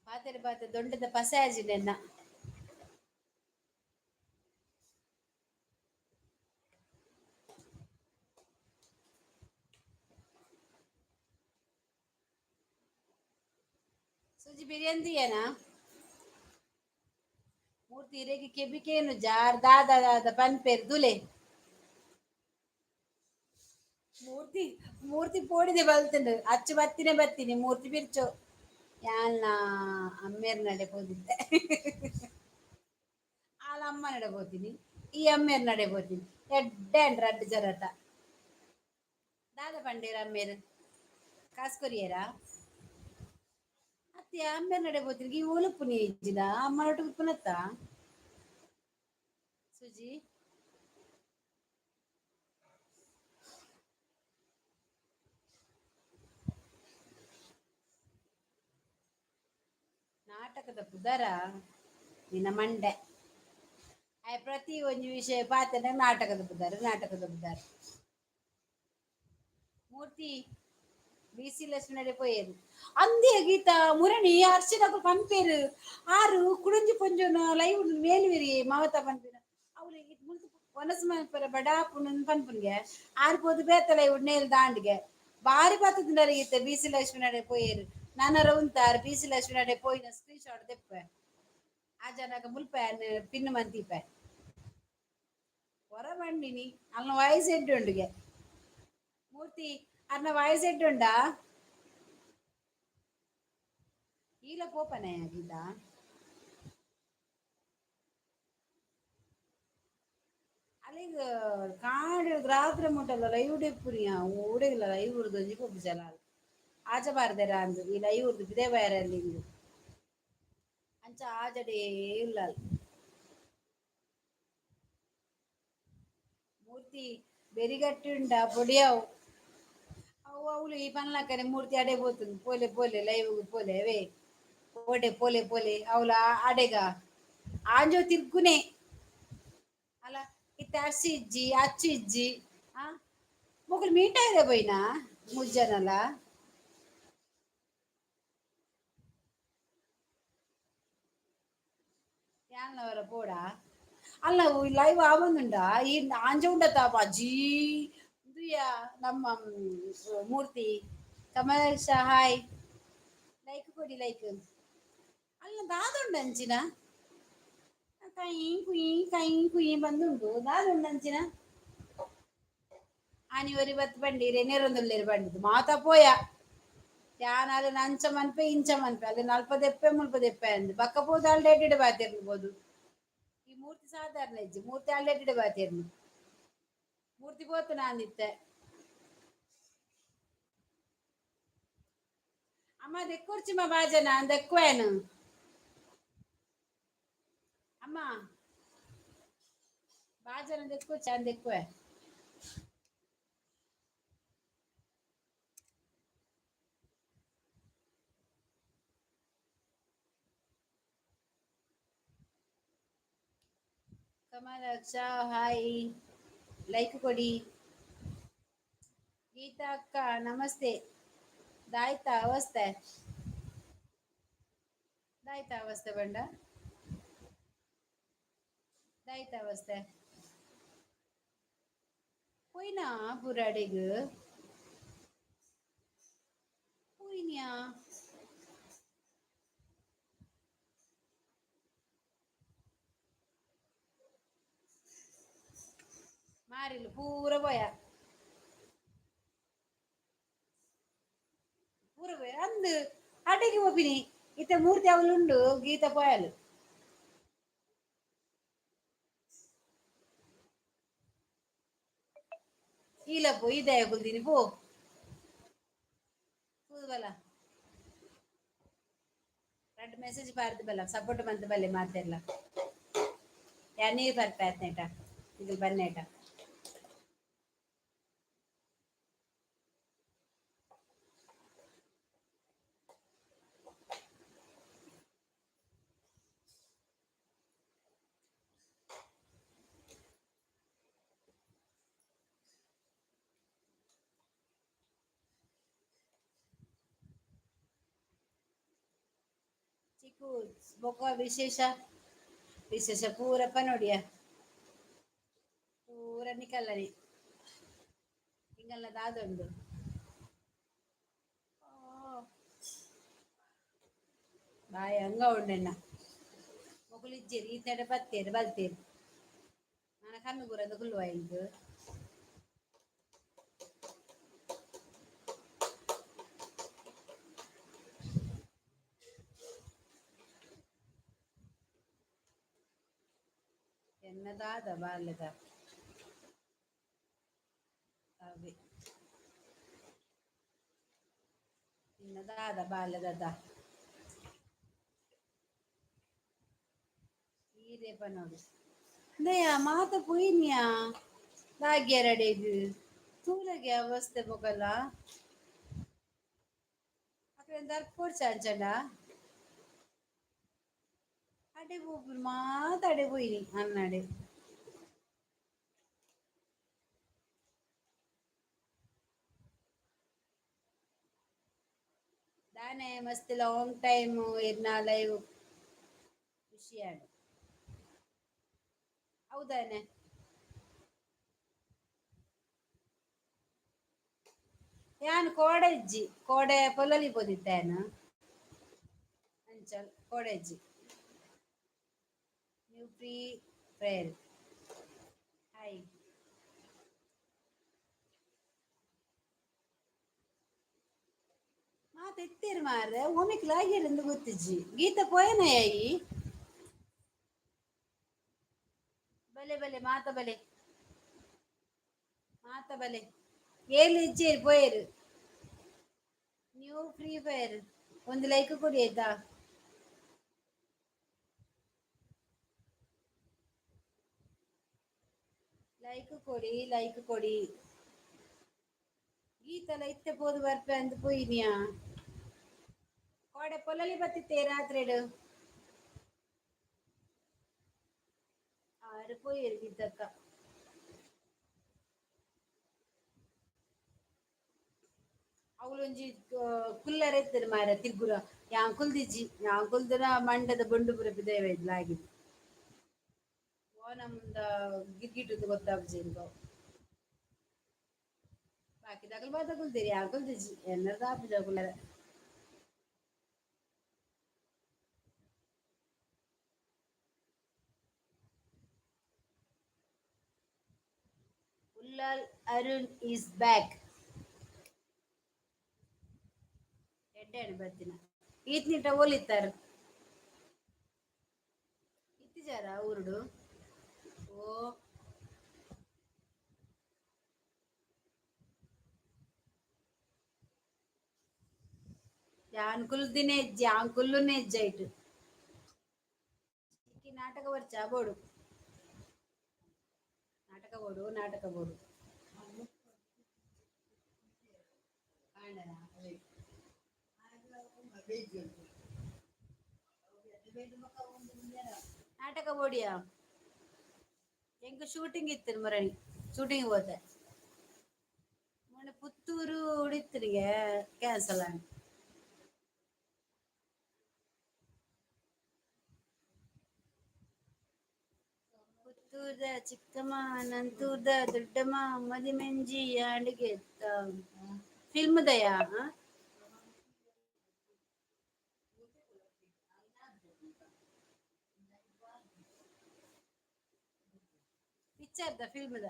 ಪಾತೆರೆ ಪಾತೆ ದೊಡ್ಡದ ಪಸೆ ಆಜಿ ನೆನ್ನ. ಸುಜಿ ಬಿರಿಯಾನಿ ಏನಾ? ಮೂರ್ತಿ ಇರೆಗೆ ಕೆಬಿಕೇನು ಜಾರ್ ದಾದ ದಾದ ಪನ್ಪೇರ್ ದುಲೆ. ಮೂರ್ತಿ ಮೂರ್ತಿ ಪೋಡಿದೆ ಬಲ್ತುಂಡು. ಅಚ್ಚು ಬತ್ತಿನೇ ಬತ್ತೀನಿ. ಮೂರ್ತಿ ಬಿರ್ಚು ಯಾಲ್ನ ಅಮ್ಮೇರ್ ನಡೆ ಪೋದಿತ್ತೆ. ಆಲ ಅಮ್ಮ ನಡೆ ಪೋತೀನಿ, ಈ ಅಮ್ಮೇರ್ ನಡೆ ಪೋತೀನಿ. ಎಡ್ಡೆ ಅಂಡ್ ರಡ್ಡ್ ಜರಟ. ದಾದ ಪಂಡೇರ್ ಅಮ್ಮೇರ್ ಕಾಸ್ ಕೊರಿಯರಾ? ಅತ್ತೆ, ಅಮ್ಮೇರ್ ನಡೆ ಪೋತೀನಿ. ಈ ಓಲುಪ್ಪುನಿ ಇಜ್ಜಿಡ ಅಮ್ಮನೊಟ್ಟು ಉಪ್ಪುನತ್ತ ಸುಜಿ. ನಾಟಕದ ಪುದರ ನಿನ್ನ ಮಂಡೆ. ಆಯ್ ಪ್ರತಿ ಒಂಜಿ ವಿಷಯ ಪಾತೆನ ನಾಟಕದ ಪುದರ್, ನಾಟಕದ ಪುದರ್. ಮೂರ್ತಿ ಬಿ ಸಿ ಲಕ್ಷ್ಮಣಡೆ ಪೋಯೇರು ಅಂದೇ. ಗೀತಾ ಮುರಣಿ ಅರ್ಶಿನಕುಲು ಪನ್ಪೇರು. ಆರು ಕುಡಂಜಿ ಪೊಂಜೋನ ಲೈವ್ ಮೇಲ್ವೇರಿ ಮಾವತ ಪನ್ಪಿನ. ಅವ್ಲು ಮುಲ್ತು ವನಸ್ ಮನ್ಪರ ಬಡಾ ಪುನನ್ ಪನ್ಪುನ್ಗೆ. ಆರು ಪೋದು ಬೇತ ಲೈವ್ ನೇಲ್ ದಾಂಡ್ಗೆ ಬಾರಿ ಬತ್ತುಂಡಾರ. ಗೀತ ಬಿ ಸಿ ಲಕ್ಷ್ಮಣಡೆ ಪೋಯೇರು. ನಾನರ ಉಂತಾರ್ ಬಿ ಸಿ ಲಕ್ಷ್ಮಣಡೆ ಪೋಯಿನ ಸ್ಕ್ರೀನ್ ಶಾಟ್ ದೆಪ್ಪೆ. ಆಜನಗ ಮುಲ್ಪ ಪಿನ್ ಮಂತಿಪೆ. ಹೊರ ಬಂಡಿನಿ ಅಲ್ನ ವಾಯ್ಸ್ ಎಡ್ಡೆ ಉಂಡುಗೆ. ಮೂರ್ತಿ ಅರ್ನ ವಾಯ್ಸ್ ಎಡ್ಡೆ ಉಂಡಾ? ಈಲ ಪೋಪನೆ ಗೀತಾ. ಅಲ್ಲಿಗ್ ಕಾಡ್ ರಾತ್ರೆ ಮುಟ್ಟಲ್ಲ ಲೈವ್ ಡೆಪ್ಪುನಿಯ ಓಡೆಗಿಲ್ಲ ಲೈವ್ ಉರ್ದು ಒಂಜಿ ಪೋಪು ಜಲ ಆಚೆ ಬಾರ್ದೆರ ಅಂದು ಈ ಲೈವ್ ಉರ್ದು ಬಿದೆ ಬಯರಲ್ಲಿ ಇಂದು ಅಂಚ ಆಜಡೇ ಇಲ್ಲ. ಮೂರ್ತಿ ಬೆರಿಗಟ್ಟಿ ಉಂಡ ಪೊಡಿಯವು ಅವು ಅವುಲು ಈ ಪನ್ಲಕ್ಕನೆ ಮೂರ್ತಿ ಅಡೆ ಪೋತುಂಡು ಪೋಲೆ ಪೋಲೆ ಲೈವ್ ಪೋಲೆ ಅವೇ ಪೋಡೆ ಪೋಲೆ ಪೋಲೆ ಅವಲ ಅಡೆಗ ಆಂಜೋ ತಿರ್ಗುನೆ ಅಲ್ಲ ಇತ್ತೆ ಅರ್ಸಿ ಇಜ್ಜಿ ಅಚ್ಚು ಇಜ್ಜಿ. ಆ ಮೊಕುಲು ಮೀಟ್ ಆಯ್ರೆ ಪೋಯಿನಾ ಮೂಜನಲ? ಯಾನ್ಲವರ ಪೋಡಾ ಅಲ್ಲ ಲೈವ್ ಆವೊಂದುಂಡಾ? ಈ ಆಂಜ ಉಂಡತ ಅಜ್ಜಿ ಉಂದುಯಾ ನಮ್ಮ ಮೂರ್ತಿ. ಕಮಲೇಶ ಹಾಯ್, ಲೈಕ್ ಕೊಡಿ ಲೈಕ್. ಅಲ್ಲ ದಾದ ಉಂಡು ಅಂಚಿನ ಕೈ ಕುಯಿ ಕೈ ಕುಯಿ ಬಂದುಂಡು ದಾದ ಉಂಡು ಅಂಚಿನ. ಆನಿ ಒರಿ ಬತ್ತು ಬಂಡೀರೆ ನೆರೊಂದುಲ್ಲೆರ್ ಬಂಡಿದ್ದು ಮಾತ ಪೋಯ. ಯಾನ್ ಅಲೆನ ಅಂಚ ಮನ್ಪೆ ಇಂಚ ಮನ್ಪೆ ಅಲೆನ ಅಲ್ಪ ದೆಪ್ಪೆ ಮುಲ್ಪ ದೆಪ್ಪೆ ಅಂದ್ ಬಕ್ಕ ಪೋದು ಅಲ್ಡ ಎಡ್ಡೆ ಬಾತೆರ್ನ್ಬೋದು. ಈ ಮೂರ್ತಿ ಸಾಧಾರಣ ಇಜ್ಜಿ, ಮೂರ್ತಿ ಅಲ್ಡ ಎಡ್ಡೆ ಬಾತೆರ್ನು. ಮೂರ್ತಿ ಪೋತು ನಾನಿತ್ತೆ ಅಮ್ಮ ದೆಕ್ಕೊರ್ಚಿಮ್ಮ ಬಾಜನ ದೆಕ್ವೇನು ಅಮ್ಮ ಬಾಜನ ದೆಕ್ಕೊಚ್ಚ ದೆಕ್ಕುವೆ. ಕಮಲಕ್ಷ ಹಾಯ್, ಲೈಕ್ ಕೊಡಿ. ಗೀತಾ ಅಕ್ಕ ನಮಸ್ತೆ. ದಾಯ್ತಾ ಅವಸ್ಥೆ ದಾಯ್ತಾ ಅವಸ್ಥೆ ಬಂಡ ದಾಯ್ತಾ ಅವಸ್ಥೆ ಪೋಯಿನಾ ಪುರಾಡೆಗ್ ಪೋಯಿನ್ಯಾ? ಮಾರಿಲು ಪೂರ ಪೋಯ ಪೂರ ಪೋಯ ಅಂದ್ ಅಡೆಗೆ ಪೋಪಿನಿ ಇತ್ತೆ ಮೂರ್ತಿ ಅವಲುಂಡು ಗೀತಾ ಪೋಯಲು. ಇಲ್ಲ ಪೋ ಇದೆ ಕುಲ್ದಿನಿ ಪೋ ಬಲ ರಡ್ಡ್ ಮೆಸೇಜ್ ಪಾರ್ದು ಬಲ್ಲ ಸಪೋರ್ಟ್ ಮಂತ್ ಬಲ್ಲೆ ಮಾತೆರ್ಲ. ಯಾ ನೀರು ಬರ್ಪೆ ಆತ್ನೇಟ ಇದು ಬನ್ನೇಟ. ಚಿಕ್ಕು ಬೊಕ ವಿಶೇಷ ವಿಶೇಷ ಪೂರಪ್ಪ ನೋಡಿಯ ಪೂರ ನಿಕಲ್ಲನೆ ಇಂಗಲ್ಲ ದಾದುಂಡು ಬಾಯ್ ಅಂಗ ಉಂಡೆಣ್ಣ ಮೊಕುಲು ಇಜ್ಜೆರ್ ಈತೆಡೆ ಬತ್ತೇರು ಬಲ್ತೇರು ನನ ಕಣ್ಣು ಕೂರಂದು ಕುಲ್ಲುವ ಇಂಕ್. ಎನ್ನದಾದ ಬಾಲ್ಯದ ಅವೆ ಎನ್ನದಾದ ಬಾಲ್ಯದ ಈರೇಪ ನೋಡು ದಯ ಮಾತ ಪೋಯಿನಿಯಾ ದಾಗ್ಯರಡೆಗ್ ತೂಲಗೆ ಅವಸ್ಥೆ ಬೊಕಲ ಅಕ್ಲೆನ್ ದರ್ಪೊಡ್ಚ ಅಂಚಂಡ ಅಡೆ ಪೋಪುನು ಮಾತ ಅಡೆ ಪೋಯಿನಿ ಅನ್ನಡೆ. ದಾನೆ ಮಸ್ತ್ ಲಾಂಗ್ ಟೈಮ್ ಇರ್ನ ಲೈವ್ ಖುಷಿ ಆಂಡ್. ಹೌದಾನೆ ಯಾನ್ ಕೋಡೆ ಇಜ್ಜಿ ಕೋಡೆ ಪೊಲಲಿ ಪೋದಿತ್ತೇನ ಅಂಚ ಕೋಡೆ ಇಜ್ಜಿ. New free fire. Hi. ಮಾತ ಎತ್ತೇರು ಮಾರ್ರೆ, ಒಮಿಕ್ಲಾಗಿರಂದು ಗೊತ್ತಿಜ್ಜಿ. ಗೀತ ಪೋಯನಯಾಯಿ. ಬಲೆ ಬಲೆ ಮಾತ ಬಲೆ ಮಾತ ಬಲೆ. ಏಳು ಇಜ್ಜೇರು ಪೋಯರು. ನ್ಯೂ ಫ್ರೀ ಫೈರ್, ಒಂದು ಲೈಕ್ ಕೊಡಿ ಆಯ್ತಾ? ಲೈಕ್ ಕೊಡಿ, ಲೈಕ್ ಕೊಡಿ. ಗೀತಲ ಇತ್ತೆ ಪೋದು ಬರ್ಪೆ ಅಂದ್ ಪೋಯಿನಿಯಾ. ಕೋಡೆ ಪೊಲಲಿ ಬತ್ತಿತ್ತೆ ರಾತ್ರಿಡ್. ಆರು ಪೋಯೆರ್ ಗೀತಕ್ಕ. ಅವಳೊಂಜಿ ಕುಲ್ಲರೆ ಇತ್ತರು ಮಾರ ತಿರ್ಗುರ. ಯಾನ್ ಕುಲ್ದಿಜ್ಜಿ, ಯಾನ್ ಕುಲ್ದಿನ ಮಂಡದ ಬೊಂಡು ಪೂರ ಪಿದಯಿ ಲಾಗಿದ್. ಓ ನಮ್ದ ಗಿರ್ಗಿಟುಂದು ಗೊತ್ತಾಪುಜಿ ಎಂಕ್. ಬಾಕಿದಕುಲು ಮಾತ ಕುಲ್ದೆರ್, ಯಾನ್ ಕುಲ್ದಿಜ್ಜಿ. ಎನ್ನರ್ದ್ ಆಪುಜಿ ಕುಲ್ಲರೆ. Ullal Arun is back. ಎಡ್ಡೆ ಬತ್ತಿನ. ಈತ್ನಿಟ ಓಲಿತ್ತಾರು ಇತ್ತಿಜಾರ ಊರುಡು? ಓ, ಯಾನ್ ಕುಲ್ದಿನೇ ಇಜ್ಜಿ, ಯಾನ್ ಕುಲ್ಲುನೇ ಇಜ್ಜಿ ಐಟ್. ಇಕ್ಕಿ ನಾಟಕ ಬರ್ಚಾ ಬೋಡು, ನಾಟಕ ಬೋಡು, ನಾಟಕ ಬೋಡು. ಕಾಂಡನಾ? ನಾಟಕ ಬೋಡಿಯಾ? ಎಂಕ್ ಶೂಟಿಂಗ್ ಇತ್ತು ಮುರಣಿ, ಶೂಟಿಂಗ್ ಹೋದೆ. ಮೊನ್ನೆ ಪುತ್ತೂರು ಉಡಿತ್ತಿನಿಗೆ ಕ್ಯಾನ್ಸಲ್ ಆಂಡ್. ಪುತ್ತೂರ್ದ ಚಿಕ್ಕಮ್ಮ ನಂತೂರ್ದ ದೊಡ್ಡಮ್ಮ ಮದಿಮೆಂಜಿ ಆಂಡಿಗೆ ಫಿಲ್ಮ್ ದಯಾ. ಪಿಕ್ಚರ್ದ ಫಿಲ್ಮ್ದ?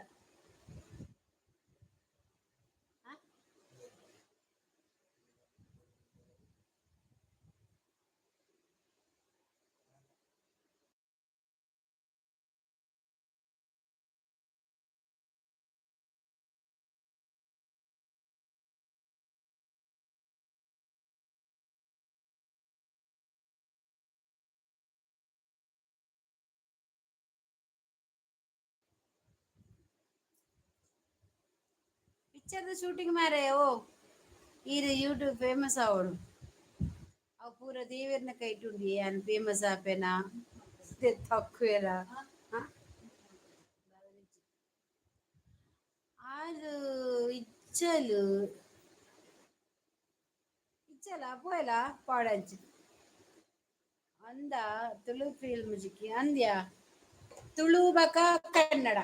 ಪಿಕ್ಚರ್ದ ಶೂಟಿಂಗ್ ಮಾರೆ. ಓ, ಈರ್ ಯೂಟ್ಯೂಬ್ ಫೇಮಸ್ ಆವೊಡು. ಅವು ಪೂರ ದೇವೆರ್ನ ಕೈಟ್ ಉಂಡು. ಯಾನ್ ಫೇಮಸ್ ಆಪೆನಾ ತಕ್ಕುವೆರಾ? ಆಲ್ ಇಜ್ಜಲ್, ಇಜ್ಜಲ ಪೋಯಲ ಪಾಡಂಚಿ ಅಂದ. ತುಳು ಫಿಲ್ಮ್ ಜಿಕ್ಕಿ ಅಂದ್ಯ? ತುಳು ಬಕ ಕನ್ನಡ.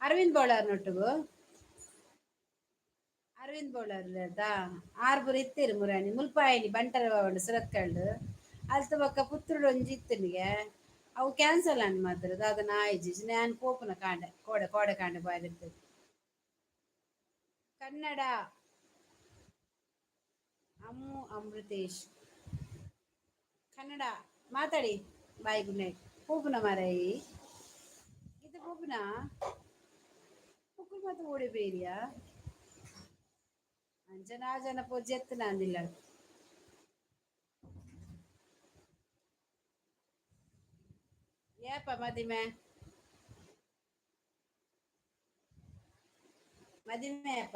ಅರವಿಂದ್ ಬೋಳಾರ್ ನೊಟ್ಟುಗು, ಅರವಿಂದ್ ಬೋಳಾರ್ ಆರ್ ಪೂರ ಇತ್ತೆರ್ ಮುರಾನಿ. ಮುಲ್ಪಾಯಿನಿ ಬಂಟರ ಭವನ ಸುರತ್ಕಲ್ಡ್. ಅಲ್ತ ಬೊಕ್ಕ ಪುತ್ತೂರುಡು ಒಂಜಿ ಇತ್ತನಿಗೆ, ಅವು ಕ್ಯಾನ್ಸಲ್ ಆಂಡ್ ಮಾತ್ರ. ದಾದನ ಆಯಿಜಿ. ಯಾನ್ ಪೋಪುನ ಕಾಂಡೆ ಕೋಡೆ, ಕೋಡೆ ಕಾಂಡೆ ಪೋಯೆರೆ. ಕನ್ನಡ ಅಮ್ಮು ಅಮೃತೇಶ್, ಕನ್ನಡ ಮಾತಾಡಿ. Bye, good night. ಪೋಪುನ ಮಾರಾಯಿ ಇದು, ಪೋಪುನ. ಮೊಕುಲು ಮಾತ ಓಡೆ ಬೇರಿಯಾ? ಅಂಚನ ಜನ ಪೊಜೆತ್ತನ ಅಂದಿಲ್ಲ. ಏಪ ಮದಿಮೆ? ಮದಿಮೆ ಏಪ?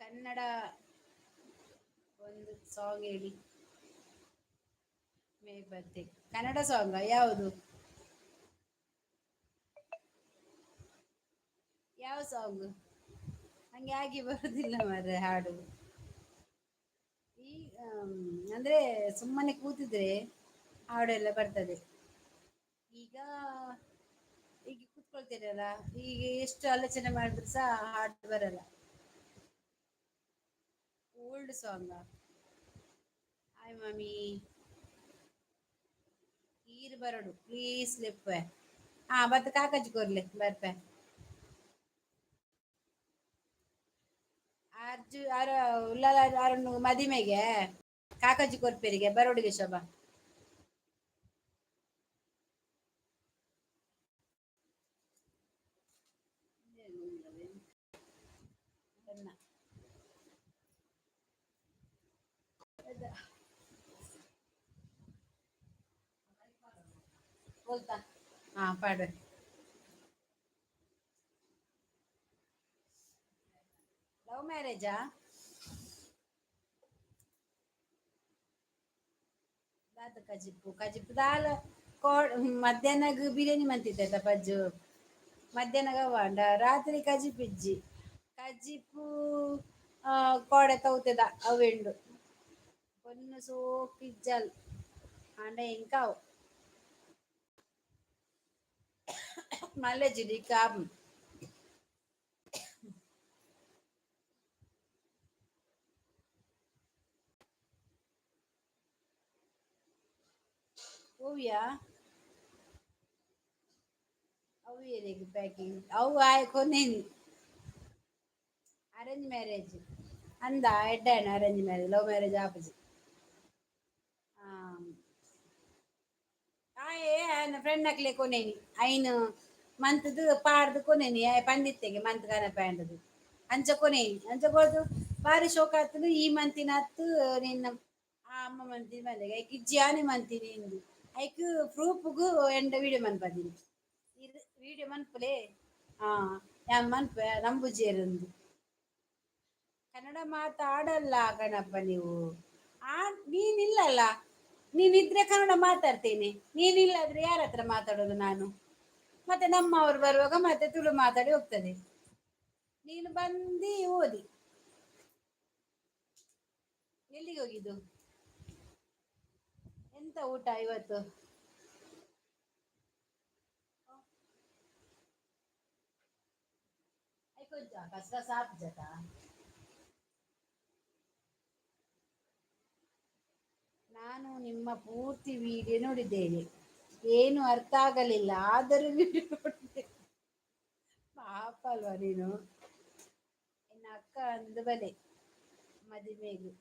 ಕನ್ನಡ ಒಂದು ಸಾಂಗ್ ಹೇಳಿ. ಮೇ ಬರ್ತೆ. ಕನ್ನಡ ಸಾಂಗ್ ಯಾವುದು? ಯಾವ ಸಾಂಗ್? ನಂಗೆ ಆಗಿ ಬರುದಿಲ್ಲ ಮಾರ್ರೆ ಹಾಡು. ಈ ಅಂದ್ರೆ ಸುಮ್ಮನೆ ಕೂತಿದ್ರೆ ಹಾಡೆಲ್ಲ ಬರ್ತದೆ. ಈಗ ಈಗ ಕೂತ್ಕೊಂಡು ಕೂತ್ಕೊಳ್ತೀರಲ್ಲ, ಈಗ ಎಷ್ಟು ಆಲೋಚನೆ ಮಾಡಿದ್ರು ಸಹ ಹಾಡು ಬರಲ್ಲ. Old song. ಹಾಯ್ ಮಮ್ಮಿ, ಈರ್ ಬರಡು ಪ್ಲೀಸ್ ಲೆಪ್ಪೆ. ಹಾ, ಬತ್ತ ಕಾಕಜಿ ಕೊರ್ಲೆ ಬರ್ಪೆ. ಅರ್ಜು ಅರ ಉಲ್ಲಾಲ ಅರನ್ನು ಮದಿಮೆಗೆ ಕಾಕಜಿ ಕೊರ್ಪೆರಿಗೆ ಬರೋಡಿಗೆ ಶೋಭಾ. ಬನ್ನ. ಬೋಲ್ತಾ? ಹಾ, ಪಾಡು. ಲವ್ ಮ್ಯಾರೇಜಾ? ದಾದ ಕಜಿಪ್ಪು? ಕಜಿಪ್ಪು ದಾಲ ಕೋಡ್ ಮಧ್ಯಾಹ್ನಗ್ ಬಿರಿಯಾನಿ ಮಂತಿದ್ದೆ ಪಜ್ಜು. ಮಧ್ಯಾಹ್ನಗ ವಾಂಡ ರಾತ್ರಿ ಕಜಿಪಿಜ್ಜಿ. ಕಜಿಪ್ಪು ಕೋಡೆ ತೌತೆದ ಅವೆಂಡು ಪೊನ್ನು ಸೋಕಿಜ್ಜಲ್ ಆಂಡ ಎಂಕಾವು ಮಲ್ಲೆಜಿಡಿ ಕಾಬ್. ಓವಿಯಾ, ಅವು ಏರಿಗೆ ಪ್ಯಾಕಿಂಗ್ ಅವು ಆಯ್ ಕೊನೇನಿ. ಅರೇಂಜ್ ಮ್ಯಾರೇಜ್ ಅಂದ ಎಡ್ಡಾಣ. ಅರೇಂಜ್ ಮ್ಯಾರೇಜ್, ಲವ್ ಮ್ಯಾರೇಜ್ ಆಪುಜಿ. ಆಯೆ ಆಯನ ಫ್ರೆಂಡ್ ಅಕ್ಲೆ ಕೊನೇನಿ. ಐನ್ ಮಂತ್ದು ಪಾಡ್ದು ಕೊನೇನಿ. ಆಯೆ ಪಂಡಿತ್ತೆಗೆ ಮಂತ್ ಕನಪೆಂಡದು ಅಂಚ ಕೊನೇನಿ. ಅಂಚ ಕೊರ್ದು ಬಾರಿ ಶೋಕ ಆತುಂಡು. ಈ ಮಂತಿನ ಅತ್ತು ನಿನ್ನ ಆ ಅಮ್ಮ ಮಂತಿನ ಬಂದೆಗೆ ಐಕ್ ಇಜ್ಜಿ, ಆನೆ ಮಂತಿನಿ ಇಂದು. ಐಕ್ ಪ್ರೂಫ್ಗು ಎಂಡ ವೀಡಿಯೋ ಮನ್ಪದಿನಿ. ಇರ್ ವೀಡಿಯೋ ಮನ್ಪುಲೆ. ಹಾ, ಯಾನ್ ಮನ್ಪೆ, ನಂಬುಜೇರುಂದು. ಕನ್ನಡ ಮಾತಾಡಲ್ಲ ಕಣಪ್ಪ ನೀವು. ಆ ನೀನಿಲ್ಲಲ್ಲ, ನೀನಿದ್ರೆ ಕನ್ನಡ ಮಾತಾಡ್ತೇನೆ. ನೀನಿಲ್ಲಾದ್ರೆ ಯಾರ ಹತ್ರ ಮಾತಾಡೋದು ನಾನು? ಮತ್ತೆ ನಮ್ಮವರು ಬರುವಾಗ ಮತ್ತೆ ತುಳು ಮಾತಾಡಿ ಹೋಗ್ತದೆ. ನೀನು ಬಂದು ಓದಿ. ಎಲ್ಲಿಗೆ ಹೋಗಿದ್ದು? ಎಂತ ಊಟ ಇವತ್ತು? ಕೊಂಚ ಕಸ ಸಾಪ್ ಜತ. ನಾನು ನಿಮ್ಮ ಪೂರ್ತಿ ವಿಡಿಯೋ ನೋಡಿದ್ದೇನೆ. ಏನು ಅರ್ಥ ಆಗಲಿಲ್ಲ, ಆದರೂ ವಿಡಿಯೋ ನೋಡಿದೆ. ಪಾಪ ಅಲ್ವಾ ನೀನು? ಇನ್ನು ಅಕ್ಕ ಅಂದು ಬಲೆ ಮದಿಮೆಗೆ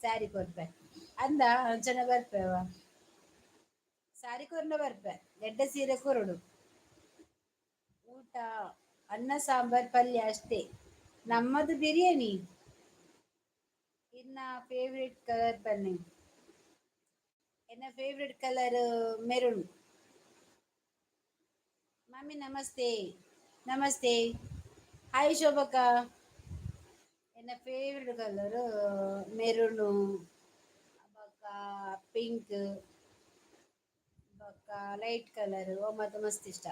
ಸ್ಯಾರಿ ಕೊರ್ಪೆ ಅಂದ. ಅಂಚನ ಬರ್ಪೆವ, ಸಾರಿ ಕೊರ್ನ ಬರ್ಪೆ. ಎಡ್ಡೆ ಸೀರೆ ಕೊರಡು. ಊಟ ಅನ್ನ ಸಾಂಬಾರ್ ಪಲ್ಯ ಅಷ್ಟೇ. ನಮ್ಮದು ಬಿರಿಯಾನಿ. ಇನ್ನ ಫೇವ್ರೆಟ್ ಕಲರ್ ಬನ್ನಿ. ಎನ್ನ ಫೇವ್ರೆಟ್ ಕಲರ್ ಮೆರೂನ್. ಮಮ್ಮಿ ನಮಸ್ತೆ. ನಮಸ್ತೆ. ಹಾಯ್ ಶೋಭಕ್ಕ. ಎನ್ನ ಫೇವ್ರೆಟ್ ಕಲರ್ ಮೆರೂನು, ಬೊಕ್ಕ ಪಿಂಕ್, ಬೊಕ್ಕ ಲೈಟ್ ಕಲರ್ ಮತ್ತು ಮಸ್ತ್ ಇಷ್ಟ.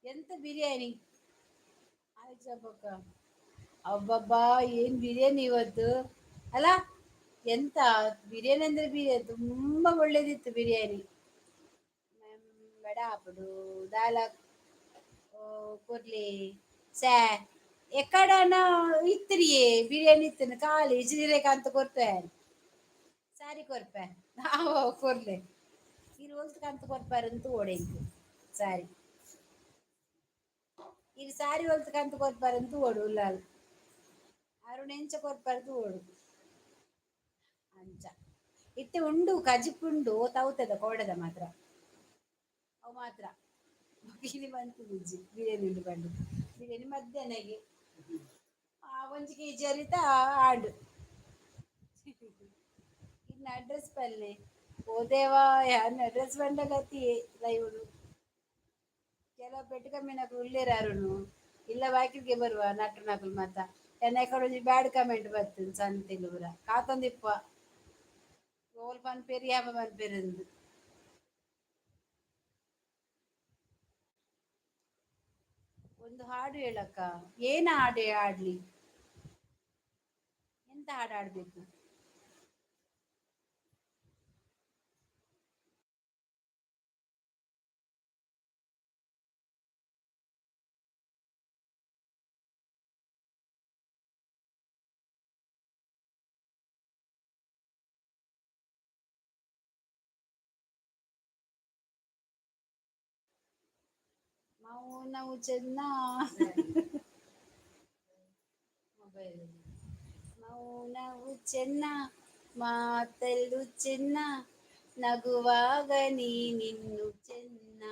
ಎಂತ ಬಿರಿಯಾನಿ? ಹಾಯ್ ಶೋಭಕ್ಕ. ಅಬ್ಬಬ್ಬಾ, ಏನ್ ಬಿರಿಯಾನಿ ಇವತ್ತು ಅಲ್ಲ? ಎಂತ ಬಿರಿಯಾನಿ ಅಂದ್ರೆ ಬಿರಿಯಾನಿ, ತುಂಬಾ ಒಳ್ಳೇದಿತ್ತು ಬಿರಿಯಾನಿ. ಮ್ಯಾಮ್, ಬಡ ಆಪುಡು ದಾಲ ಕೊರ್ಲಿ ಸ್ಯಾ. ಎಕ್ಕಡನ ಇತ್ತಿರಿಯೇ ಬಿರಿಯಾನಿ ಇತ್ತು ಖಾಲಿ ಕಾಂತ ಕೊರ್ಪೆ. ಸಾರಿ ಕೊರ್ಪೆ ನಾವು ಕೊರ್ಲೆ. ಇರು ಒಲ್ತು ಕಂತ ಕೊರ್ಪಾರಂತ ಓಡೆಂಕು ಸಾರಿ. ಇದು ಸಾರಿ ಒಲ್ತು ಕಂತ ಕೊರ್ಪಾರಂತ ಓಡು. ಉಲ್ಲಾಲ್ ಅರುಣ್ ಎಂಚ ಕೊರ್ಪಾರದು ಓಡು. ಅಂಚ ಇತ್ತೆ ಉಂಡು ಕಜಿಪುಂಡು ತೌತದ ಕೋಡದ ಮಾತ್ರ. ಅವು ಮಾತ್ರ ಇಲ್ಲಿ ಬಂತು ಬುಜ್ಜಿ. ಬಿರಿಯಾನಿ ಉಂಡು ಬಂಡು. ಬಿರಿಯಾನಿ ಮಧ್ಯಾಹ್ನಗೆ ಒಂಜಿ ಕೆಜಿ ಅರಿತ ಆಂಡು. ಇನ್ನು ಅಡ್ರೆಸ್ ಪಲ್ಲೆ. ಓದೇವಾ, ಯಾನ್ ಅಡ್ರೆಸ್ ಬಂಡ ಗತಿ ಲೈವ್. ಕೆಲವು ಪೆಟ್ಟು ಕಮ್ಮಿನಕುಲು ಉಲ್ಲೇರಾರುನು ಇಲ್ಲ ಬಾಕಿಲ್ಗೆ ಬರುವ ನಟ್ಟು ನಕಲು ಮಾತ. ಎನ್ನ ಕಡೆ ಒಂಜಿ ಬ್ಯಾಡ್ ಕಮೆಂಟ್ ಬರ್ತದೆ ಸಂತಿಲು ಪೂರ ಕಾತೊಂದಿಪ್ಪ. ಓಲ್ ಪನ್ಪೇರು ಯಾಪ ಪನ್ಪೇರಿಂದು. ಒಂದು ಹಾಡು ಹೇಳಕ್ಕ. ಏನ್ ಹಾಡು ಹಾಡ್ಲಿ? ಎಂತ ಹಾಡು ಹಾಡ್ಬೇಕು? ಮೌನವು ಚೆನ್ನ. ಮೊಬೈಲ್. ಮೌನವು ಚೆನ್ನ, ಮಾತಲ್ಲು ಚೆನ್ನ, ನಗುವಾಗ ನೀನಿನ್ನು ಚೆನ್ನ.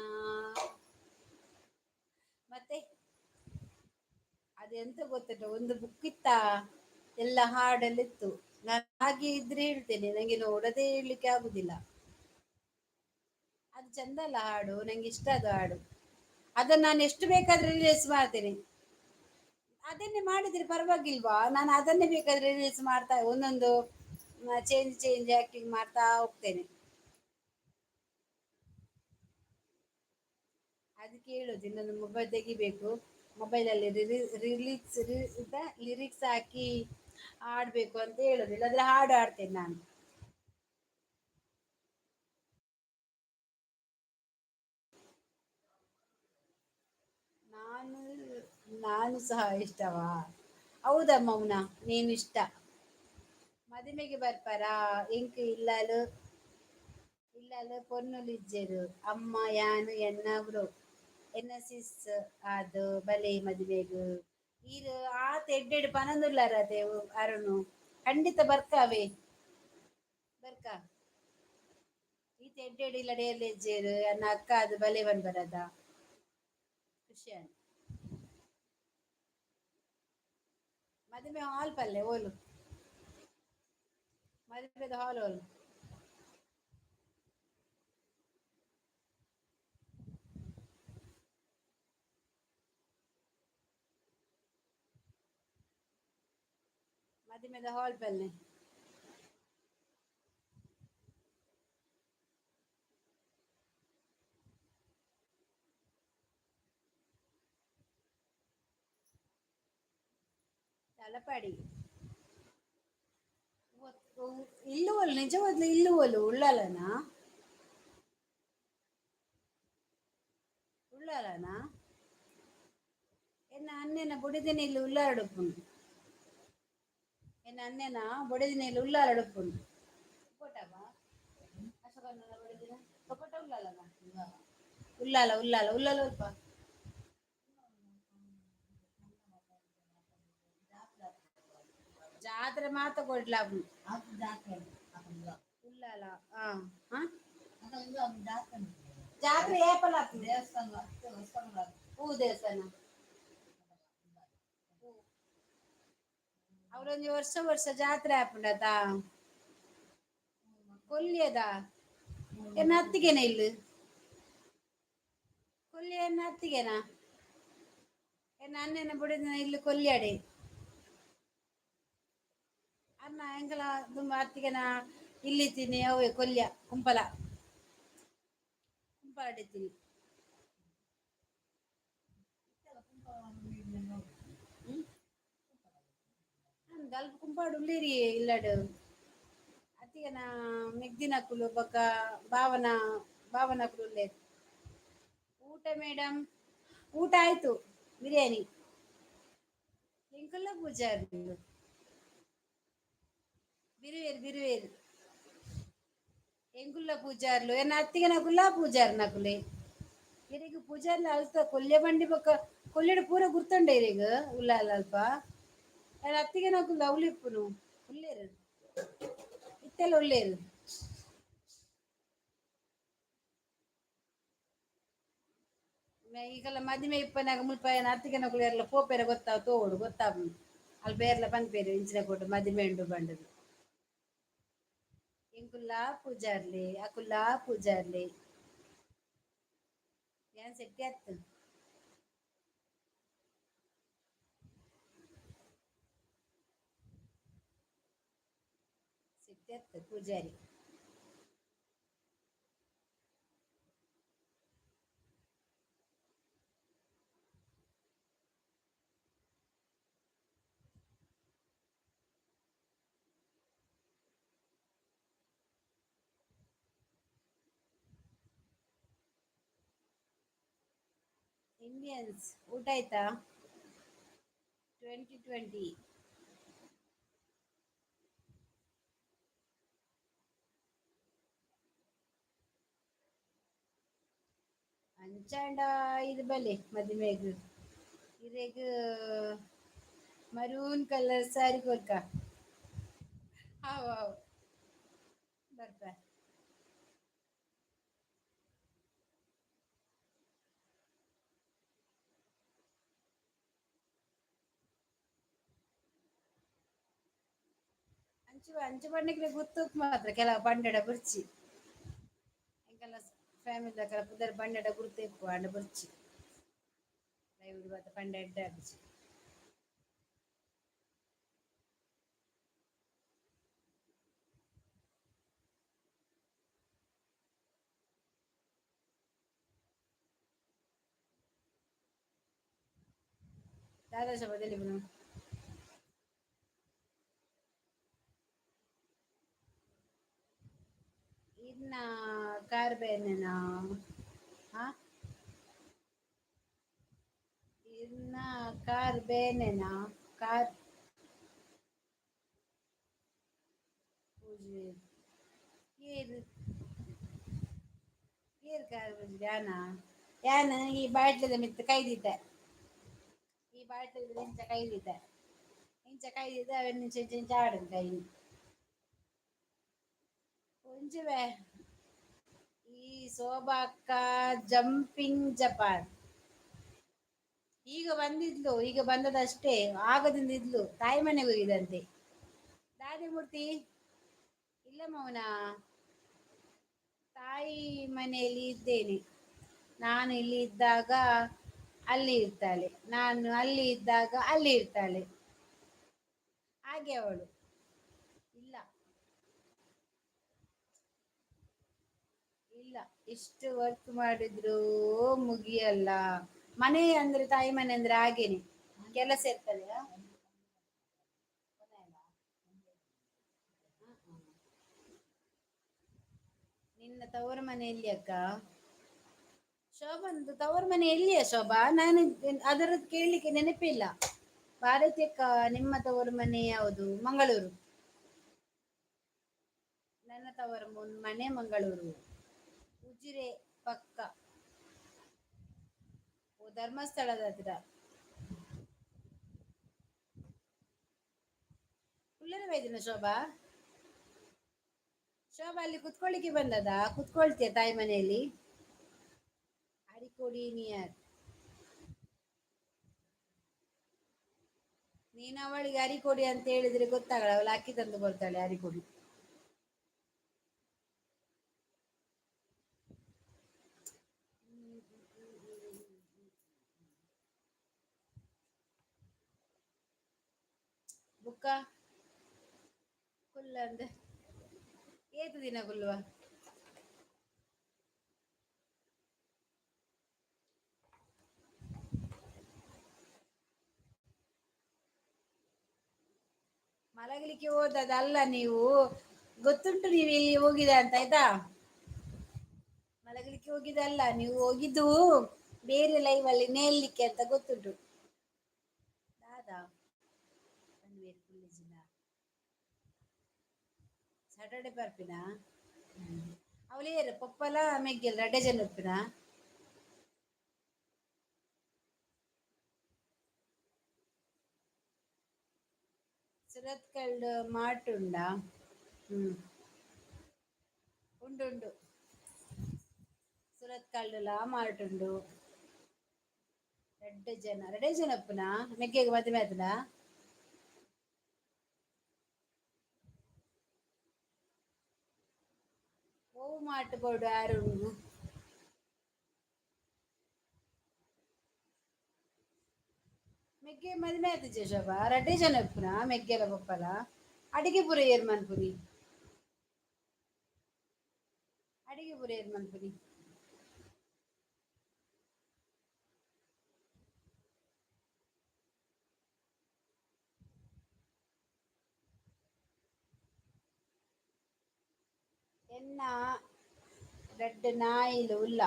ಮತ್ತೆ ಅದೆಂತ ಗೊತ್ತುಂಟ? ಒಂದು ಬುಕ್ ಇತ್ತ, ಎಲ್ಲ ಹಾಡೆಲ್ಲ ಇತ್ತು. ನಾನು ಹಾಗೆ ಇದ್ರೆ ಹೇಳ್ತೇನೆ, ನಂಗೆ ನೋಡದೆ ಹೇಳಲಿಕ್ಕೆ ಆಗುದಿಲ್ಲ. ಅದು ಚಂದ ಅಲ್ಲ ಹಾಡು? ನಂಗೆ ಇಷ್ಟ ಅದು ಹಾಡು. ಅದನ್ನ ನಾನು ಎಷ್ಟು ಬೇಕಾದ್ರೆ ರಿಲೀಸ್ ಮಾಡ್ತೇನೆ. ಅದನ್ನೇ ಮಾಡಿದ್ರೆ ಪರವಾಗಿಲ್ವಾ? ನಾನು ಅದನ್ನೇ ಬೇಕಾದ್ರೆ ರಿಲೀಸ್ ಮಾಡ್ತಾ, ಒಂದೊಂದು ಚೇಂಜ್ ಚೇಂಜ್ ಆಕ್ಟಿಂಗ್ ಮಾಡ್ತಾ ಹೋಗ್ತೇನೆ. ಅದಕ್ಕೆ ಹೇಳುದು, ಇನ್ನೊಂದು ಮೊಬೈಲ್ ತೆಗಿಬೇಕು, ಮೊಬೈಲಲ್ಲಿ ರಿಲೀಕ್ಸ್ ಲಿರಿಕ್ಸ್ ಹಾಕಿ ಹಾಡ್ಬೇಕು ಅಂತ ಹೇಳುದು. ಇಲ್ಲಾಂದ್ರೆ ಹಾಡು ಹಾಡ್ತೇನೆ ನಾನು. ನಾನು ನಾನು ಸಹ ಇಷ್ಟವಾ? ಹೌದಾ ಮೌನ, ನೀನು ಇಷ್ಟ. ಮದಿಮೆಗೆ ಬರ್ಪಾರಾ? ಎಂಕ್ ಇಲ್ಲಾಲು ಇಲ್ಲಾಲು ಪೊನ್ನುಲಿಜ್ಜೆರು. ಅಮ್ಮ, ಯಾನು, ಎನ್ನ ಬ್ರೋ, ಎನ್ನ ಸಿಸ್ ಅದು ಬಲೆ ಮದಿಮೆಗು. ಈರು ಆತ ಎಡ್ಡೆಡ್ ಪನೊಂದುಲ್ಲಾರ ದೇವು ಅರುಣು. ಖಂಡಿತ ಬರ್ಕಾವೆ, ಬರ್ಕ. ಈತ ಎಡ್ಡೆಡ್ ಇಲ್ಲ ಡೇರ್ಲೆಜ್ಜೇರು ಅನ್ನ ಅಕ್ಕ ಅದು ಬಲೆ ಬಂದ್ ಬರದ ಖುಷಿ. ಮದುವೆ ಹಾಲ್ ಪಲ್ಲೆ ಓಲು? ಮದುವೆದ ಹಾಲ್ ಓಲು? ಮದಿಮೆದ ಹಾಲ್ ಪಲ್ಲೆ? ತಲಪಾಡಿ ಇಲ್ಲುವಲು? ನಿಜವಾದ್ಲು ಇಲ್ಲುವಲು ಉಳ್ಳಾಲನಾ? ಉಳ್ಳಾಲನಾ? ಎನ್ನ ಅನ್ನೆನ ಬುಡಿದಿನ ಇಲ್ಲಿ ಉಳ್ಳಾಲಡುಪ್ಪುಂಡು. ಎನ್ನ ಅನ್ನೆನ ಬುಡಿದಿನ ಇಲ್ಲಿ ಉಳ್ಳಾಲಡುಪ್ಪುಂಡು. ಪೋಟವ ಅಶೋಕನ ಬುಡಿದಿನ ಪೋಟ ಉಳ್ಳಾಲನ? ಉಳ್ಳಾಲ, ಉಳ್ಳಾಲ, ಉಳ್ಳಾಲ ಅಲ್ಪ. ಜಾತ್ರೆ ಮಾತ ಕೊಡ್ಲ. ಉಳ್ಳಾಲ. ಹಾ ಹಾ, ಜಾತ್ರೆ ಏಪಲ? ಹೂ ದೇವಸ್ಥಾನ. ಅವರೊಂದು ವರ್ಷ ವರ್ಷ ಜಾತ್ರೆ ಆಪುಂಡತ. ಕೊಲ್ಯದ ಎನ್ನ ಅತ್ತಿಗೆನ ಇಲ್ಲಿ ಕೊಲ್ಯ. ಎನ್ನ ಅತ್ತಿಗೆನ, ಎನ್ನ ಅಣ್ಣನ ಬುಡಿದಿನ ಇಲ್ಲಿ ಕೊಲ್ಯಾಡೆ. ಅನ್ನ ಎಂಕಲ ದುಂಬ ಅತ್ತಿಗೆನ ಇಲ್ಲಿ ಅವೇ ಕೊಲ್ಯ ಕುಂಪಲ, ಕುಂಪಲ ಇತ್ತೀನಿ. ಅಂದ್ ಅಲ್ಪ ಕುಂಪಾಡು ಉಳ್ಳೇರಿ ಇಲ್ಲಡು. ಅತ್ತಿಗೆನ ಮೆಗ್ದಿನಕುಲು ಬೊಕ್ಕ ಭಾವನ ಭಾವನಕುಲು ಉಲ್ಲೇರು. ಊಟ ಮೇಡಮ್? ಊಟ ಆಯ್ತು, ಬಿರಿಯಾನಿ. ಎಂಕುಲ್ಲ ಪೂಜಾರ್ಲು ಬಿರುವೇರು ಬಿರುವೇರು. ಎಂಕುಲ್ಲ ಪೂಜಾರ್ಲು, ಎನ್ನ ಅತ್ತಿಗೆನಕುಲ್ಲ ಪೂಜಾರ್ ನಕುಲೆ. ಇರೆಗ್ ಪೂಜಾರ್ಲ ಅಲ್ತ ಕೊಲ್ಯ ಬಂಡಿ ಬೊಕ್ಕ ಕೊಲ್ಯಡ್ ಪೂರ ಗುರ್ತುಂಡ ಇರೆಗ್ ಉಳ್ಳಾಲ ಅಲ್ಪ. ಎನ್ನ ಅತ್ತಿಗೆನಕುಲು ಅವ್ಲು ಇಪ್ಪುನು, ಉಲ್ಲೇರು, ಇತ್ತೆಲ್ಲ ಉಲ್ಲೇರು. ಈಗಲ ಮದಿಮೆ ಇಪ್ಪನಾಗ ಮುಲ್ಪ ಏನ ಅತ್ತಿಗೆನಕುಲು ಏರ್ಲ ಪೋಪೆರೆ ಗೊತ್ತಾವ್, ತೋಡು ಗೊತ್ತಾಪುಂಡು. ಅಲ್ಪ ಏರ್ಲ ಪನ್ಪೆರ್ ಇಂಚಿನ ಕೊಟ್ಟು ಮದಿಮೆ ಉಂಡು ಪಂಡುದು. ಎಂಕುಲ್ಲಾ ಪೂಜಾರ್ಲೆ, ಅಕುಲ್ಲಾ ಪೂಜಾರ್ಲೆ. ಯಾನ್ ಸೆಟ್ಟಿ ಅತ್ತು. ಸೆಟ್ಟಿ ಅತ್ತು ಪೂಜಾರಿ. ಇಂಡಿಯನ್ಸ್, ಊಟ ಆಯ್ತಾ? 2020. ಅಂಚಾಂಡ ಇದು ಬಲೆ ಮದಿಮೆಗ್ ಇರೆಗ್ ಮರೂನ್ ಕಲರ್ ಸ್ಯಾರಿ ಕೊರ್ಕ. ಆವ್ ಆವ್ ಬರ್ಪ. ಅಂಚು ಅಂಚು ಪಂಡಕ್ಲೆ ಗುತ್ತುಕ್ ಮಾತ್ರ ಕೆಲವು ಪಂಡೆಡ ಬುರ್ಚಿ. ಎಂಕಲ್ನ ಫ್ಯಾಮಿಲಿ ದಕಲ ಪುದರ್ ಪಂಡೆಡ ಗುರ್ತು ಇಪ್ಪು ಆಂಡ ಬುರ್ಚಿ. ಲೈವ್ ಮಾತ ಪಂಡ ಎಡ್ಡೆ ಆಪುಜಿ. ದಾದಾ ಶಬದಲ್ಲಿ ಬುನು. ಇನ್ನ ಕಾರ್ ಬೇನೆನಾ? ಹಾ, ಇನ್ನ ಕಾರ್ ಬೇನೆನಾ? ಕಾರ್ ಪೂಜೆ ಏರು ಏರ್ ಕಾರ್ ಪೂಜೆ ಯಾನ ಯಾನ್ ಈ ಬಾಟ್ಲಿದ ಮಿತ್ತು ಕೈದಿದ್ದೆ. ಈ ಬಾಟ್ಲಿದ ಇಂಚ ಕೈದಿದ್ದೆ, ಇಂಚ ಕೈದಿದ್ದೆ ಅವೆನ್ ಇಂಚ ಇಂಚ ಇಂಚ ಆಡನ್ ಕೈ ಒಂಜುವೆ. ಈ ಶೋಭಾಕ್ಕ ಜಂಪಿಂಗ್ ಜಪಾನ್ ಈಗ ಬಂದಿದ್ಲು, ಈಗ ಬಂದದಷ್ಟೇ, ಆಗದಿಂದ ಇದ್ಲು, ತಾಯಿ ಮನೆಗೆ ಹೋಗಿದಂತೆ. ದಾದಿ ಮೂರ್ತಿ ಇಲ್ಲ ಮೌನ, ತಾಯಿ ಮನೆಯಲ್ಲಿ ಇದ್ದೇನೆ ನಾನು. ಇಲ್ಲಿ ಇದ್ದಾಗ ಅಲ್ಲಿ ಇರ್ತಾಳೆ, ನಾನು ಅಲ್ಲಿ ಇದ್ದಾಗ ಅಲ್ಲಿ ಇರ್ತಾಳೆ, ಹಾಗೆ ಅವಳು. ಇಲ್ಲ ಇಲ್ಲ, ಎಷ್ಟು ವರ್ಕ್ ಮಾಡಿದ್ರು ಮುಗಿಯಲ್ಲ. ಮನೆ ಅಂದ್ರೆ ತಾಯಿ ಮನೆ ಅಂದ್ರೆ ಹಾಗೇನೆ ಕೆಲಸ ಇರ್ತದೆ. ಆ? ನಿನ್ನ ತವರ ಮನೆ ಎಲ್ಲಿ ಅಕ್ಕ? ಶೋಭಂದು ತವರ ಮನೆ ಎಲ್ಲಿಯ ಶೋಭಾ? ನಾನು ಅದರದ್ದು ಕೇಳಲಿಕ್ಕೆ ನೆನಪಿಲ್ಲ. ಭಾರತಿ ಅಕ್ಕ, ನಿಮ್ಮ ತವರ ಮನೆ ಯಾವುದು? ಮಂಗಳೂರು. ನನ್ನ ತವರ ಮನೆ ಮಂಗಳೂರು, ಉಜಿರೆ ಪಕ್ಕ. ಓ, ಧರ್ಮಸ್ಥಳದ ಹತ್ರ. ಕುಲ್ಲರೆ ಬೈದಿನ ಶೋಭಾ? ಶೋಭಾ ಅಲ್ಲಿ ಕುತ್ಕೊಳ್ಳಿಕ್ಕೆ ಬಂದದಾ? ಕುತ್ಕೊಳ್ತೀಯ ತಾಯಿ ಮನೆಯಲ್ಲಿ? ಅರಿಕೋಡಿ ನಿಯರ್. ನೀನು ಅವಳಿಗೆ ಅರಿಕೊಡಿ ಅಂತ ಹೇಳಿದ್ರೆ ಗೊತ್ತಾಗಲ್ಲ, ಅವಳು ಅಕ್ಕಿ ತಂದು ಕೊಡ್ತಾಳೆ ಅರಿಕೊಡಿ. ಬುಕ್ಕ ಕುಲ್ಲ ಅಂದೆ ಏತು ದಿನ ಕುಲ್ಲುವ? ಮಲಗಲಿಕ್ಕೆ ಹೋದದಲ್ಲ ನೀವು, ಗೊತ್ತುಂಟು ನೀವು ಇಲ್ಲಿ ಹೋಗಿದೆ ಅಂತ, ಆಯ್ತಾ? ಮಲಗಲಿಕ್ಕೆ ಹೋಗಿದಲ್ಲ ನೀವು, ಹೋಗಿದ್ದು ಬೇರೆ ಲೈವ್ ಅಲ್ಲಿ ನೇರ್ಲಿಕ್ಕೆ ಅಂತ ಗೊತ್ತುಂಟು. ದಾದಾ ಸ್ಯಾಟರ್ಡೆ ಬರ್ಪಿನ? ಅವಳೇರು ಪಪ್ಪಲ ಮೆಗ್ಗೆಲ್ ರಡ್ಡೆ ಜನ ಉಪ್ಪಿನ? ಸುರತ್ಕಲ್ ಮಾರ್ಟ್ ಉಂಡಾ? ಹ್ಮ್, ಉಂಡು ಉಂಡು. ಸುರತ್ಕಲ್ಡುಲ ಮಾರ್ಟ್ ಉಂಡು. ರಡ್ಡೆ ಜನ, ರಡ್ಡೆ ಜನ ಉಪ್ಪುನ? ಮೆಗ್ಗೆಗ್ ಮದಿಮೆ ಆತುಂಡ? ಒವು ಮಾರ್ಟ್ ಬೋಡು ಆರುಂಗು? ಮೆಗ್ಗೆ ಮದಿಮೆ ಆತಿಜೆ ಶೋಭಾ? ರಡ್ಡೆ ಜನ ಉಪ್ಪುನ ಮೆಗ್ಗೆಲ ಪಪ್ಪಲ? ಅಡಿಗೆ ಪೂರ ಏರ್ ಮನ್ಪುನಿ? ಅಡಿಗೆ ಪೂರ ಏರ್ ಮನ್ಪುನಿ? ಎನ್ನ ರಡ್ಡ್ ನಾಯಿಲು ಉಲ್ಲ,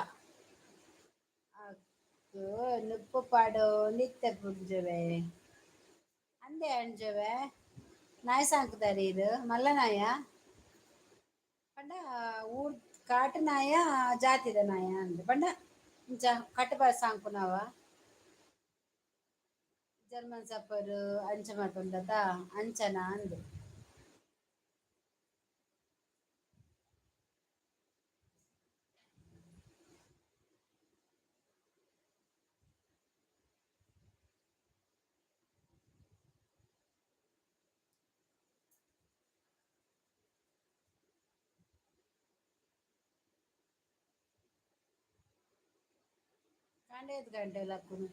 ಅಕ್ ನುಪ್ಪು ಪಾಡೊಂದಿತ್ತೆ ಪುಂಜವೆ. ಅಂದೆ ಅಂಜವೆ, ನಾಯಿ ಸಾಂಕುದಾರ್ ಈರ್? ಮಲ್ಲ ನಾಯ ಪಂಡ ಊರ್ ಕಾಟು ನಾಯ ಜಾತಿದ ನಾಯ ಅಂದ್ ಪಂಡ ಇಂಚ ಕಟ್ಟಬಾರ ಸಾಂಕುನವ ಜರ್ಮನ್ ಸಪ್ಪರ್ ಅಂಚ ಮಾಡ್ಕೊಂಡತ ಅಂಚನ ಅಂದು. ಕಾಂಡೆ ಐದು ಗಂಟೆ ಲಕ್ಕುನು.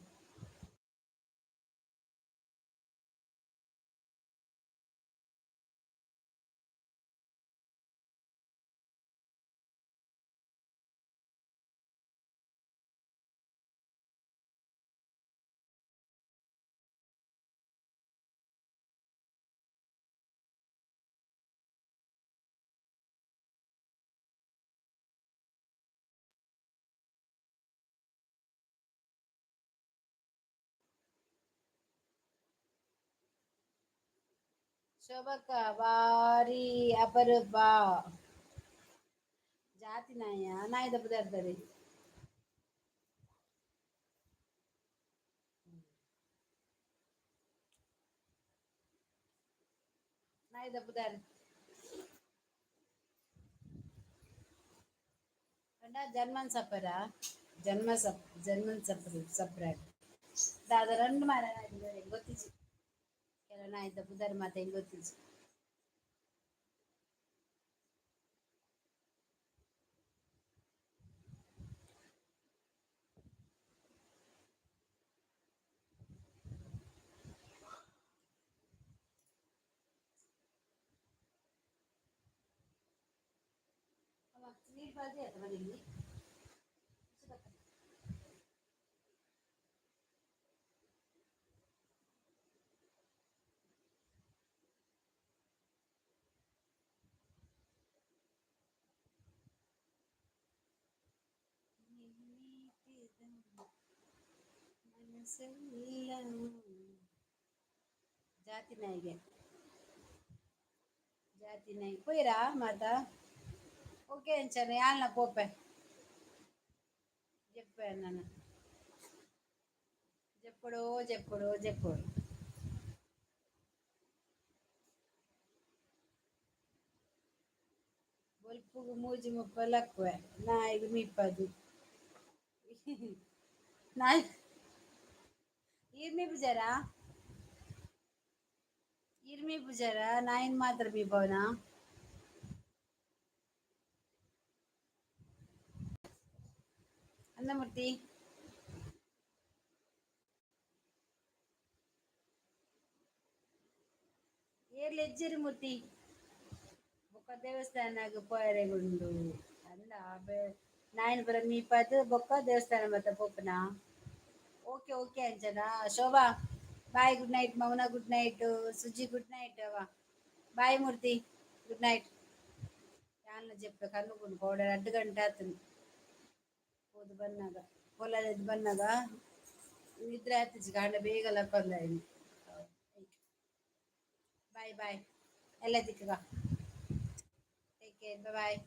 ಶೋಭಕ್ಕ ಬಾರಿ ಅಪರೂಪ. ಜಾತಿ ನಾಯ ನಾಯಿದ ಪದಾರ್ಥರಿ. ನಾಯಿದ ಪದಾರ್ಥ ಪಂಡ ಜರ್ಮನ್ ಸಪ್ಪರ, ಜನ್ಮ ಸಪ್ ಜರ್ಮನ್ ಸಪ್ಪರ್ ಸಪ್ರ ದಾದ ರಂಡು ಮಾರ ಗೊತ್ತಿಜಿ. ಕೆಲವು ನಾಯಿದ ಪುದರ್ ಮಾತ ಗೊತ್ತಿಜಿ. ನೀರು ಬಾಜಿ ಆಯ್ತಾ ಮನೆಯಲ್ಲಿ? ಮನಸ್ಸೆಲ್ಲ ಜಾತಿ ನಾಯಿಗೆ, ಜಾತಿ ನಾಯಿ ಪೋಯಿರಾ ಮಾತಾ. ಓಕೆ ಅಂಚನೆ ಯಾಲ್ನ ಪೋಪೆ ಜೆಪ್ಪೆ ನಾನು ಜೆಪ್ಪಡು ಜೆಪ್ಪಡು ಜೆಪ್ಪಡು. ಬೊಲ್ಪುಗು ಮೂಜಿ ಮುಪ್ಪ ಲಕ್ಕುವೆ, ನಾಯಿಗ್ ಮೀಪದು. ನಾಯಿ ಈರ್ ಮೀಪುಜಾರಾ? ಈರ್ ಮೀಪುಜಾರಾ? ನಾಯಿನ್ ಮಾತ್ರ ಮೀಪವನಾ? ಅನ್ನಮೂರ್ತಿ, ಏರ್ಲ ಎಜ್ಜೆರ್ ಮೂರ್ತಿ. ಬೊಕ್ಕ ದೇವಸ್ಥಾನಗ್ ಪೋಯೆರೆಗುಂಡು ಅಂದ. ನಾಯಿನ್ ಪೂರ ಮೀಪಾದ್ ಬೊಕ್ಕ ದೇವಸ್ಥಾನ ಮಾತ ಪೋಪುನ. Okay okay Anjana. Shobha bye, good night. Mouna good night. Suji good night. ಅವ ಬಾಯ್ ಮೂರ್ತಿ, ಗುಡ್ ನೈಟ್. ಯಾನ್ಲ ಜೆಪ್ಪೆ ಕಣ್ಣು ಕೋಡೆ 2 ಗಂಟೆ ಆತುಂಡು ಪೋದು ಬನ್ನಗ, ಪೊಲದ ಬನ್ನಗ ನಿದ್ರೆ ಆತಿಜಿ. ಕಾಂಡೆ ಬೇಗ ಲಕ್ಕೊಂದಾಯಿನಿ. ಬಾಯ್ ಬಾಯ್, ಎಲ್ಲ ತಿಕ್ಕಗ. Take care, bye.